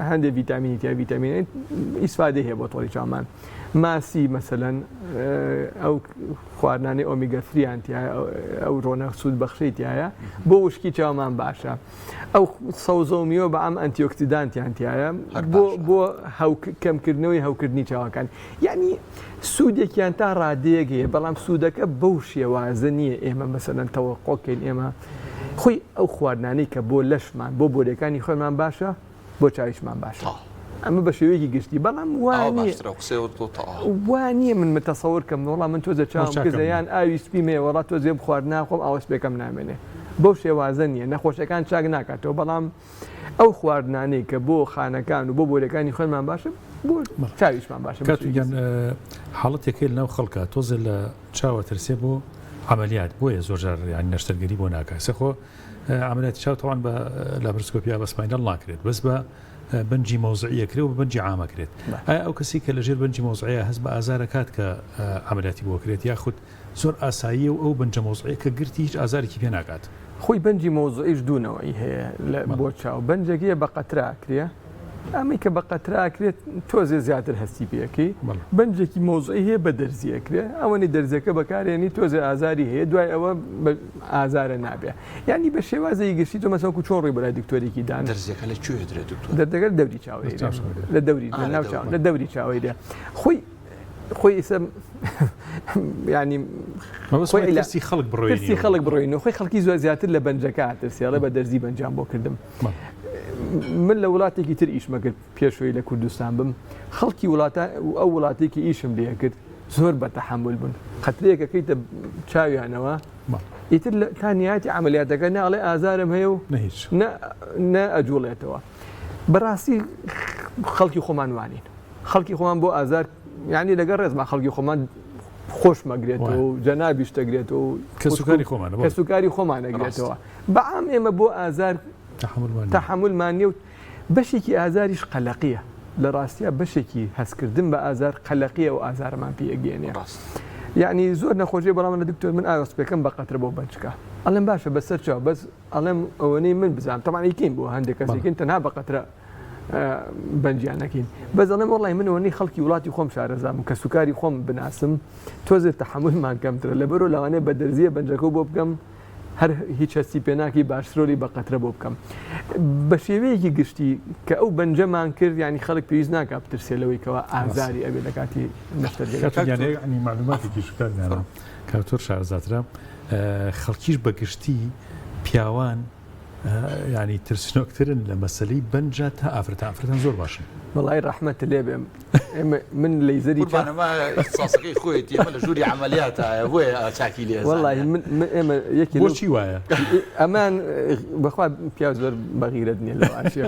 هەندێک ڤیتامینی تیا ڤیتامین ئیسفادەی هەیە بۆ تۆڕی چاومان ماسی مەسەلەن ئەو خواردنانەی ئۆمیگا ثریان تیایە ئەو ڕۆنە سوود بەخشەی تیایە بۆ وشکی چاومان باشە ئەو سەوزە و میوە بە ئەم ئەنتیۆکسیدانتیان تیایە بۆ بۆ کەمکردنەوەی هەوکردنی چاوەکان یعنی سوودێکیان تا ڕادەیەک هەیە بەڵام سوودەکە بەو شێوازە نییە ئێمە مەسەلەن تەوەقۆکەین ئێمە خۆی ئەو خواردنانەی کە بۆ لەشمان بۆ بۆرەکانی خۆمان باشە بۆ چاویشمان باشە ئەمە بە شێوەیەکی گشتی بەڵام وا نییە من متەسەور کەم وەڵا من تۆزە چاوم کزە یان ئاوی سپیم هەیە وەڵا تۆزێ بخوارد ناخۆم ئاوە سپێکەم نامێنێ. بەو شێوازە نییە نەخۆشیەکان چاک ناکاتەوە بەڵام ئەو خواردنانەی کە بۆ خانەکان و بۆ بۆریەکانی خوێنمان باشە بۆ چاویشمان باشە کاتو گیان حاڵەتێک هەیە لەناو خەڵکا تۆزێ لە چاوە ترسێ بۆ عەمەلیات بۆیە زۆر جار یانی نەشتەرگەری بۆ ناکا ئێستا خۆ عەمەلیاتی چاو تەوان بە لاپرسکۆپیا بە spinal ناکرێت بەس بە بەنجی مەوزعی ئەکرێ و بە بەنجی عام ئەکرێت ئایا ئەو کەسی کە لەژێر بەنجی مەوزعەیە هەست بە ئازار ئەکات کە عەمەلیاتی بۆ ئەکرێت یاخود زۆر ئاساییە و ئەو بەنجە مەوزعیە کە گرتی هیچ ئازارێکی پێ ناگات. خۆی بەنجی مەوزعیش دوو نەوعی هەیە لە بۆ چاو بەنجێک هەیە بە قەترە ئەکرێ ئەمەی کە بە قەترە ئەکرێت تۆزێ زیاتر هەستی پێ ئەکەی بەنجێکی مەوزعی هەیە بە دەرزی ئەکرێ ئەوەنی دەرزیەکە بەکارێنی تۆزێ ئازاری هەیە دوای ئەوە ئازارە نابێ یعنی بە شێوازێکی گشتی تۆ مەسەن وەکو چۆن ڕووی بەلای دکتۆرێکی دان دەرزیەکە لە کوێ درێ دکتۆر دەردەکە لە دەوری چاوەی لە دەوری لە ناو چاو لە دەوری چاوەی دێ خۆی خۆی ئیسە ینی خۆی خەڵک بڕۆی خەڵک بڕۆین خۆی خەڵکی زۆر زیاتر لە بەنجەکە ترسیڵێ بە دەرزی بەنجام بۆ کردم من لە وڵاتێکی تر ئیشمە کرد پێشوی لە کوردستان بم خەڵکی وڵاتە ئەو وڵاتێکی ئیشم لێ کرد زۆر بە تەحمل بوون قەترەیەکەکەیتە چاویانەوە ئیتر تا نیاتی عملیاتەکە ناڵێ ئازارم هەیە و نە ئەجوڵێتەوە بەڕاستی خەڵکی خۆمان وانین خەڵکی خۆمان بۆ ئازار یعنی لەگەڵ ڕێزما خەڵکی خۆمان خۆش مەگرێتەوە و جەنابیش دەگرێتەوە و کەسوکاری خۆمان کەسوکاری خۆمان ئەگرێتەوە بەعام ئێمە بۆ ئازار تەحملمان نیە و بەشێکی ئازاریش قەلەقیە لە ڕاستیا بەشێکی هەستکردن بە ئازار قەلەقیە و ئازارمان پێ ئەگەیەنێ یعنی زۆر نەخۆشی بەڵام لە دکتۆر من ئاوەس پێکەم بە قەترە بۆ بەنجکە ئەڵێم باشە بەسەر چاو بەس ئەڵێم ئەوەنەی من بزانم تەبعەن ئەیکەین بۆ هەندێک کەس ئەیکەین تەنها بە قەترە بەنجیان نەکەین بەس ئەڵێم وەڵی من ئەوەنەی خەڵکی وڵاتی خۆم شارەزام و کەسوکاری خۆم بناسم تۆزێ تەحەمولمان کەمترە لەبەرو لەوانەیە بە دەرزیە بەنجەکە بۆ بکەم هەر هیچ هەستی پێ ناکەی باشترۆلی بە قەترە بۆ بکەم بە شێوەیەکی گشتی کە ئەو بەنجەمان کرد ینی خەڵک پێویست ناکا بترسێ لەوەی کەوا ئازاری ئەبێ لە کاتی نەشتەرگەری. ینی معلوماتێکی شکار کاکتۆر شارەزاترە خەڵکیش بە گشتی پیاوان یانی ترسنۆکترن لە مەسەلەی بەنجە تا ئافرەتان ئافرەتان زۆر باشن. وەڵای ڕەحمەت لێ بێم ئێمە من لەیزەری قوربان ئەمە ئیختساسەکەی خۆیەتی ئەمە لە ژووری عەمەلیاتایە بۆیە چاکی لێ ئەزانێ. وەڵای من من ئێمە یەکێ لەو بۆچی وایە؟ ئەمان بەخوا پیاو زۆر بەغیرەت نییە لەواشێ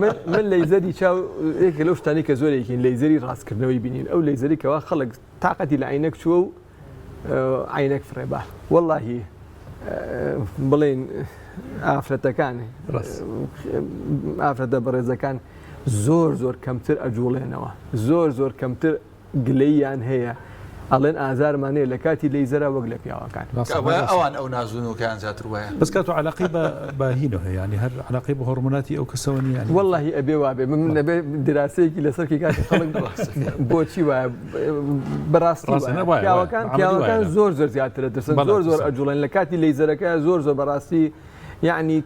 من من لەیزەری چاو یەکێ لەو شتانەی کە زۆرێکین لەیزەری ڕاستکردنەوەی بینین ئەو لەیزەری کەوا خەڵک تاقەتی لە عەینەک چووە و عەینەک فڕێ با وەڵاهی بڵێن ئافرەتەکان ئافرەتە بەڕێزەکان زۆر زۆر کەمتر ئەجوڵێنەوە زۆر زۆر کەمتر گلەییان هەیە ئەڵێن ئازارمان هەیە لە کاتی لەیزەرا وەک لە پیاوەکان. ئەوان ئەو نازونۆکەیان زیاتر وایە. بەس کاتۆ عەلاقەی بە بە هینەوە هەیە یانی هەر عەلاقەی بە هۆرمۆناتی ئەو کەسەوە نییە یانی. وەڵاهی ئەبێ وابێ من ئەبێ دراسەیەکی لەسەر کەی کاکە خەڵک بۆچی وایە بەڕاستی ڕاستە نا وایە وایە پیاوەکان عەمەلی وایە پیاوەکان نا. زۆر زۆر زیاتر ئەترسن بەڵێ زۆر زۆر ئەترسن. ئەجوڵێن لە کاتی لەیزەرەکە زۆر زۆر بەڕاستی یەعنی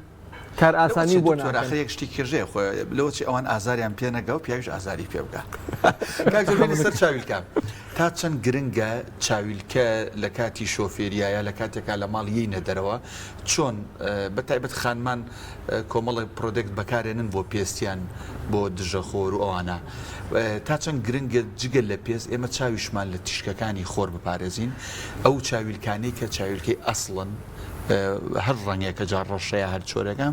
کار لەوە ئاسانی چێ بۆ دکتۆر ناکەن. ئاخر یەک شتی کێژەیە خۆ لەوە چێ ئەوان ئازاریان پێ نەگا و پیاویش ئازاری پێ بگا کاک زۆر بێنە سەر چاویلکە تا چەند گرنگە چاویلکە لە کاتی شۆفێریا یا لە کاتێکا لە ماڵ یەینە دەرەوە چۆن بە تایبەت خانمان کۆمەڵێک product بەکارێنن بۆ پێستیان بۆ دژە خۆر و ئەوانە تا چەند گرنگە جگە لە پێست ئێمە چاویشمان لە تیشکەکانی خۆر بپارێزین ئەو چاویلکانەی کە چاویلکەی ئەسڵن هەر ڕەنگێکە جا ڕەشە یا هەر چۆرێکە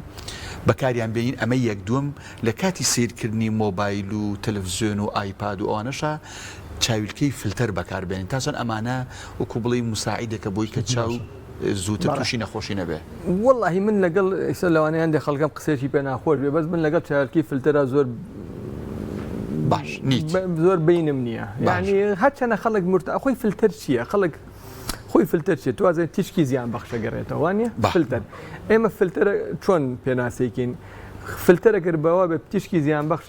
بەکاریان بێنین ئەمە یەک دووەم لە کاتی سەیرکردنی مۆبایل و تەلەفزیۆن و ئایپاد و ئەوانەشا چاویلکەی فلتەر بەکاربێنین تا چەند ئەمانە وەکو بڵێی موساعیدێکە بۆی کە چاو زووتر تووشی نەخۆشی نەبێ. وەڵاهی من لەگەڵ ئیستا لەوانەیە هەندێک خەڵکم قسەیەکی پێ ناخۆش بێ بەس من لەگەڵ چاویلکەی فلتەرا زۆر باش نیت زۆر بینم نییە یعنی هەرچەنە خەڵک مرتا خۆی فلتەر چییە خەڵک خۆی فلتەر چیە توازێ تیشکی زیان بەخشە گەڕێتەوە وانە فلتەر ئێمە فلتەر چۆن پێناسەیکەین فلتەرە گەر بەوە بە تیشکی زیان بەخش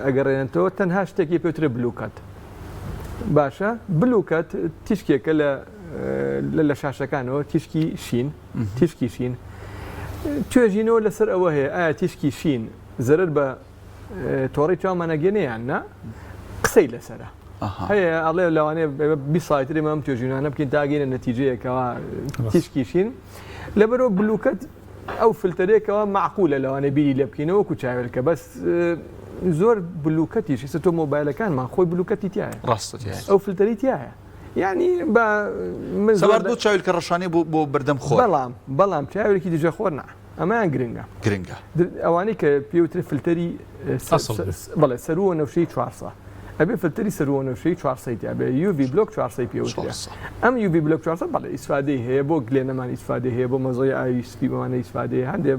ئەگەڕێنێتەوە تەنها شتێکی پێوترێ blue cut باشە blue cut تیشکێکە لە لە شاشەکانەوە تیشکی شین تیشکی شین توێژینەوە لەسەر ئەوە هەیە ئایا تیشکی شین زەرەر بە تۆڕی چاومان ئەگەێنێ یان نا قسەی لەسەرە هەیە ئەڵێ لەوانەیە 20 ساڵی تر ئێمە ئەم توێژینانە بکەین تا گەینە نەتیجەیەکەوە تیشکی شین لەبەرەوە blue cut ئەو فلتەرێکەوە معقولە لەوانەیە بیری لێ بکەینەوە وەکو چاوێلکە بەس زۆر blue cut یش ئێستا تۆ مۆبایلەکانمان خۆی blue cut ی تایە ڕاستە تایە ئەو فلتەری تایە. یعنی بە من زۆر سەبارەت بەو چاویلکە ڕەشانەی بۆ بۆ بەردەم خۆر. بەڵام بەڵام چاوێکی دژە خۆر نا ئەمەیان گرنگە. گرنگە. ئەوانەی کە پێوترێ فلتەری بەڵێ سەرووە نەوشەی 400 ئەبێ فلتەری سەرووە نەوشەی 400 تیا بێ UV block 400 پێوترێ ئەم UV block 400 بەڵێ ئیسفادەی هەیە بۆ گلێنەمان ئیسفادەی هەیە بۆ مەزۆی ئاوی سپی بەمانە ئیسفادەی هەندێ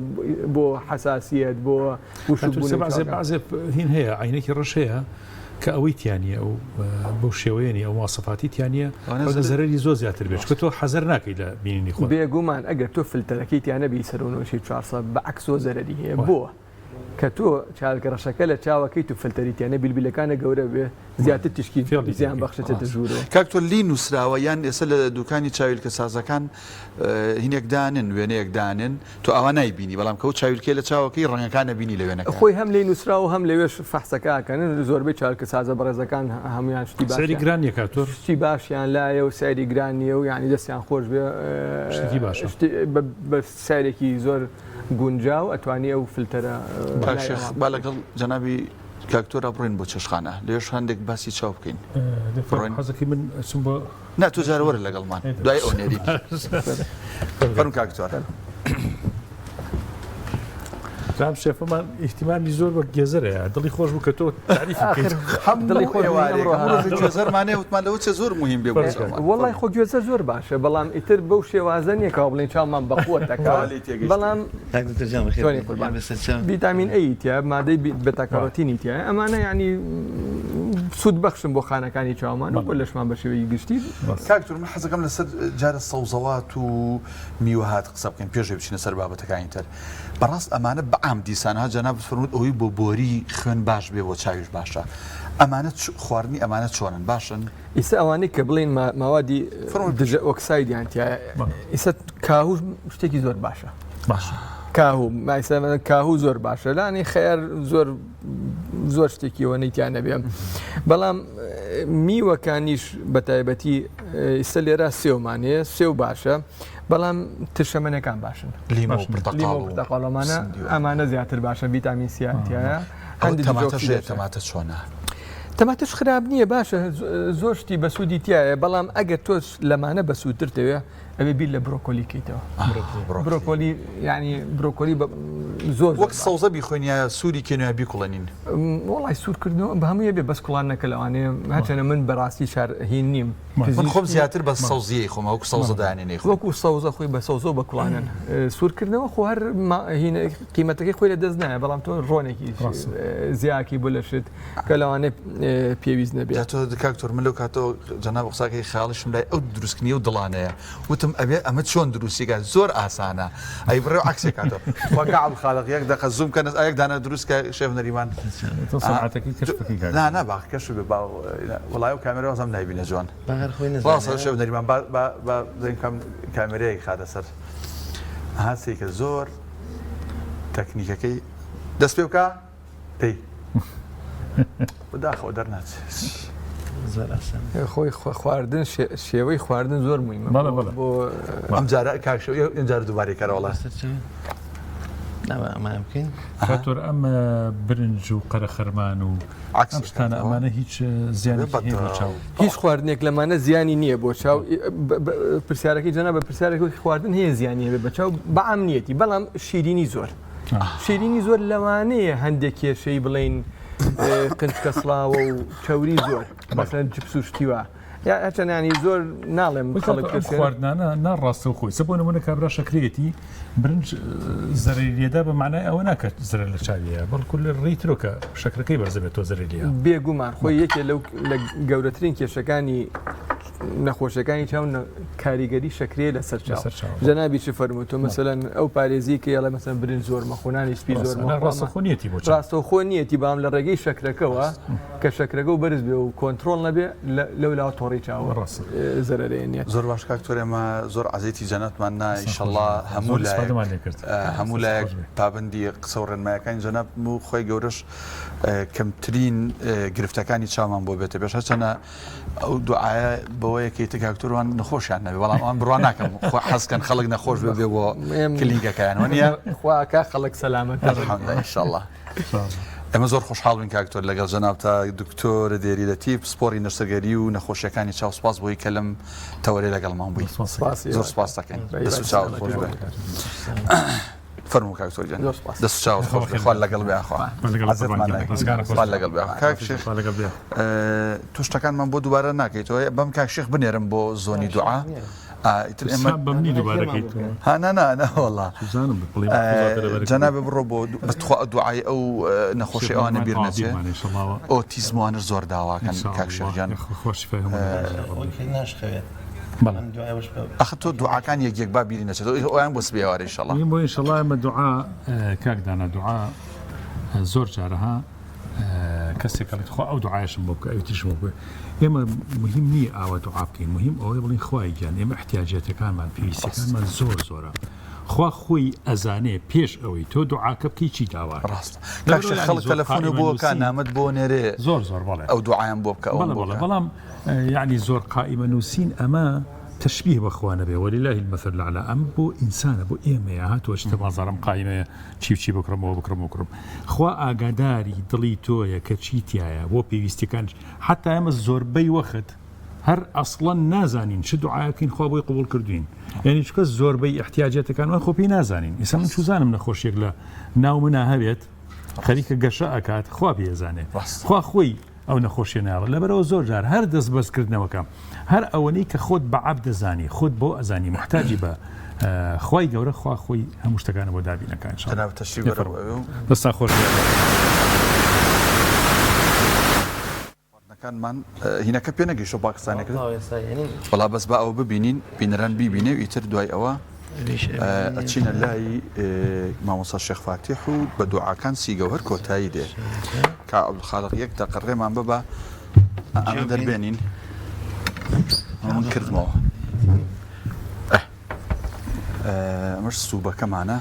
بۆ حەساسیەت بۆ وشکبوونی بەعزێ بەعزێ هین هەیە عینێکی ڕەش هەیە کە ئەوەی تیا نییە ئەو بەو شێوەیە نییە ئەو مواسەفاتی تیا نییە ڕەنگە زەرەری زۆر زیاتر بێت چونکە تۆ حەزەر ناکەی لە بینینی خۆت. بێگومان ئەگەر تۆ فلتەرەکەی تیا نەبی سەرو نۆشی 400 بە عەکس زۆر زەرەری هەیە بۆ کە تۆ چاوێکە ڕەشەکە لە چاوەکەی تو فلتەری تیا نە بیلبیلەکانە گەورە بێ زیاتر تیشکی زیان بەخشە چێتە ژوورەوە. کاک تۆ لی نووسراوە یان ئێستا لە دوکانی چاویلکە سازەکان هینێک دانن وێنەیەک دانن تۆ ئاوا نایبینی بەڵام کە ئەو چاویلکەیە لە چاوەکەی ڕەنگەکان ئەبینی لە وێنەکە. خۆی هەم لێی نوسراوە و هەم لەوێش فەحسەکە ئەکەن زۆربەی چاویلکە سازە بەڕێزەکان هەموویان شتی سعری باشیان گران نیە کاک تۆر؟ شتی باشیان لایە و سعری گران نیە و یانی دەستیان خۆش بێ شتێکی باشە. شتی بە بە سعرێکی زۆر گونجاو ئەتوانی ئەو فلتەرە کاک لای شێخ ئەوان با بکەی. لەگەڵ جەنابی کاک تۆرا بڕۆین بۆ چێشتخانە لەوێش هەندێک باسی چاو بکەین دەی بڕۆین. حەزەکەی من ئەچم بۆ نا تۆ جارە وەرە لەگەڵمان دوای ئەو نێرین فەرموو کاک دکتۆر. جام شێفەمان ئیهتیمامی زۆر بە گێزەرەیە دڵی خۆش بوو کە تۆ تعریفی بکەیت. دڵی خۆش بوو ئێوارێک ئەمڕۆ هەموو ڕۆژێک گوێزەرمان هەیە وتمان لەوە چێ زۆر موهیم بێ بۆ چاومان. وەڵای خۆ گوێزەر زۆر باشە بەڵام ئیتر بەو شێوازە نییە کە وا بڵێین چاومان بەقوەت ئەکا بەڵام کاک دکتۆر جان بەخێر چۆنی بێی. قوربان بەسەر چاو. ڤیتامین ئەی تیا مادەی بێتا کارۆتینی تیایە ئەمانە یعنی سوود بەخشن بۆ خانەکانی چاومان و بۆ لەشمان بە شێوەیەکی گشتی. کاک دکتۆر من حەزەکەم لەسەر جارە سەوزەوات و میوەهات قسە بکەین پێش ئەوەی بچینە سەر بابەتەکانی تر بەڕاست ئەمانە بەعام دیسان ها جەنابت فەرمووت ئەوەی بۆ بۆری خوێن باش بێ بۆ چاویش باشە ئەمانە خواردنی ئەمانە چۆنن باشن؟ ئیستا ئەوانەی کە بڵێین ماوادی دژە ئۆکسایدیان تیایە ئیستا کاهوو شتێکی زۆر باشە باشە کاهوو مایسا کاهوو زۆر باشە لانی خەیار زۆر زۆر شتێکی ئەوەنەی تیا نەبێ بەڵام میوەکانیش بە تایبەتی ئیستا لێرە سێومان هەیە سێو باشە بەڵام ترشەمەنەکان باشن لیمۆ و پرتەقاڵ و پرتەقاڵ ئەمانە زیاتر باشە ڤیتامین سیان تیایە هەندێک تەماتەش هەیە تەماتە چۆنە؟ تەماتەش خراپ نییە باشە زۆر شتی بەسوودی تایە بەڵام ئەگەر تۆش لەمانە بەسوودترتەوێ ئەبێ بیر لە برۆکۆلی کەیتەوە برۆکۆلی ینی برۆکۆلی زۆر وەک سەوزە بیخۆین یا سووری کێن یا بیکوڵێنین؟ وڵی سوورکردنەوە بە هەمووی بێ بەس کوڵان نەکە لەوانەیە هەرچەنە من بەڕاستی شار هین نیم من خۆم زیاتر بە سەوزیی خۆم وەکو سەوزە دانێ نەیخۆم وەکو سەوزە خۆی بە سەوزە و بە کوڵانن سوورکردنەوە خۆ هەر قیمەتەکەی خۆی لە دەست نایە بەڵام تۆ ڕۆنێکی زیاکی بۆ لەشت کە لەوانەیە پێویست نەبێت. جا تۆ کاک تۆر من لەو کاتەوە جەناب قساکەی خەیاڵیشم لای ئەو دروستکردنی ئەو دڵانەیە وتم ئەبێ ئەمە چۆن دروستی کات زۆر ئاسانە ئەی بڕێ و عەکسێ کاتەوە خوا کاک عەبدولخالق یەک دەقە زووم کەنە یەک دانە دروست کە شێف نەریمان تۆ سەنعەتەکەی کەشف بکەی کاک نا نا با کەشف بێ با وەڵای ئەو کامێرا وازم نایبینە جوان با هەر خۆی نەزانێ ڕاستە شێف نەریمان با با با بزانین کام کامێرەیەک خاتە سەر ئەها سەیکە زۆر تەکنیکەکەی دەست پێ بکە دەی بەداخەوە دەرناچێت. زۆر ئاسان. خۆی خواردن شێوەی خواردن زۆر مویمە بەڵێ بەڵێ. بۆ ئەم جارە کاک شێو ئەم جارە دووبارەی کەرەوە وەڵا. ناوە ئەمانە بکەین. کاک ئەم برنج و قەرەخەرمان و ئەم شتانە ئەمانە هیچ زیانێکی هەیە بۆ چاو؟ هیچ خواردنێک لەمانە زیانی نییە بۆ چاو. پرسیارەکەی جەنابت پرسیارێک خواردن هەیە زیانی هەبێ بە چاو بە عام نیەتی بەڵام شیرینی زۆر. شیرینی زۆر لەوانەیە هەندێک کێشەی بڵین قنچکە سڵاوە و چەوری زۆر مەسەن جپس و شتی وا هەرچەنانی زۆر ناڵێم خەڵک خواردنانە ناڕاستەوخۆی سە بۆ نمونە کابرا شەکرێتی برنج زەرەری لێدا بە معنای ئەوە ناکات زەرەر لە چاویە بەڵکو لە ڕێی ترۆکە شەکرەکەی بەرزە بێت تۆ زەرەری لێیە بێگومان خۆی یەکێ لەو لە گەورەترین کێشەکانی نەخۆشیەکانی چاو کاریگەری شەکرەیە لەسەر چاو جەنابی چ فەرموو تۆ مەسەلەن ئەو پارێزی کە یاڵێ مەسەن برنج زۆر مەخۆ نانی سپی زۆر مەخۆ ڕاستەخۆ نیەتی بۆ چاو ڕاستەوخۆ نیەتی بەڵام لە ڕێگەی شەکرەکەوە کە شەکرەکە و بەرز بێ و کۆنترۆڵ نەبێ لەو لاوە تۆڕی چاو ڕاستە زەرەرێنێت. زۆر باش کاک تۆر ئێمە زۆر عەزێتی جەنابتمان نا ئیشەڵا هەموو لایەک هەموو لایەک پابەندی قسە و ڕێنمایەکانی جەنابتم و خوای گەورەش کەمترین گرفتەکانی چاومان بۆ بێتە پێش هەرچەنە ئەو دوعایە بەوەیە کە ئیتر کاک تۆر وان نەخۆشیان نەبێ بەڵام ئەوان بڕوا ناکەم خوا حەزکەن خەڵک نەخۆش بێ بێ بۆ کلینیکەکەیان وە نییە خواکە خەڵک سەلامەت الحمدلله ان شاء الله. ئێمە زۆر خۆشحاڵ بووین کاک دکتۆر لەگەڵ جەنابتا دکتۆر دێری لەتیف پسپۆڕی نەشتەرگەری و نەخۆشیەکانی چاو سوپاس بۆی کە لەم تەوەرەی لەگەڵمان بووی زۆر سوپاس دەکەین دەست و چاوت خۆش بێ فەرموو کاک دکتۆر گیان دەست و چاوت خۆش بێ خوا لەگەڵ بێ خوا عەزێتمان نەکەی خوا لەگەڵ بێ کاک شێخ تۆ شتەکانمان بۆ دووبارە ناکەیتەوە بەم کاک شێخ بنێرم بۆ زۆنی دوعا ئیتر ئێمە بەمنی دووبارەکەیتەوە ها نا نا نا وەڵا زانم بڵێ جەنابێ بڕۆ بۆ بەتخوا دوعای ئەو نەخۆشی ئەوانە بیر نەچێ ئۆتیزموانش زۆر داواکەن کاک شێخ گیان ئەخ تۆ دوعاکان یەک یەک با بیری نەچێتەوە ئەویان بۆ سبەی ئێوارە ئینشەڵا بۆ ئینشەڵا ئێمە دوعا کاک دانا دوعا زۆر جارەها کەسێک ئەڵێت خوا ئەو دوعایشم بۆ بکە ئەوی تریشم بۆ بکە ئێمە مهم نییە ئاوا دوعا بکەین مهم ئەوەیە بڵێین خوای گیان ئێمە احتیاجاتەکانمان پێویستیەکانمان زۆر زۆرە خوا خۆی ئەزانێ پێش ئەوەی تۆ دوعاکە بکەی چی داوا ڕاستە کاک شێخ خەڵک تەلەفۆنی بۆ کا نامەت بۆ نێرێ زۆر زۆر بەڵێ ئەو دوعایان بۆ بکە بەڵێ بەڵێ بەڵام یعنی زۆر قائیمە نووسین ئەمە تشبیه بە خوا نەبێ ولله المثل الاعلى ئەم بۆ ئینسانە بۆ ئێمەیە هاتووە شتە بازاڕم قائیمەیە چی و چی بکڕم ئەوە بکڕم بکڕم خوا ئاگاداری دڵی تۆیە کە چی تایە بۆ پێویستیەکان حتا ئێمە زۆربەی وەخت هەر ئەسڵەن نازانین چ دوعاکەین خوا بۆی قبول کردوین یعنی چکە زۆربەی احتیاجاتەکانمان خۆ پێی نازانین ئیسا من چوزانم نەخۆشیێک لە ناو منا هەبێت خەریکە گەشە ئەکات خوا پێزانێت خوا خۆی ئەو نەخۆشیە نایەڵێت لەبەرئەوە زۆر جار هەر دەست بەرز کردنەوەکە هەر ئەوەنەی کە خۆت بە عەبد دەزانی خۆت بۆ ئەزانی موحتاجی بە خوای گەورە خوا خۆی هەموو شتەکانە بۆ دابین ئەکا ان شاء الله. جەنابت تەشریف بەرە بۆ ئەوێ و. دەستتان خۆش بێت. خواردنەکانمان هینەکە پێ نەگەیشتوە پاکستانیەکە وەڵا بەس با ئەوە ببینین بینەران بیبینێ و ئیتر دوای ئەوە ئەچینە لای مامۆستا شێخ فاتیح و بە دوعاکان سیگەوهەر کۆتایی دێ کا عەبدولخالق یەک دەقە ڕێمان ببە ئەمە دەربێنین من کردمەوە ئەمەش سوبەکەمانە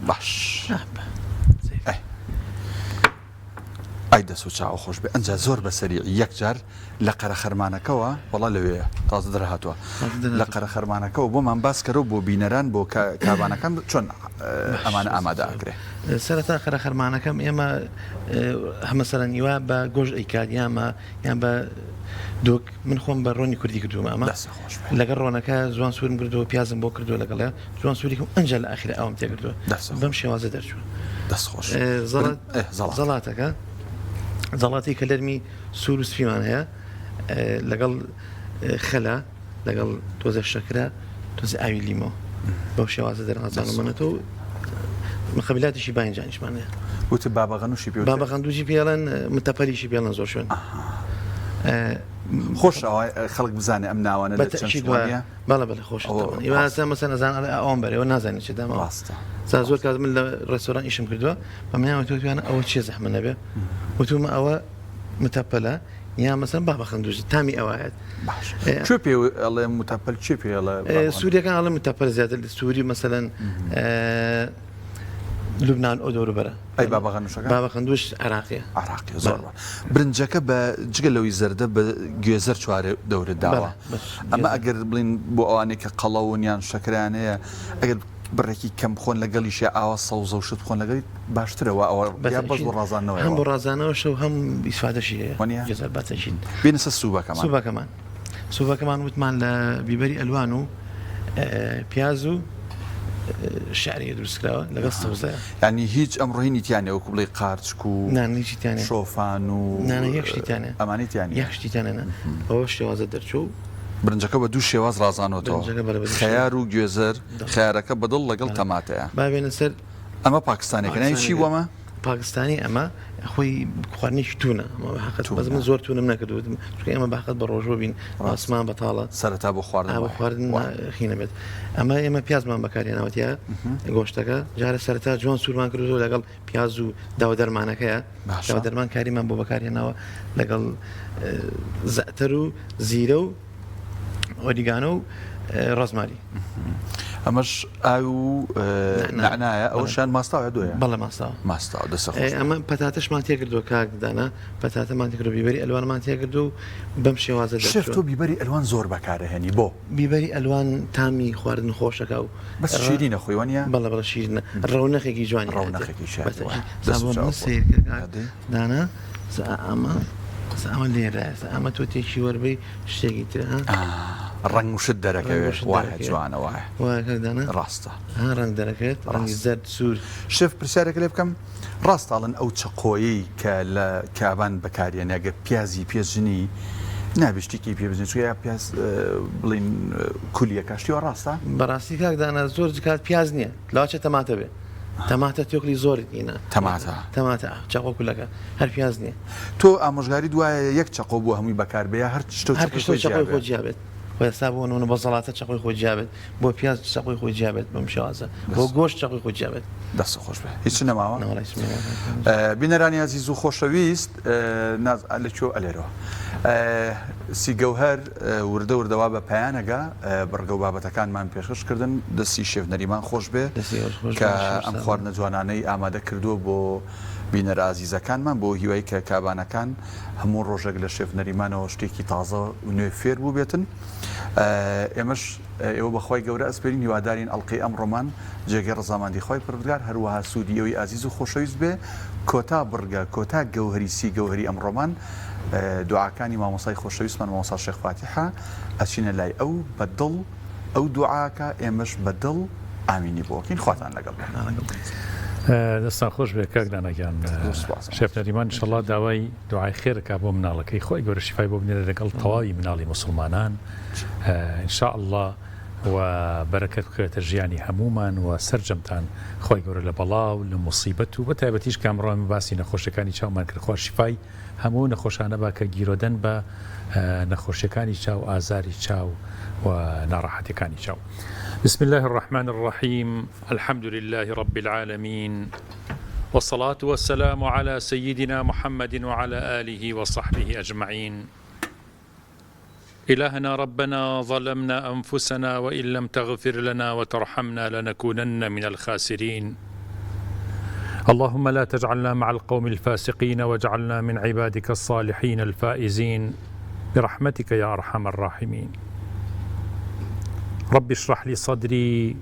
باش ئای دەست و چاوە خۆش بێ ئەنجا زۆر بە سەریعی یەک جار لە قەرەخەرمانەکەوە وەڵا لەوێیە تازە دەرهاتووە لە قەرەخەرمانەکەوە بۆمان باس کەرەوە بۆ بینەران بۆ کابانەکان چۆن ئەمانە ئامادە ئەکرێ. سەرەتا قەرەخەرمانەکەم ئێمە هەمەسەرەن ئیوا بە گۆشت ئەیکات یامە یان بە دۆک من خۆم بە ڕۆنی کوردی کردوومە ئەمە لەگەڵ ڕۆنەکە جوان سوورم کردووە پیازم بۆ کردووە لەگەڵیا جوان سووریکم ئەنجا لە ئاخیرا ئاوم تێکردووە بەم شێوازە دەرچووە. دەست خۆش. زەڵاتەکە زەڵاتی کە لەرمی سوور و سپیمان هەیە لەگەڵ خەلە لەگەڵ تۆزە شەکرە تۆزە ئاوی لیمۆ بەو شێوازە دەرازانمەنەتەوە مقبلاتیشی باینجانیشمان هەیە وتت بابە غەنوشی پێ بابە غەندوجی پێڵێن متەپەلیشی پێڵێن زۆر شوێن خۆش خەڵک بزانێ ئەم ناوانە لە چەند شوێنە بەڵێ بەڵێ خۆشە تەبعەن ئیوە ئێستا مەسەن ئەزان ئەڵێ ئەوم بەرێ ئەوە نازانێ چی داماوە ڕاستە جا زۆر کات من لە ڕێستۆران ئیشم کردووە بە منیان وتووە تویانە ئەوە چیە زەحمە نەبێ وتومە ئەوە متەپەلە یا مەسەن بابە خەندووزی تامی ئەوایەت باش کوێ پێ ئەڵێ متەپەل چێ پێ ئەڵێ سووریەکان ئەڵێ متەپەل زیاتر سووری مەسەلەن لوبنان ئەو دەوروبەرە. ئەی بابە غەنوشەکە؟ بابە غەندوش عێراقیە. عێراقیە زۆر باش. برنجەکە بە جگە لەوەی زەردە بە گوێزەر چوارێ دەورت داوە. ئەمە ئەگەر بڵین بۆ ئەوانەی کە قەڵەون یان شەکرەیان هەیە ئەگەر بڕێکی کەم بخۆن لەگەڵیشیا ئاوا سەوزە و شت بخۆن لەگەڵی باشترە وا ئەوە یا بەس بۆ ڕازاندنەوەیە هەم بۆ ڕازانەوەشە و هەم ئیسفادەشی هەیە. وەنیە؟ گوێزەر بەتەکید. بێینە سەر سوبەکەمان. سوبەکەمان. سوپەکەمان وتمان لە بیبەری ئەلوان و پیاز و شعریە دروست کراوە لەگەڵ سەوزەیە. یانی هیچ ئەمڕۆ هینی تیا نیە وەکو بڵێی قارچک و شۆفان و نا نا یەک شتی تیا نیە ئەمانەی تیا نیە یەک شتی تیا نیە نا بەوە شێوازە دەرچوو. برنجەکە بە دوو شێواز ڕازانۆتەوە خەیار و گوێزەر خەیارەکە بە دڵ لەگەڵ تەماتەیە. با بێنە سەر ئەمە پاکستانیەکە ناوی چی بوو ئەمە؟ پاکستانی ئەمە خۆی خواردنێکی تونە ئەمە بە حەقت بەس من زۆر تونم نەکردووە وتم چونکە ئێمە بە حەقت بە ڕۆژوو بین ئاسمان بەتاڵە سەرەتا بۆ خواردن بۆ خواردن خینە بێت ئەمە ئێمە پیازمان بەکارهێناوە تیا گۆشتەکە جارە سەرەتا جوان سوورمان کردو لەگەڵ پیاز و داوە دەرمانەکەیە داوە دەرمان کاریمان بۆ بەکارهێناوە لەگەڵ زەتەر و زیرە و ئۆریگانۆ و ڕۆزماری. ئەمەش ئاو و نەعنایە ئەوەشیان ماستاوە دۆیە؟ بەڵێ ماستاوە. ماستاوە دەستت خۆش بێت. ئەمە پەتاتەشمان تێکردووە کاک دانا پەتاتەمان تێکردووە بیبەری ئەلوانمان تێکردووە و بەم شێوازە شێف دەرچووە. تۆ بیبەری ئەلوان زۆر بەکارەهێنی بۆ؟ بیبەری ئەلوان تامی خواردن خۆشەکا و بەس شیرینە خۆی وانیە؟ بەڵێ بەڵێ شیرینە ڕەونەقێکی جوانی هەیە. ڕەونەقێکی شیرینە بەتەئکید. دەست سا و بۆ چاو من خۆش. سەیر کە کاک ئەدی؟ دانا سا ئەمە سا ئەمە لێرە سا ئەمە تۆ تێکی وەربەی شتێکی ترە ها. ئا ڕەنگ و شت ڕەنگ دەرەکەوێ و شت وایە دەرەکەوێ. جوانە وایە. وایە کاک دانا؟ ڕاستە. ها ڕەنگ دەرەکەوێت ڕەنگی ڕاست. زەرد سوور. شێف پرسیارێک لێ بکەم ڕاستە ئەڵێن ئەو چەقۆیەی کە لە کابان بەکاریەنێ ئەگەر پیازی پێ جنی نابێ شتێکی پێ بجنی چونکە یا پیاز بڵین کولیەکە شتی وا ڕاستە؟ بەڕاستی کاک دانا زۆر کات پیاز نییە لەواچێ تەماتە بێ تەماتە تۆکلی زۆر ئینە تەماتە تەماتە چەقۆ کولەکە هەر پیاز نییە. تۆ ئامۆژگاریت وایە یەک چەقۆ بۆ هەمووی بەکار بێ یا هەر شتە و هەر چەقۆی شتە و خۆی جیا چەقۆی بێ؟ خۆی جیا بێت خۆ ئێستا بۆ نمونە بۆ زەڵاتە چەقۆی خۆی جیا بێت بۆ پیاز چەقۆی خۆی جیا بێت بەم شێوازە بۆ گۆشت چەقۆی خۆی جیا بێت. دەست خۆش بێ هیچ نەماوە؟ نە وەڵا هیچم نەماوە. بینەرانی ئازیز و خۆشەویست ناز لە کوێ ئەلێرەوە سی گەوهەر وردە وردە وا بە پایانەگا بڕگە و بابەتەکانمان پێشکەش کردن دەستی شێف نەریمان خۆش بێ دەستی ئێوەش خۆش کە بێ شێف ئەم سامان. خواردنە جوانانەی ئامادە کردووە بۆ بینەرە ئازیزەکانمان بۆ هیوای کە کابانەکان هەموو ڕۆژێک لە شێف نەریمانەوە شتێکی تازە و نوێ فێر بووبێتن ئێمەش ئێوە بە خوای گەورە ئەسپێرین هیوادارین ئەڵقەی ئەمڕۆمان جێگەی ڕەزامەندی خوای پەروەردگار هەروەها سوودی ئێوەی ئازیز و خۆشەویست بێ کۆتا بڕگە کۆتا گەوهەری سی گەوهەری ئەمڕۆمان دوعاکانی مامۆستای خۆشەویستمان مامۆستا شێخ فاتیحە ئەچینە لای ئەو بە دڵ ئەو دوعاکە ئێمەش بە دڵ ئامینی بۆ ئەکەین خواتان لەگەڵ بێ. دەستان خۆش بێ کاک دانا گیان شێف نەریمان ئینشەڵا داوای دوعای خێر ئەکا بۆ مناڵەکەی خوای گەورە شیفای بۆ بنێرێ لەگەڵ تەواوی مناڵی موسڵمانان ان شاء اللە و بەرەکەت بخەوێتە ژیانی هەموومان و سەرجەمتان خوای گەورە لە بەڵا و لە موسیبەت و بە تایبەتیش کە ئەمڕۆ ئێمە باسی نەخۆشیەکانی چاومان کرد خوا شیفای هەموو نەخۆشانە با کە گیرۆدەن بە نەخۆشیەکانی چاو ئازاری چاو و ناڕەحەتیەکانی چاو بسم الله الرحمن الرحیم الحمد لله رب العالمین والصلاة والسلام على سيدنا محمد وعلى آله وصحبه أجمعين إلهنا ربنا ظلمنا أنفسنا وإن لم تغفر لنا وترحمنا لنكونن من الخاسرين اللهم لا تجعلنا مع القوم الفاسقين واجعلنا من عبادك الصالحين الفائزين برحمتك يا أرحم الراحمين رب اشرح لي صدري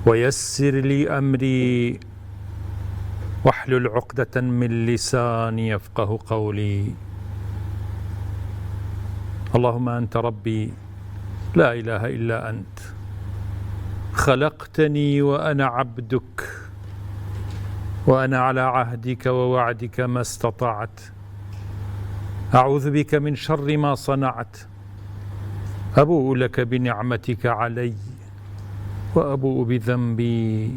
ويسر لي أمري واحلل عقدة من لساني يفقه قولي اللهم أنت ربي لا إله إلا أنت خلقتني وأنا عبدك وأنا على عهدك ووعدك ما استطعت أعوذ بك من شر ما صنعت أبوء لك بنعمتك علي وأبوء بذنبي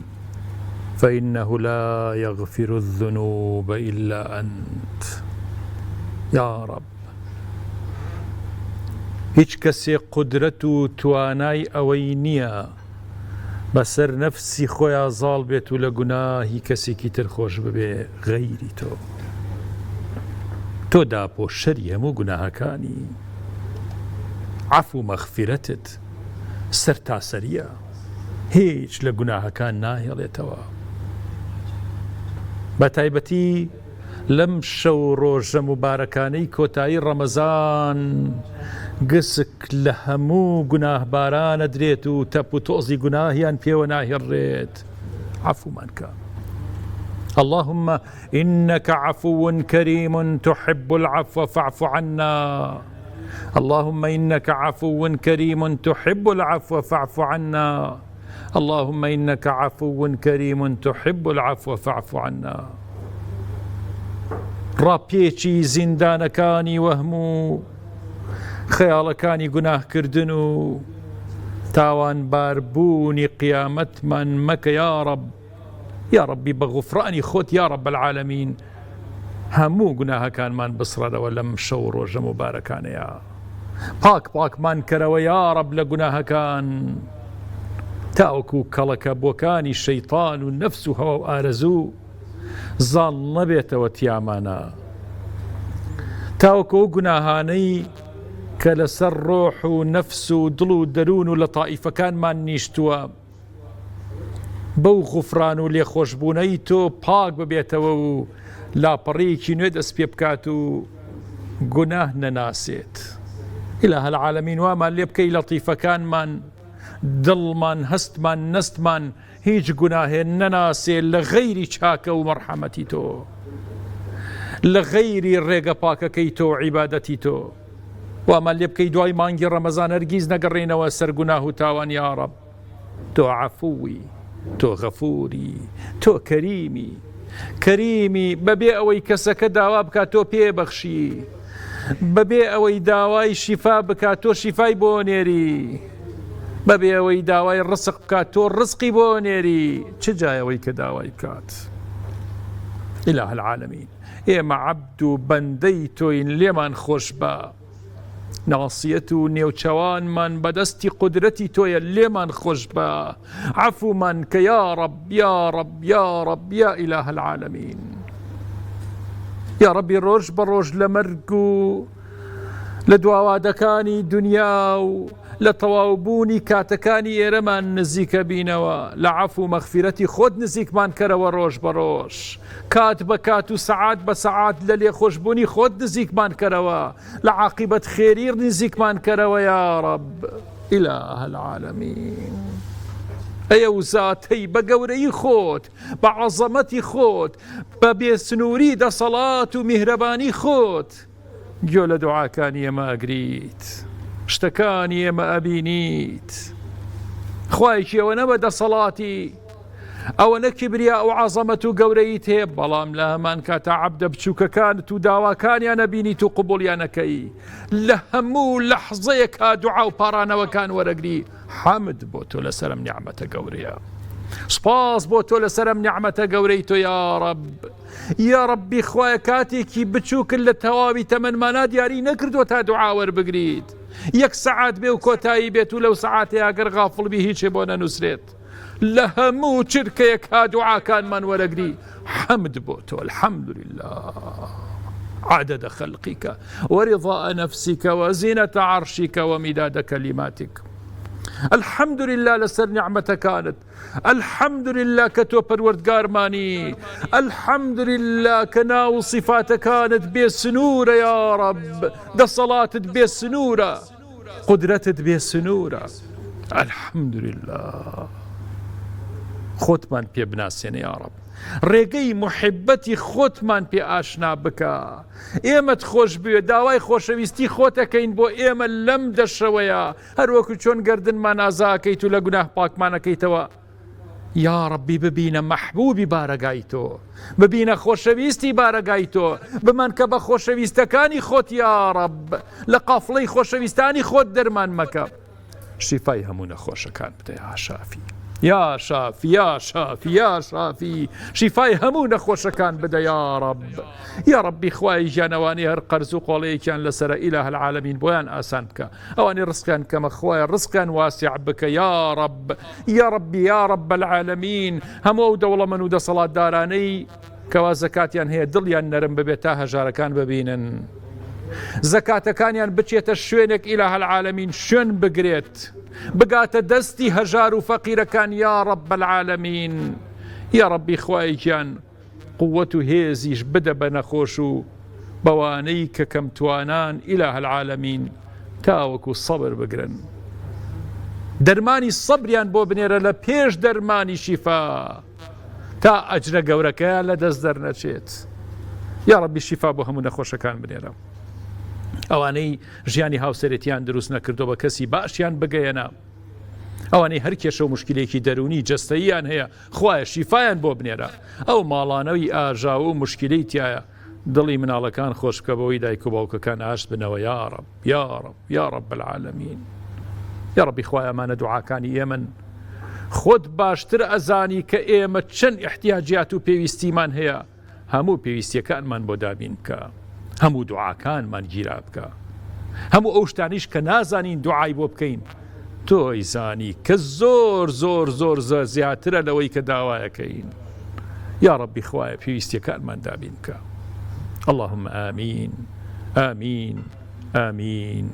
فإنه لا يغفر الذنوب إلا أنت یا رب هیچ کەسێ قودرەت و توانای ئەوەی نییە بەسەر نەفسی خۆیا زاڵ بێت و لە گوناهی کەسێکی تر خۆش ببێ غەیری تۆ تۆ داپۆشەری هەموو گوناهەکانی عەفو مەغفیرەتت سەرتاسەریە هیچ لە گوناهەکان ناهێڵێتەوە بە تایبەتی لەم شەو ڕۆژە موبارەکانەی کۆتایی ڕەمەزان گسک لە هەموو گوناهباران ئەدرێت و تەپ و تۆزی گوناهیان پێوە ناهێڕرێت عەفومان کە اللهم إنك عفو كريم تحب العفو فاعف عنا اللهم إنك عفو كريم تحب العفو فاعف عنا اللهم إنك عفو كريم تحب العفو فاعف عنا ڕاپێچی زیندانەکانی وەهم و خەیاڵەکانی گوناهکردن و تاوانباربوونی قیامەتمان مەکە یا ڕەب یا ڕەبی بە غوفرانی خۆت یا رب العالمین هەموو گوناهەکانمان بسڕەرەوە لەم شەو ڕۆژە موبارەکانەیا پاک پاکمان کەرەوە یا رب لە گوناهەکان تاوەکو کەڵەکە بۆکانی شەیتان و نەفس و هەوا و ئارەزوو زاڵ نەبێتەوە تیامانە تاوەکو ئەو گوناهانەی. کە لەسەر ڕۆح و نەفس و دڵ و دەروون و لەتائیفەکانمان نیشتووە بەو غوفران و لێخۆشبوونەی تۆ پاک ببێتەوە و لاپەڕەیەکی نوێ دەست پێ بکات و گوناه نەناسێت. الە العالمین وامان لێ بکەی لەتیفەکانمان دڵمان هەستمان نەستمان هیچ گوناهێ نەناسێ لە غەیری چاکە و مەرحەمەتی تۆ لە غەیری ڕێگە پاکەکەی تۆ و عیبادەتی تۆ وامان لێ بکەی دوای مانگی ڕەمەزان هەرگیز نەگەڕێینەوە سەر گوناه و تاوان یاڕەب تۆ عەفوی تۆ غەفوری تۆ کەریمی کەریمی بەبێ ئەوەی کەسەکە داوا بکات تۆ پێ بەخشی بەبێ ئەوەی داوای شیفا بکات تۆ شیفای بۆ نێری بەبێ ئەوەی داوای ڕسق بکات تۆ ڕزقی بۆ نێری چ جای ئەوەی کە داوای بکات ئیلاه العالمین ئێمە عەبد و بەندەی تۆین لێمان خۆش بە ناسیەت و نێوچەوانمان بەدەستی قودرەتی تۆیە لێمان خۆش بە عەفومان کە یا ڕەب یا ڕەب یا ڕەب یا ئیلاه العالمین یا ڕەبی ڕۆژ بە ڕۆژ لە مەرگ و لە دواوادەکانی دنیا و لە تەواوبوونی کاتەکانی ئێرەمان نزیکە بینەوە لە عەفو و مەغفیرەتی خۆت نزیکمان کەرەوە ڕۆژ بە ڕۆژ کات بە کات و سەعات بە سەعات لە لێخۆشبوونی خۆت نزیکمان کەرەوە لە عاقیبەت خێری نزیکمان کەرەوە یاڕەب اله العالمین ئەی ئەو زاتەی بە گەورەی خۆت بە عەزەمەتی خۆت بە بێسنووری دەسەڵات و میهرەبانی خۆت گوێ لە دوعاکانی ئێمە ئەگریت شتەکانی ئێمە ئەبینیت خوایەکی ئەوە بە دەسەڵاتی ئەوەنە کیبریا و عەزەمەت و گەورەیت هەیە بەڵام لە هەمان کاتا عەبدە بچووکەکانت و داواکانیان ئەبینیت و قبوڵیان ئەکەی لە هەموو لەحزەیەکا دوعا و پاڕانەوەکان وەرەگری حەمد بۆ تۆ لەسەر ئەم نیعمەتە گەورەیە سپاس بۆ تۆ لەسەر ئەم نیعمەتە گەورەی تۆ یاڕەب یاڕەبی خوایە کاتێکی بچووکت لە تەواوی تەمەنمانا دیاری نەکردووە تا دوعا وەربگریت یەک سەعات بێ و کۆتایی بێت و لەو سەعاتەیا گەر غافڵ بی هیچێ بۆ نەنووسرێت لە هەموو چرکەیەکا دوعاکانمان وەرەگری حەمد بۆ تۆ الحمد لله عدد خلقك ورضاء نفسك وزینة عرشك ومداد كلماتك الحمد لله لەسەر نیعمەتەکانت الحمد لله کە تۆ پەروەردگارمانی الحمد لله کە ناو و صفاتەکانت بێ سنوورە یا رب دەسەڵاتت بێ سنوورە قودرەتت بێ سنوورە الحمد لله خۆتمان پێ بناسێنە یا رب ڕێگەی محبەتی خۆتمان پێ ئاشنا بکە ئێمەت خۆش بوێ داوای خۆشەویستی خۆتەکەین بۆ ئێمە لەم دەشەوەیە هەروەکو چۆن گردنمان ئازاکەیت و لە گوناه پاکمانەکەیتەوە یاڕەبی ببینە مەحبوبی بارەگای تۆ ببینە خۆشەویستی بارەگای تۆ بمانکە بە خۆشەویستەکانی خۆت یاڕەب لە قافڵەی خۆشەویستانی خۆت دەرمان مەکە شیفای هەموو نەخۆشەکان بدە یا شافی یا شافی یا شافی یا شافی شیفای هەموو نەخۆشەکان بدە یا ڕەب یا ڕەبی خوای گیانەوانی هەر قەرز و قۆڵەیەکیان لەسەرە ئیلاه العالمین بۆیان ئاسان بکە ئەوانەی ڕزقیان کەمە خوایە ڕزقیان واسع بکە یاڕەب یاڕەبی یاڕەب العالمین هەموو ئەو دەوڵەمەن و دەسەڵاتدارانەی کەوا زەکاتیان هەیە دڵیان نەرم ببێت تا هەژارەکان ببینن زەکاتەکانیان بچێتە شوێنێک ئیلاه العالمین شوێن بگرێت بگاتە دەستی هەژار و فەقیرەکان یا رب العالمین یا ربی خوای گیان قوت و هێزیش بدە بە نەخۆش و بەوانەی کە کەم توانان الە العالمین تاوەکو سەبر بگرن دەرمانی سەبریان بۆ بنێرە لە پێش دەرمانی شیفا تا ئەجرە گەورەکەیان لە دەست دەرنەچێت یا ڕەبی شیفا بۆ هەموو نەخۆشەکان بنێرە ئەوانەی ژیانی هاوسەرێتیان دروست نەکردو بە کەسی باشیان بگەیەنە ئەوانەی هەر کێشە و مشکلێکی دەرونی جەستەییان هەیە خوایە شیفایان بۆ بنێرە ئەو ماڵانەوی ئاژاوە و موشکیلەی تیایە دڵی مناڵەکان خۆش بکە بەوەی دایک و باوکەکان ئاشت بنەوە یاڕەب یاڕەب یاڕەب العالمین یاڕەبی خوایە ئەمانە دوعاکانی ئێمەن خۆت باشتر ئەزانی کە ئێمە چەند ئیحتیاجیات و پێویستیمان هەیە هەموو پێویستیەکانمان بۆ دابین بکە هەموو دوعاکانمان گیرا بکە هەموو ئەو شتانیش کە نازانین دوعای بۆ بکەین تۆ ئەیزانی کە زۆر زۆر زۆر زۆر زیاترە لەوەی کە داوایەکەین یا ڕەبی خوایە پێویستیەکانمان دابین بکە اللهم آمین آمین آمین.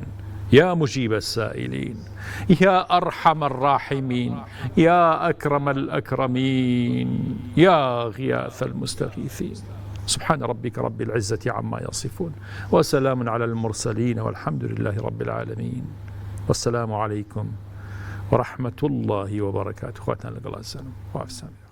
یا مجیب السائلین یا ارحم الراحمین یا اکرم الاکرمین یا غیاث المستغیثین سبحان ربك رب العزة عما يصفون وسلام على المرسلين والحمد لله رب العالمين والسلام عليكم ورحمة الله وبركاته خواتان لەگەڵ ئازیزانم خوافزان.